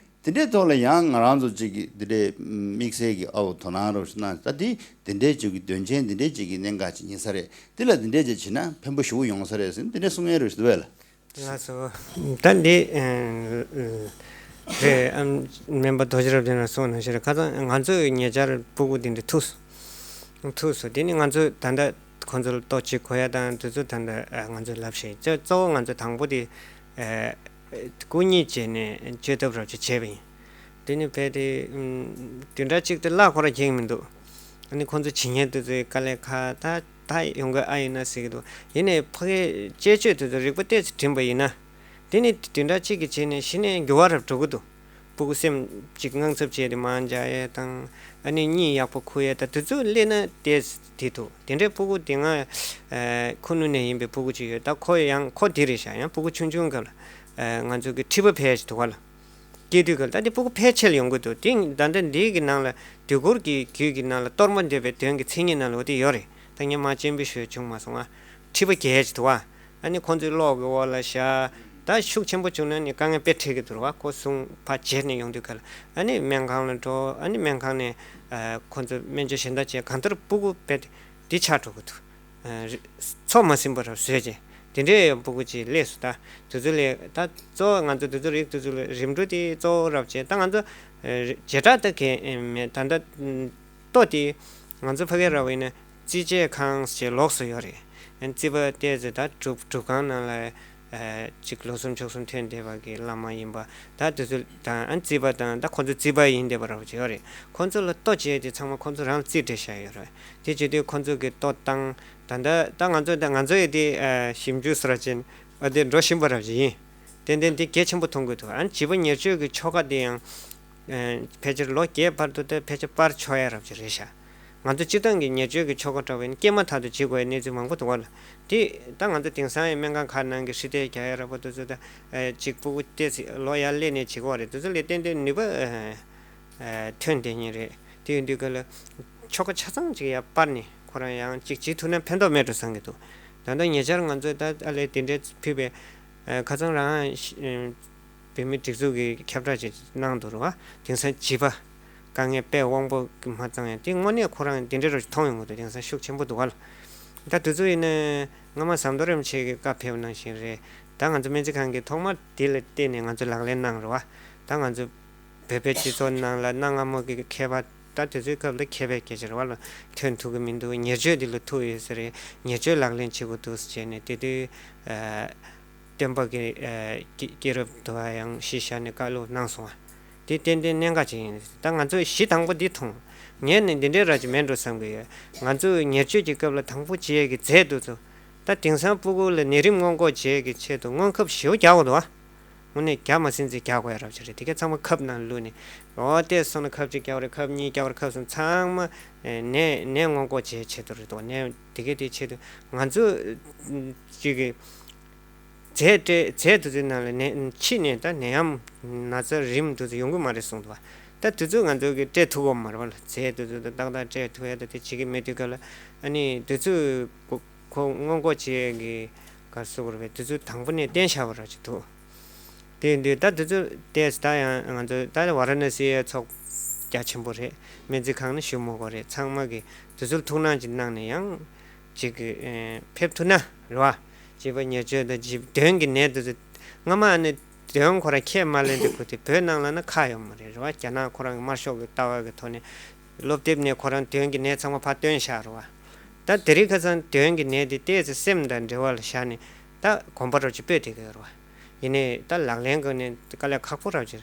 དེ་འདྲའི་ཐོག་ལ་ཡང་ང་རང་ཚོ་ཅིག་གིས་དེ་འདྲའི་དམིགས་བསལ་གྱི་ཨའོ་དོ་སྣང་རོགས་ཞུ་གནང་། ད་དེ་དེ་འདྲའི་ཅིག་གི་དོན་ཆེན་དེ་འདྲའི་ཅིག་གི་གནད་འགག་ཅིག་ཡིན་ས་རེད། དེ་ལ་དེ་འདྲའི་ཅིག་བྱེད་ན་ཕན་པོ་ཞེ་པོ་ཡོང་ས་རེད་ཟེར་དེ་འདྲའི་གསུང་ཡས་རོགས་ཞུ་འདུག་བས་ལ། ལགས་སོ། ད་འདི་ཨ་རེད། ཨ་སྨན་པ་རྡོ་རྗེ་རབ་བརྟན་ལགས་གསུངས་ནང་བཞིན་རེད། ཁ་སང་ང་ཚོས་ཉེ་ཆར་སྤུ་གུ་འདི་འདྲ་ཐུག་སོང་། ཐུག་སོང་། དེ་ནི་ང་ཚོས་ད་ལྟ་ཁོང་ཚོར་ལྟོ་ཅིག་གོ་ཡ་དང་དེ་ཚོ་ད་ལྟ་ཨ་ང་ཚོས་ལབ་ཤེས་ཅིག་གཙོ་བོ་ང་ཚོ་དང་པོ་དེ་ཨ་སྐུ་ཉིད་བྱས་ནས་བཅོས་ཐབས་རབ་ཅིག་བྱས་པ་ཡིན། དེ་ནི་བས་དེ་ཨམ་བདུན་ཕྲག་གཅིག་དེ་གླ་ཁོ་རང་འཁྱེར་མི་འདུག་ཨ་ནི་ཁོང་ཚོ་བྱེད་མཁན་དེ་ཚོའི་དཀའ་ལས་ཁག་ད་ད་ཡོང་གི་ཨ་ཡིན་ན་ཟེར་གི་འདུག་ཡིན་ནའི་ཕ་གིའི་དཔྱད་བརྗོད་དེ་ཚོ་རིག་པ་ཏོག་ཙམ་བསྒྲིམས་པ་ཡིན་ན། དེ་ནི་བདུན་ཕྲག་གཅིག་གི་རྗེས་ནས་གཞི་ནས་འགྱུར་བ་རབ་འགྲོ་གི་འདུག་སྤུ་གུ་སེམས་ཅིག་དངངས་འཚབ་བྱས་ཏེ་མར་འཇགས་ཡས་དང་། ཨ་ནི་གཉིད་ཡག་པོ་ཁུག་ཡས་དང་དེ་ཚོ་སླེབས་ན་ཏོག་ཙམ་དེ་འདུག་དེ་འདྲའི་སྤུ་གུ་དེ་སྔ་ཨ་ཁུ་ནུ་ནས་ཡིན་པའི་སྤུ་གུ་ཅིག་ཡོད། ད་ཁོ་ཡང་ཁོ་དེ་རེད་ཤག་ཡང་སྤུ་གུ་ཆུང་ཆུང་སྐབས་ལ་ཨ་ང་ཚོ་གི་མཁྲིས་པ་འཕེལ་ཞིག་འདུག་ག་ལ། སྐྱེས་དུས་སྐབས་ལ་ད་དེ་སྤུ་གུ་ཕལ་ཆེར་ཡོང་གི་འདུག་དེ་ད་ལྟ་འདི་གི་ནང་ལ་དུས་འཁོར་གྱི་རྒྱུད་ཀྱི་ནང་ལ་གཏོར་མ་འདེབས་པའི་དོན་གྱི་མཚན་ཉིད་ནང་ལ་འོ་དེ་ཡོད་རེད། ད་ངས་མ་སྤྱན་འབུལ་ཞུས་བྱུང་མ་སོང་ང་། མཁྲིས་པ་རྒྱས་ཀྱི་འདུག་བ། ཨ་ནི་ཁོང་ཚོའི་གློག་གི་འོག་ལ་བཞག་ད་ཤུགས་ཆེན་པོ་བྱུང་ན་ནི་དཀའ་ངལ་དཔེ་འཕྲད་ཀྱི་འདུག་བ། ཁོ་ཟུངས་ཕར་བརྗེས་ནས་ཡོང་དུས་སྐབས་ལ་ཨ་ནི་སྨན་ཁང་ལ་འགྲོ། ཨ་ནི་སྨན་ཁང་ནས་ཨ་ཁོང་ཚོ་སྨན་བཅོས་གཞན་དག་བྱས་གང་ལྟར་སྤུ་གུ་དཔེ་འདི་ཆགས་འགྲོ་གི་འདུག་ཨ་རི་ཚོ་མ་ཟིན་པ་རབ་བཟོས་རྗེས་དེ་འདྲའི་ཡང་སྤུ་གུ་ཅིག་སླེབས་སོང་། ད་དུས་ཚོད་ལས་ད་གཙོ་བོ་ང་ཚོ་དུས་ཚོད་རིག་དུས་ཚོད་ལས་རིམ་གྲོ་དེ་གཙོ་བོ་རབ་བྱས། ད་ང་ཚོ་ཨ་རི་བྱེ་བྲག་ད་གས་མེད། ད་ལྟ་ལྟོ་དེ་ང་ཚོ་ཕ་གིར་ར་བ་ཡིན་ན་རྩིས་དཔྱད་ཁང་ཞེས་ལོགས་སུ་ཡོད་རེད། ཨ་རྩིས་པ་བལྟས་ཚེ་ད་སྒྲུབ་སྒྲུབ་ཁང་ནང་ལ་ཨ་ཅིག་ལོ་གསུམ་ཕྱོགས་གསུམ་ཐོན་བསྡད་པ་གི་བླ་མ་ཡིན་པ་ད་དུས་ཚོད་དང་ཨ་རྩིས་པ་དང་ད་ཁོ་ཚོ་རྩིས་པ་ཡིན་བསྡད་པ་ར་བ་ཅིག་ཡོད་རེད། ཁོ་ཚོ་ལ་ལྟོ་བྱས་དེ་ཚང་མ་ཁོ་ཚོ་རང་རྩིས་སྤྲད་བཞག་ཡོད་རེད། དེ་བྱེད་དུས་ཁོ་ཚོ་གི་ལྟོ་བཏང་། ད་ལྟ་ད་ང་ཚོ་ད་ང་ཚོ་ཡི་དེ་ཨ་ཞིབ་འཇུག་ཟེར་བ་ཅན་ཨ་དེ་འགྲོ་བཞིན་པ་རབ་ཅིག་ཡིན། ཏན་ཏན་དེ་གལ་ཆེན་པོ་མཐོང་གི་འདུག་ཨ་ནི་བྱིས་པ་ཉེར་སྤྱོད་ཀྱི་ཆོ་ག་དེ་ཡང་ཨ་ཕལ་ཆེར་ལོ་བརྒྱད་བར་དུ་ད་ཕལ་ཆེར་སྤར་ཆོག་ཡ་རབ་ཅིག་རེད་ཤག་ང་ཚོ་སྤྱིར་བཏང་གི་ཉེར་སྤྱོད་ཀྱི་ཆོ་ག་འདྲ་བ་ཡིན་ན་སྐྱེས་མ་ཐག་ཏུ་བྱེད་དགོས་ཡ་གནས་ཚུལ་མང་པོ་འདུག་ག་ལ། དེ་ད་ང་ཚོ་དེང་སང་ཡང་སྨན་ཁང་ཁག་ནང་གི་ཧྲི་ཏའི་རྒྱག་ཡ་ར་པོ་དེ་ཚོ་ད་ཨ་ཅིག་སྤུ་གུ་ཏོག་ཙམ་ལོ་ཡར་སླེབས་ནས་བྱེད་དགོས་རེད། དེ་ཚོ་ལས་ཏན་ཏན་ནུས་པ་ཨ་ཨ་ཐོན་བསྡད་མཁན་རེད། དེ་ཡིན་དུས་ག་ལ་ཆོ་ག་ཆ་ཚང་ཅིག་ཡར་སྤར་ནས་ཁོ་རང་ཡང་ཅིག་བྱེད་ཐུབ་ན་ཕན་ཐོགས་མེད་འགྲོ་བསམ་གྱི་འདུག་ད་ལྟ་ཉེ་ཆར་ང་ཚོས་ད་ཨ་ལས་དེ་འདྲའི་ཕུལ་བའི་ཨ་ཁ་སང་རང་ཨ་བོད་མི་སྒྲིག་འཛུགས་ཀྱི་ཁྱབ་བསྒྲགས་ཅིག་གནང་འདུག་རེད་བ། དེང་སང་བྱིས་པ་དཀའ་ངལ་དཔེ་དབང་པོ་མ་གཙང་ཡང་དེ་དངོས་གནས་ཁོ་རང་དེ་འདྲའི་རུ་མཐོང་ཡོང་གི་འདུག་དེང་སང་ཤུགས་ཆེན་པོ་འདུག་ག་ལ། ད་དུས་ཚོད་ཡིན་ན་སྔ་མ་ཟམ་གདོང་རིན་པོ་ཆེ་གི་བཀའ་ཕེབས་ནང་བཞིན་རེད། ད་ང་ཚོ་སྨན་རྩིས་ཁང་གིས་ཐོག་མར་དེ་ལ་བརྟེན་ནས་ང་ཚོ་ལག་ལེན་གནང་རེད་བ། ད་ང་ཚོ་བོད་པའི་སྤྱི་ཚོགས་ནང་ལ་གནའ་སྔ་མོ་གི་མཁས་པ་ད་དེ་ཚོའི་སྐབས་ལ་མཁས་པའི་སྐད་ཆ་རེད་བ་ལ་ཐོན་ཐུབ་ཀྱི་མི་འདུག་ཉེར་སྤྱོད་འདི་ལ་ཐུག་ཡོད་ས་རེད། ཉེར་སྤྱོད་ལག་ལེན་བྱེད་དགོས་འདུག་ཟེར་བྱས་ནས་དེ་དུས་ཨ་སྟོན་པ་གི་ཨ་སྐྱེ་སྐྱེས་རབས་དུ་བ་ཡང་གཞི་བཞག་ནས་བཀའ་སློབ་གནང་སོང་བ། དེ་ཏན་ཏན་གནད་འགག་ཅིག་ཡིན། ད་ང་ཚོས་གཞི་དང་པོ་འདི་མཐོང་། ངས་ནི་འདི་འདྲའི་ར་ཅིག་མེད་འགྲོ་བསམ་གི་ཡོད། ང་ཚོས་ཉེར་སྤྱོད་ཀྱི་སྐབས་ལ་དང་པོ་བྱེད་ཡས་ཀྱི་རྫས་འདུག་ཚོ། ད་དེང་སང་སྤུ་གུ་ལ་ནད་རིམས་སྔོན་འགོག་བྱེད་ཡས་ཀྱི་ཆེད་དུ་སྔོན་ཁབ་ཞེ་པོ་རྒྱག་དགོས་འདུག་བ། དངོས་གནས་རྒྱ་མ་ཟིན་ཙི་རྒྱག་དགོས་ཡ་རབ་ཅིག་རེད། དེ་ག་ཚང་མ་ཁབ་ནང་བླུགས་ནས། འོ་དེ་སོང་ན་ཁབ་གཅིག་རྒྱག་རེད། ཁབ་གཉིས་རྒྱག་རེད། ཁབ་གསུམ་ཚང་མ་ནད་ནད་སྔོན་འགོག་བྱེད་ཆེད་དུ་རེད་དོ། ནད་དེ་ག་དེ་ཆེད་དུ་ང་ཚོ་ཅིག་གི་རྫས་སྤྲད་རྫས་དེ་ཚོའི་ནང་ལ་ནད་ཕྱི་ནས་ད་ནད་ཡམས་ན་ཚ་རིམས་དེ་ཚོ་ཡོང་གི་མ་རེད་གསུངས་འདུག་བ། ད་དེ་ཚོ་ང་ཚོ་གི་སྤྲད་ཐུབ་ཀྱི་མ་རེད་བ་ལ། རྫས་དེ་ཚོ་ད་ཏག་ཏག་སྤྲད་ཐུབ་ཡ་ད་དེ་བྱེད་ཀྱི་མེད་དུས་སྐབས་ལ་ཨ་ནི་དེ་ཚོ་ཁོ་སྔོན་འགོག་བྱེད་ཡས་ཀྱི་ག་རེ་ཟེར་དགོས་རེད་པས། དེ་ཚོ་དང་པོ་ནས་བསྟན་བཞག་པ་ར་ཅིག་འདུག་དེ་དུས་ད་དེ་ཚོ་ཏོག་ཙམ་ད་ཡང་ང་ཚོ་ད་ཝ་ར་ཎ་སི་ཡའི་ཚོགས་རྒྱ་ཆེན་པོ་རེད། སྨན་རྩིས་ཁང་ནི་ཞུ་མི་དགོས་རེད། ཚང་མ་གིས་དེ་ཚོར་ཐུགས་སྣང་ཅིག་གནང་ནས་ཡང་ཅིག་ཕེབས་ཐུབ་ན་རེད་བ། བྱིས་པ་ཉེར་སྤྱོད་དང་བྱིས་གདོན་གྱི་ནད་དེ་ཚོ་སྔ་མ་ནི་གདོན་ཁོ་རང་ཁས་མ་ལེན་དུས་ཁོ་དེ་བོད་ནང་ལ་ན་ཁག་ཡོད་མ་རེད་རེད་བ། རྒྱ་ནག་ཁོ་རང་གི་དམར་ཤོག་གི་ལྟ་བ་གི་ཐོག་ནས་སློབ་དེབ་ནས་ཁོ་རང་གདོན་གྱི་ནད་ཚང་མ་ཕར་བཏོན་བཞག་རེད་བ། ད་དེ་རིང་ཁ་སང་གདོན་གྱི་ནད་དེ་ཏོག་ཙམ་སེམས་དང་འབྲེལ་བ་ལ་བཞག་ནས་ད་གོམ་པ་རོ་ཅིག་སྤོས་བསྡད་ཀྱི་ཡོད་རེད་བ། ཡིན་ནའི་ད་ལག་ལེན་གྱི་ནི་དཀའ་ལས་ཁག་པོ་རབ་ཅིག་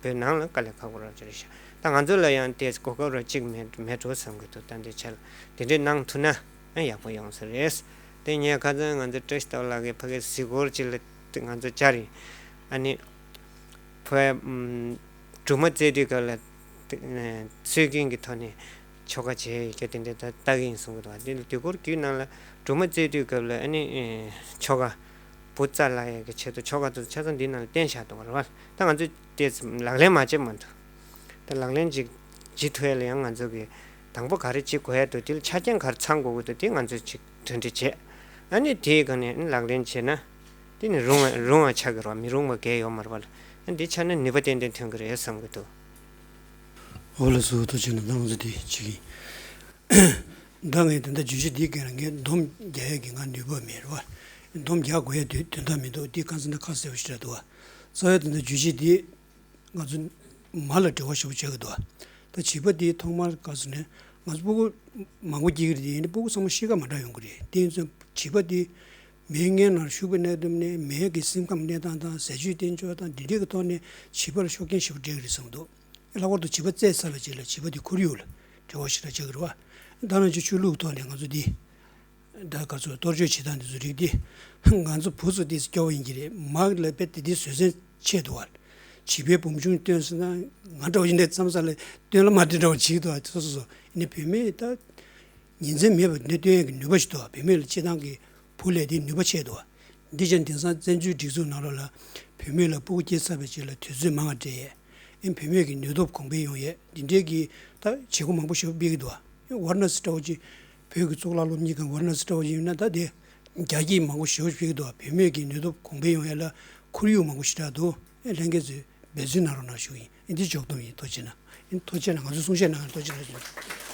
བོད་ནང་ལ་དཀའ་ལས་ཁག་པོ་རབ་ཅིག་རེད་ཤག་ད་ང་ཚོ་ལ་ཡང་དེ་གོ་སྐབས་རབ་ཅིག་མེད་མེད་འགྲོ་བསམ་གྱི་འདུག་ད་འདི་ཆ་ལ་དེ་འདྲས་གནང་ཐུབ་ན་ཡག་པོ་ཡོང་ས་རེད། དེ་ངས་ཁ་སང་ང་ཚོ་བཀྲ་ཤིས་རྟ་པ་ལགས་ཀྱིས་ཕ་གི་གཟིགས་སྐོར་ཅིག་ལ་ང་ཚོ་བཅར་ཡིན། ཨ་ནི་ཕ་གི་སྦྲུམ་མ་བཙས་དུས་སྐབས་ལ་སྲོལ་རྒྱུན་གྱི་ཐོག་ནས་ཆོ་ག་བྱེད་ཡ་དེ་འདྲས་ད་ལྟ་གི་ཡིན་གསུང་གི་འདུག་དེ་དུས་འཁོར་རྒྱུད་ནང་ལ་སྦྲུམ་མ་བཙས་དུས་སྐབས་ལ་ཨ་ནི་ཆོ་ག་བུ་བཙའ་སླ་ཡ་གི་ཆེད་དུ་ཆོ་ག་དེ་ཆ་ཚང་འདི་ནང་ལ་བསྟན་བཞག་འདུག་བ་རེད་བ། ད་ང་ཚོས་དེ་ལག་ལེན་མ་བྱེད་མ་འདུག་ད་ལག་ལེན་ཅིག་བྱེད་ཐུབ་ཡ་ལ་ཡང་ང་ཚོ་གི་དང་པོ་ག་རེ་བྱེད་དགོས་ཡ་འདུག་དེ་ལ་ཆ་རྐྱེན་ག་རེ་ཚང་དགོས་ཀྱི་འདུག་དེ་ང་ཚོས་ཅིག་གྲ་སྒྲིག་བྱེད། ཨ་ནི་དེའི་སྒང་ནས་ལག་ལེན་བྱེད་ན་དེ་ནི་རུང་བ་རུང་བ་ཆགས་ཀྱི་རེད་བ། མི་རུང་བ་གང་ཡང་ཡོད་མ་རེད་བ་ལ། ཨ་འདི་ཆ་ནས་ནུས་པ་ཏན་ཏན་ཐོན་གྱི་རེད་བསམ་གྱི་འདུག་འོ་ལགས་སོ། ཐུགས་རྗེ་གནང་། ད་ང་ཚོ་དེ་བྱེད་ཀྱི་ཡིན། ད་ངས་ད་ལྟ་བརྗོད་གཞི་འདིའི་སྒང་ལ་ངས་སྡོམ་རྒྱག་ཡས་ཀྱི་ང་ནུས་པ་མེད་རེད་བ། སྡོམ་རྒྱག་དགོས་ཡས་དོན་དོན་དག་མི་འདུག་འདི་ཁ་སང་ད་ཁ་གསལ་པོ་ཞིག་རེད་འདུག་བ། རྩ་བའི་ད་ལྟ་བརྗོད་གཞི་འདི་ང་ཚོ་མ་ལ་འབྲེལ་བ་ཞེ་པོ་བྱེད་ཀྱི་འདུག་བ། ད་བྱིས་པ་འདི་ཐོག་མར་ག་ཟེར་ནས་ང་ཚོ་སྤུ་གུ་མང་པོ་སྐྱེ་གི་རེད། དེ་ཡིན་ན་སྤུ་གུ་ཚང་མ་གཤིས་ཀ་མ་འདྲ་ཡོང་གི་རེད། དེ་ཡིན་ཙང་བྱིས་པ་འདི་མའི་མངལ་ནང་ཞུགས་པའི་གནས་སྟངས་ནས་མའི་གི་སེམས་ཁམས་གནས་སྟངས་དང་ཟས་བཅུད་བསྟེན་ཕྱོགས་དང་འདི་འདྲའི་གི་ཐོག་ནས་བྱིས་པ་ལ་ཤུགས་རྐྱེན་ཞེ་པོ་སྤྲད་ཀྱི་རེད་བསམ་གྱི་འདུག་ལྷག་པར་དུ་བྱིས་པ་བཙས་ཚར་བའི་རྗེས་ལ་བྱིས་པ་དེ་ཁོར་ཡུག་ལ་འབྲེལ་བ་ཞེ་དྲག་ཆགས་ཀྱི་རེད་བ། ད་ནང་བཞིན་ཆོས་ལུགས་ཐོག་ནས་ང་ཚོ་འདི་ད་ག་ཚོད་གཏོར་བཅོས་བྱེད་སྟངས་འདི་ཚོ་རིགས་འདི་ང་ཚོ་བུ་ཚོ་འདི་སྐྱོ་བོ་ཡིན་གྱི་རེད། མ་ལ་དཔེ་དེ་འདི་བཟོད་བསྲན་ཆེ་འདུག་བ། བྱིས་པའི་བུམ་ཆུང་བཏོན་སོང་ན་ང་འདྲ་བོ་ཡིན་ནའི་མཚམས་མཚམས་ལ་བཏོན་ལ་མ་བཏོན་འདྲ་བོ་བྱེད་ཀྱི་འདུག་བ། སོ་སོ་སོ་ཡིན་ནའི་བུད་མེད་ད་ཉིན་མཚན་མེད་པར་འདི་བཏོན་ཡག་གི་ནུས་པ་ཞིག་འདུག་བ། བུད་མེད་ལ་སྤྱིར་བཏང་གི་བུ་ལས་དེའི་ནུས་པ་ཆེ་འདུག་བ། འདི་ཅན་དེང་སང་བཙན་བྱོལ་སྒྲིག་འཛུགས་ནང་ལོགས་ལ་བུད་མེད་ལ་སྤུ་གུ་སྐྱེས་ཚར་བའི་རྗེས་ལ་དུས་ཚོད་མང་བ་སྤྲད་ཡས། ཨེ་བུད་མེད་ཀྱི་ནུས་སྟོབས་གོང་འཕེལ་ཡོང་ཡས་འདི་འདྲའི་གི་ད་བྱེད་སྒོ་མང་པོ་ཞིག་སྤེལ་གྱི་འདུག་བ། ཝཱ་ར་ཎ་སི་འདྲ་བོ་ཅིག་བོད་ཀྱི་གཙུག་ལག་སློབ་གཉེར་ཁང་ཝཱ་ར་ཎ་སི་འདྲ་བོ་ཅིག་ཡིན་ན་ད་དེ་རྒྱ་སྐྱེད་མང་པོ་ཞེ་པོ་ཅིག་སྤེལ་གྱི་འདུག་བ། བུད་མེད་ཀྱི་ནུས་སྟོབས་གོང་འཕེལ་ཡོང་ཡས་ལ་ཁོར་ཡུག་མང་པོ་ཞེ་དྲག་འདུག་ཨེ་ལྷན་རྒྱས་ཚོས་འབད་བརྩོན་གནང་རོགས་གནང་ཞུ་གི་ཡིན། ཨེ་འདི་ཕྱོགས་བསྡོམས་ཡིན། ཐུགས་རྗེ་གནང་། ཨེ་ཐུགས་རྗེ་གནང་། ང་ཚོ་གསུང་བཤད་གནང་བར་ཐུགས་རྗེ་གནང་ཞུ།